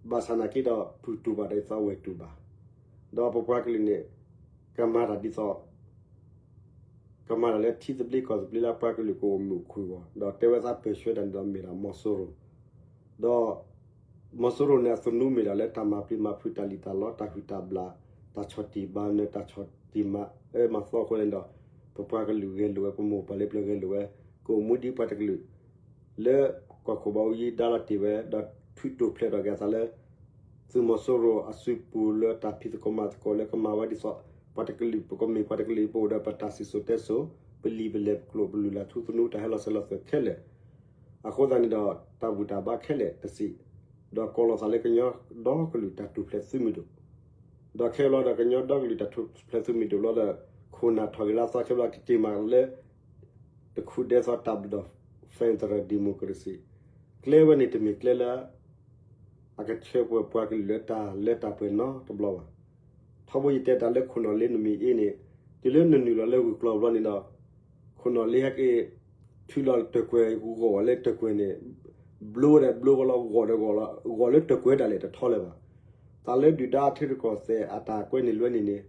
ဘၣ်ဆၣ်နာ်က့ဒီး ပုၢ်တူၢ်ဘၣ်ဒီးသးဝဲၢ်တူၢ်ဘၣ်, ဒီးပပှၤကလုာ်န့ၣ် ကမၤတၢ်ဒ်သိး ကမၤတၢ်လၢထံသဘျ့ကီၢ်သဘျ့လၢပှၤကလုာ်ကအိၣ်မုာ်အိၣ်ခုၣ်အဂီၢ်, ဒီးတဲဝဲသးပၢၢ်ဆၢတၢ်န့ၣ်ဒီးမ့ၢ်ဒၣ်မီၤစိရိၤ, ဒီး မီၤစိရိၤန့ၣ် အသနူမ့ၢ်ဒၣ်လၢတၢ်မၤပျံၤမၤဖုးတၢ်လံၣ်တၢ်လီ တၢ်ဟုၣ်တၢ်ဘျၣ် တၢ်ဆီၣ်တံၢ်ဘၣ်နၢၤ တၢ်ဆီၣ်တံၢ်မၤအၢမၤသီအဃိန့ၣ်ဒီး ပပှၤကလုာ်ဂဲၤလိာ်ဝဲ ပမိၢ်ပၢ်လၢပျၢၤဂဲၤလိာ်ဝဲ ကအိၣ်မူဒ်ပှၤတကလုာ် လၢကီၢ်ခိၣ်ဘၣ်အူယံဒါလီၤတ့ၢ်ဝဲ ဒီးထုးတိာ်ဖျဲးထီၣ်က့ၤအသးလၢ သုးမီၤစိရိၤအစုပူၤလၢတၢ်ဖံးသကိးမၤသကိးလၢကမၤဝဲဒ်သိး ပှၤတကလုာ် ပကမ့ၢ်ပှၤတကလုာ် ပအိၣ်ဒီးပတၢ်စံၣ်စိၤတဲစိၤ ပလံာ်ပလဲၢ်ပကျိာ်ပလုၢ်လၢ်ထူသနူတၢ်ဟဲလီၤစၢၤလီၤသွဲၣ်ခဲလၢာ် အဃိသတးန့ၣ်ဒီး တၢ်ဘူၣ်တၢ်ဘါခဲလၢာ်တစံး, ဒီးကိးလီၤသးလၢကညီဒီကလုာ်တၢ်ထူၣ်ဖျဲးသုးမုၢ်ဒိၣ်, ဒီးခဲဘျီဒီးကညီဒီကလုာ်တၢ်ထူၣ်ဖျဲးသုးမုၢ်ဒိၣ်ဘျီဒီး ခိၣ်နၢ်ထီၣ်က့ၤလၢအသီခဲဘျီကက့ၤမးလၢ တခူဒဲသီတၢ်ဘျၢၣ်ဒီး federal democracy ကျဲဝဲန့ၣ်တမ့ၢ်ကျဲလၢ အကဆှၢပှဲၤပှၤကလုာ်လၢတၢ်လၢတၢ်ပှဲၤနီတဘျီဘၣ်. ထီဘိယတဲတၢ်လၢခိၣ်နီၣ်လ့နမ့ၢ်အ့န့ၣ် တုၤလၢနနုာ်လီၤလၢဂုၢ်ကျီၢ်ဘျီန့ၣ်ဒီး ခိၣ်နီၣ်လ့ဟဲက့ၤ ထုးလီၤတၢၢ်ကွဲၤဂီၢ်ဝဲလၢတၢၢ်ကွဲၤန့ၣ် ဘျိဝဲဒၣ်ဘျိကီးလီၤ ဂီၢ်ဒီးဂီၢ်လီၤ ဂီၢ်လၢတၢၢ်ကွဲၤဒၣ်လဲာ်တထီလၢၤဘၣ်. တၢ်လၢဒုၣ်ဒါထံရူၢ်ကီၢ်သဲးအတၢ်ကွဲန့ၣ်လွဲန့ၣ်န့ၣ်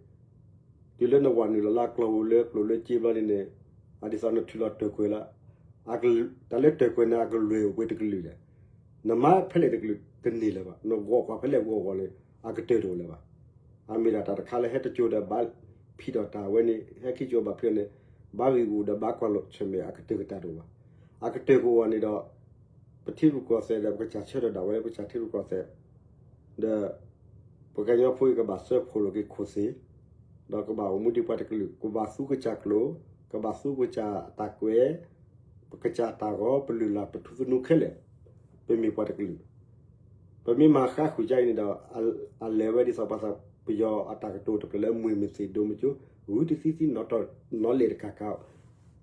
တုၤလၢနဝၤနုာ်လီၤလၢကျီၢ်ပူၤလၢကျိၣ်လၢစ့ဘျီန့ၣ်န့ၣ် အဒ်သိးနထုးလီၤတၢၢ်ကွဲၤလၢ တၢ်လၢတၢၢ်ကွဲၤန့ၣ် အကလွဲၢ်အိၣ်ပှဲၤတကလုာ်လဲၣ်. နမၤဖဲလဲၣ်တကလုာ်တန့ၢ်လၢၤဘၣ်. နဂီၢ်ကွၢ်ဖဲလဲၣ်ဂီၢ်ဂီၢ်န့ၣ် အကတၢၢ်တအိၣ်လၢၤဘၣ်. အမ့ၢ်ဒၣ်တၢ်တခါလၢဟဲတကၠိၤဒီးဘၣ်ဖံးထီၣ်တၢ်ဝဲန့ၣ် ဟဲခံကၠိၤဘၣ်ဖံးထီၣ်န့ၣ် ဘၣ်ဂံၢ်ဂူာ်ဒီးဘၣ်ကွၢ်လိာ်ဆၢၣ်မဲာ်အကတၢၢ်ကတၢၢ်တအိၣ်ဘၣ်. အကတၢၢ်ကအိၣ်န့ၣ်ဒီး ပထံရူၢ်ကီၢ်သဲးဒီးပကစၢ်ဆၢထၢၣ်ဒၣ်ဝဲလၢပကစၢ်ထံရူၢ်ကီၢ်သဲး ဒီး ပှၤကညီဖိအံၤကဘၣ်စၢဖှိၣ်လိာ်က့ၤခိၣ်သ့ၣ်, ဒီးကဘၣ်အိၣ်မူဒ်ပှၤတကလုာ်, ကဘၣ်သူပကစၢ်ကျိာ်, ကဘၣ်သူပကစၢ်အတၢ်ကွဲး, ပကစၢ်အတၢ်ဂီၤ, ပလုၢ်လၢ်ပထူသနူခဲလၢာ်, ပမ့ၢ်ပှၤတကလုာ်. ပမ့ၢ်မၤဃါဃုာ်ကါအံၤန့ၣ်ဒီး အလဲၤဝဲဒ်သိးပှၤသးပယီၤအတၢ်ကတိၤတဖျၢၣ်လၢ မွ့ၢ်မ့ၢ်သ့ၣ်ဒိမ့ၢ်ကၠိ, ဂုၢ်တသံသံနီၣ်တနီၣ်လဲၣ်တကးကး,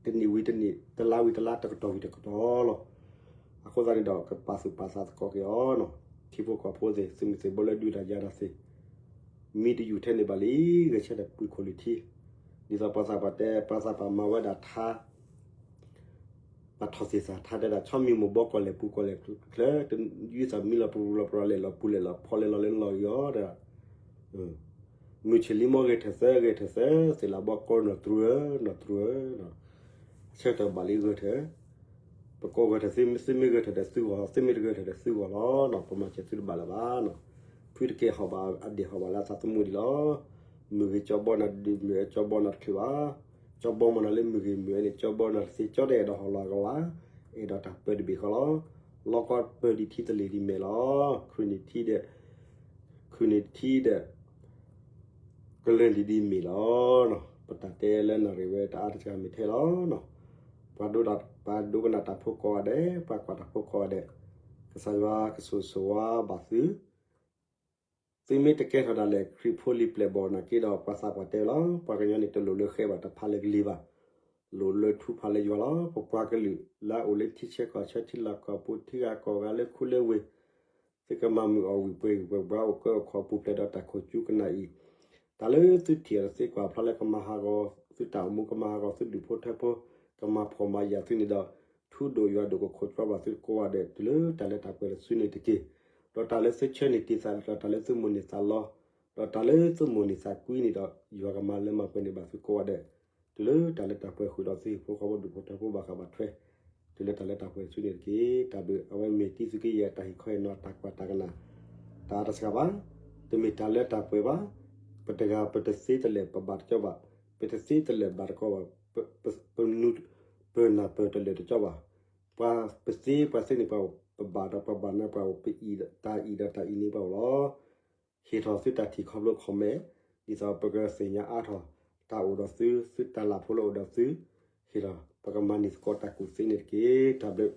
တနံၣ်ဝံၤတနံၣ်, တလါဝံၤတလါ, တကတီၢ်ဝံၤတကတီၢ်လီၤ. အဃိသတးန့ၣ်ဒီး ကပာ်သူၣ်ပာ်သးသကိးက့ၤအီၤ, ထံဖိကီၢ်ဖိသ့ၣ်, သုးမုၢ်သံၣ်ဘိလၢဒုးတၢ်ယၤဒီးသ့ၣ်, မံတယူၢ်ထဲန့ၣ်ဘၣ်လံ, ဂဲၤဆၢထၢၣ်ပှ့ၤခိၣ်လုၢ်ထံ, ဒ်သိးပှၤသးပှၢ်တဲ, ပှၤသးပှၢ်မၤဝဲဒၣ်ထါ ပှၤထီၣ်သ့ၣ်သၣ်ထါတဲဒၣ် ဆီမံၤမိၢ်ဘီကီၢ်လဲၢ်ပူၤကီၢ်လဲၢ်ချၢ, တယုၢ်သးမံလီၤပူၤလီၤပူၤလီၤလဲၣ်လီၤပူၤလဲၣ်လီၤဖီလဲၣ်လီၤလၢလီၤက့ၤအီၤဒီး, မုၢ်ဆ့ၣ်လံမီၢ်ဂဲၤထၢၣ်သၢ ဂဲၤထၢၣ်သၢ, သ့ၣ်လၤဘီကီနီၢ်တြူဧၢ, နီၢ်တြူဧၢ, ဆၢထၢၣ်ဘၣ်လံဂဲၤထၢၣ်, ပကီၢ်ဂဲၤထၢၣ်သုမ့ၢ်ဂဲၤထၢၣ်ဒီးသုဂီၢ်, သုမ့ၢ်တဂဲၤထၢၣ်ဒီးသုဂီၢ်လီၤ, ပမၤစၢၤသုတဘၣ်လၢၤဘၣ်နီၤ, ဖုတကဲဟီၣ်ဘၣ်အဒဲးဟီၣ်ဘၣ်လၢအသးသမူဒံးလီၤ, မုၢ်ဂ့ၤကၠီဘီနၤဒုးမုၢ်အဲၣ်ကၠီဘီနၤတချုးဘၣ်, ကၠီဘီမီၢ်နၤလၢမုၢ်ဂ့ၤမုၢ်အဲၣ်န့ၣ် ကၠီဘီနၤတသ့ကၠီတအဲၣ်ဒိးဟီၣ်လီၤအဂီၢ်ဘၣ်, အဲၣ်ဒိးတၢ်ပၢဒံးဘ့ၣ်ဃီလီၤ, လီၢ်ကီပၢဒံးထံသလ့ၣ်ဒံးမဲာ်လီၤ, ခုၣ်နံၣ်ထံဒီး ခုၣ်နံၣ်ထံဒီး ကလၢၢ်လံၤဒံးမဲာ်လီၤ, ပတၢ်တဲလၢနၣ်ရံၣ်ဝဲတအါတစှၤမ့ၢ်ထဲလီၤ, ပှၤဒိကနၣ်တၢ်ဖိကိးဂၤဒဲး, ပှၤကွၢ်တၢ်ဖိကိးဂၤဒဲး, ကစၢ်ယွၤကဆိၣ်ဂ့ၤဆိၣ်ဝါဘၣ်သု, သုမ့ၢ်တကဲထီၣ်ဒၣ်လဲာ် ခရံာ်ဖိလံၤပျဲၢ်ဘီၣ်နာ်က့ဒီး ပှၤသးပှၢ်တဲလီၤ, ပှၤကညီန့ၣ်တလိၣ်လၢဃဲဘၣ်တဖးလၢကလံၤဘၣ်, လိၣ်လၢထူဖးလၢယွၤလီၤ, ပပှၤကလုာ်လၢအအိၣ်လၢထံဆဲးကီၢ်ဆၢ ထံလီၢ်ကီၢ်ပူၤ ထံဂၤကီၢ်ဂၤလၢခူလၢဝ့ၢ် သုကမၤမုာ်အီၣ်ဝံၣ်ပှဲၤဂံၢ်ပှဲၤဘါ အိၣ်ကၢအိၣ်ခီပူၤဖျဲးဒီးတၢ်ခိၣ်ကၠူကနၣ်အံၤ, တၢ်လၢသုထံၣ်အီၤတသ့ကွၢ်ဖျါလၢကမၤဟးဂီၤသုတၢ်အိၣ်မူ ကမၤဟးဂီၤသုဒူၣ်ဖိထၢဖိ, ကမၤဖှီၣ်မၤယာ်သုန့ၣ်ဒီး, ထူဒိၣ်ယွၤဒိၣ်ကခိၣ်ကၠီဘၣ်သုကိးဂၤဒဲး တုၤလၢတၢ်လၢတၢ်ပှဲၤတစုန့ၣ်တက့ၢ်. ဒီးတၢ်လၢသုဆၢန့ၢ်တ့ၢ်သးဒီးတၢ်လၢသုမိၣ်န့ၢ်သးလီ, ဒီးတၢ်လၢသုမိၣ်န့ၢ်သးကွံန့ၣ်ဒီး ယွၤကမၤလၢမၤပှဲၤန့ၢ်ဘၣ်သုကိးဂၤဒဲး, တုၤလၢတၢ်လၢတၢ်ပှဲၤဃုာ်ဒီးသုဟံၣ်ဖိဃီဖိဒူၣ်ဖိထၢဖိဘၣ်ဃးဘၣ်ထွဲ, တုၤလၢတၢ်လၢတၢ်ပှဲၤတစုန့ၣ်တက့ၢ်. တၢ်ဘျုးအဝဲမ့ၢ်တံသုးက့ယဲၢ်တၢ်ဟ့ၣ်ခီဟ့ၣ်နီၤတၢ်ကွၢ်တၢ်ကနၣ်, တၢ်အါတစှၤဘၣ်, တမ့ၢ်တၢ်လၢတၢ်ပှဲၤဘၣ်, ပတဂၤပတသ့တလဲၤပဘၣ်တကီဘၣ်, ပတသ့တလဲၤဘၣ်တကီဘၣ်, ပနၢ်ပၢၢ်တလၢာ်တကီဘၣ်, ပှၤပသ့ပှၤသ့န့ၣ်ပှၤအိၣ်ပဘၣ်ဒီးပှၤဘၣ်န့ၣ်ပှၤအိၣ်ပအံၤဒီး တၢ်အံၤဒီးတၢ်အံၤန့ၣ်ပှၤအိၣ်လီၤ. ဟ့ၣ်ထီၣ်သုတၢ်ထံၣ်ခီဖျိ comment, ဒ်သိးပကသ့ၣ်ညါအါထီၣ်, တၢ်အိၣ်ဒီးသု, သုတၢ်လၢ်ဖိလၢအိၣ်ဒီးသု, ဟ့ၣ်ထီၣ် ပကမၤန့ၢ်သကိးတၢ်ကူၣ်သ့န့ၣ်တက့ၢ်. တၢ်ဘျုး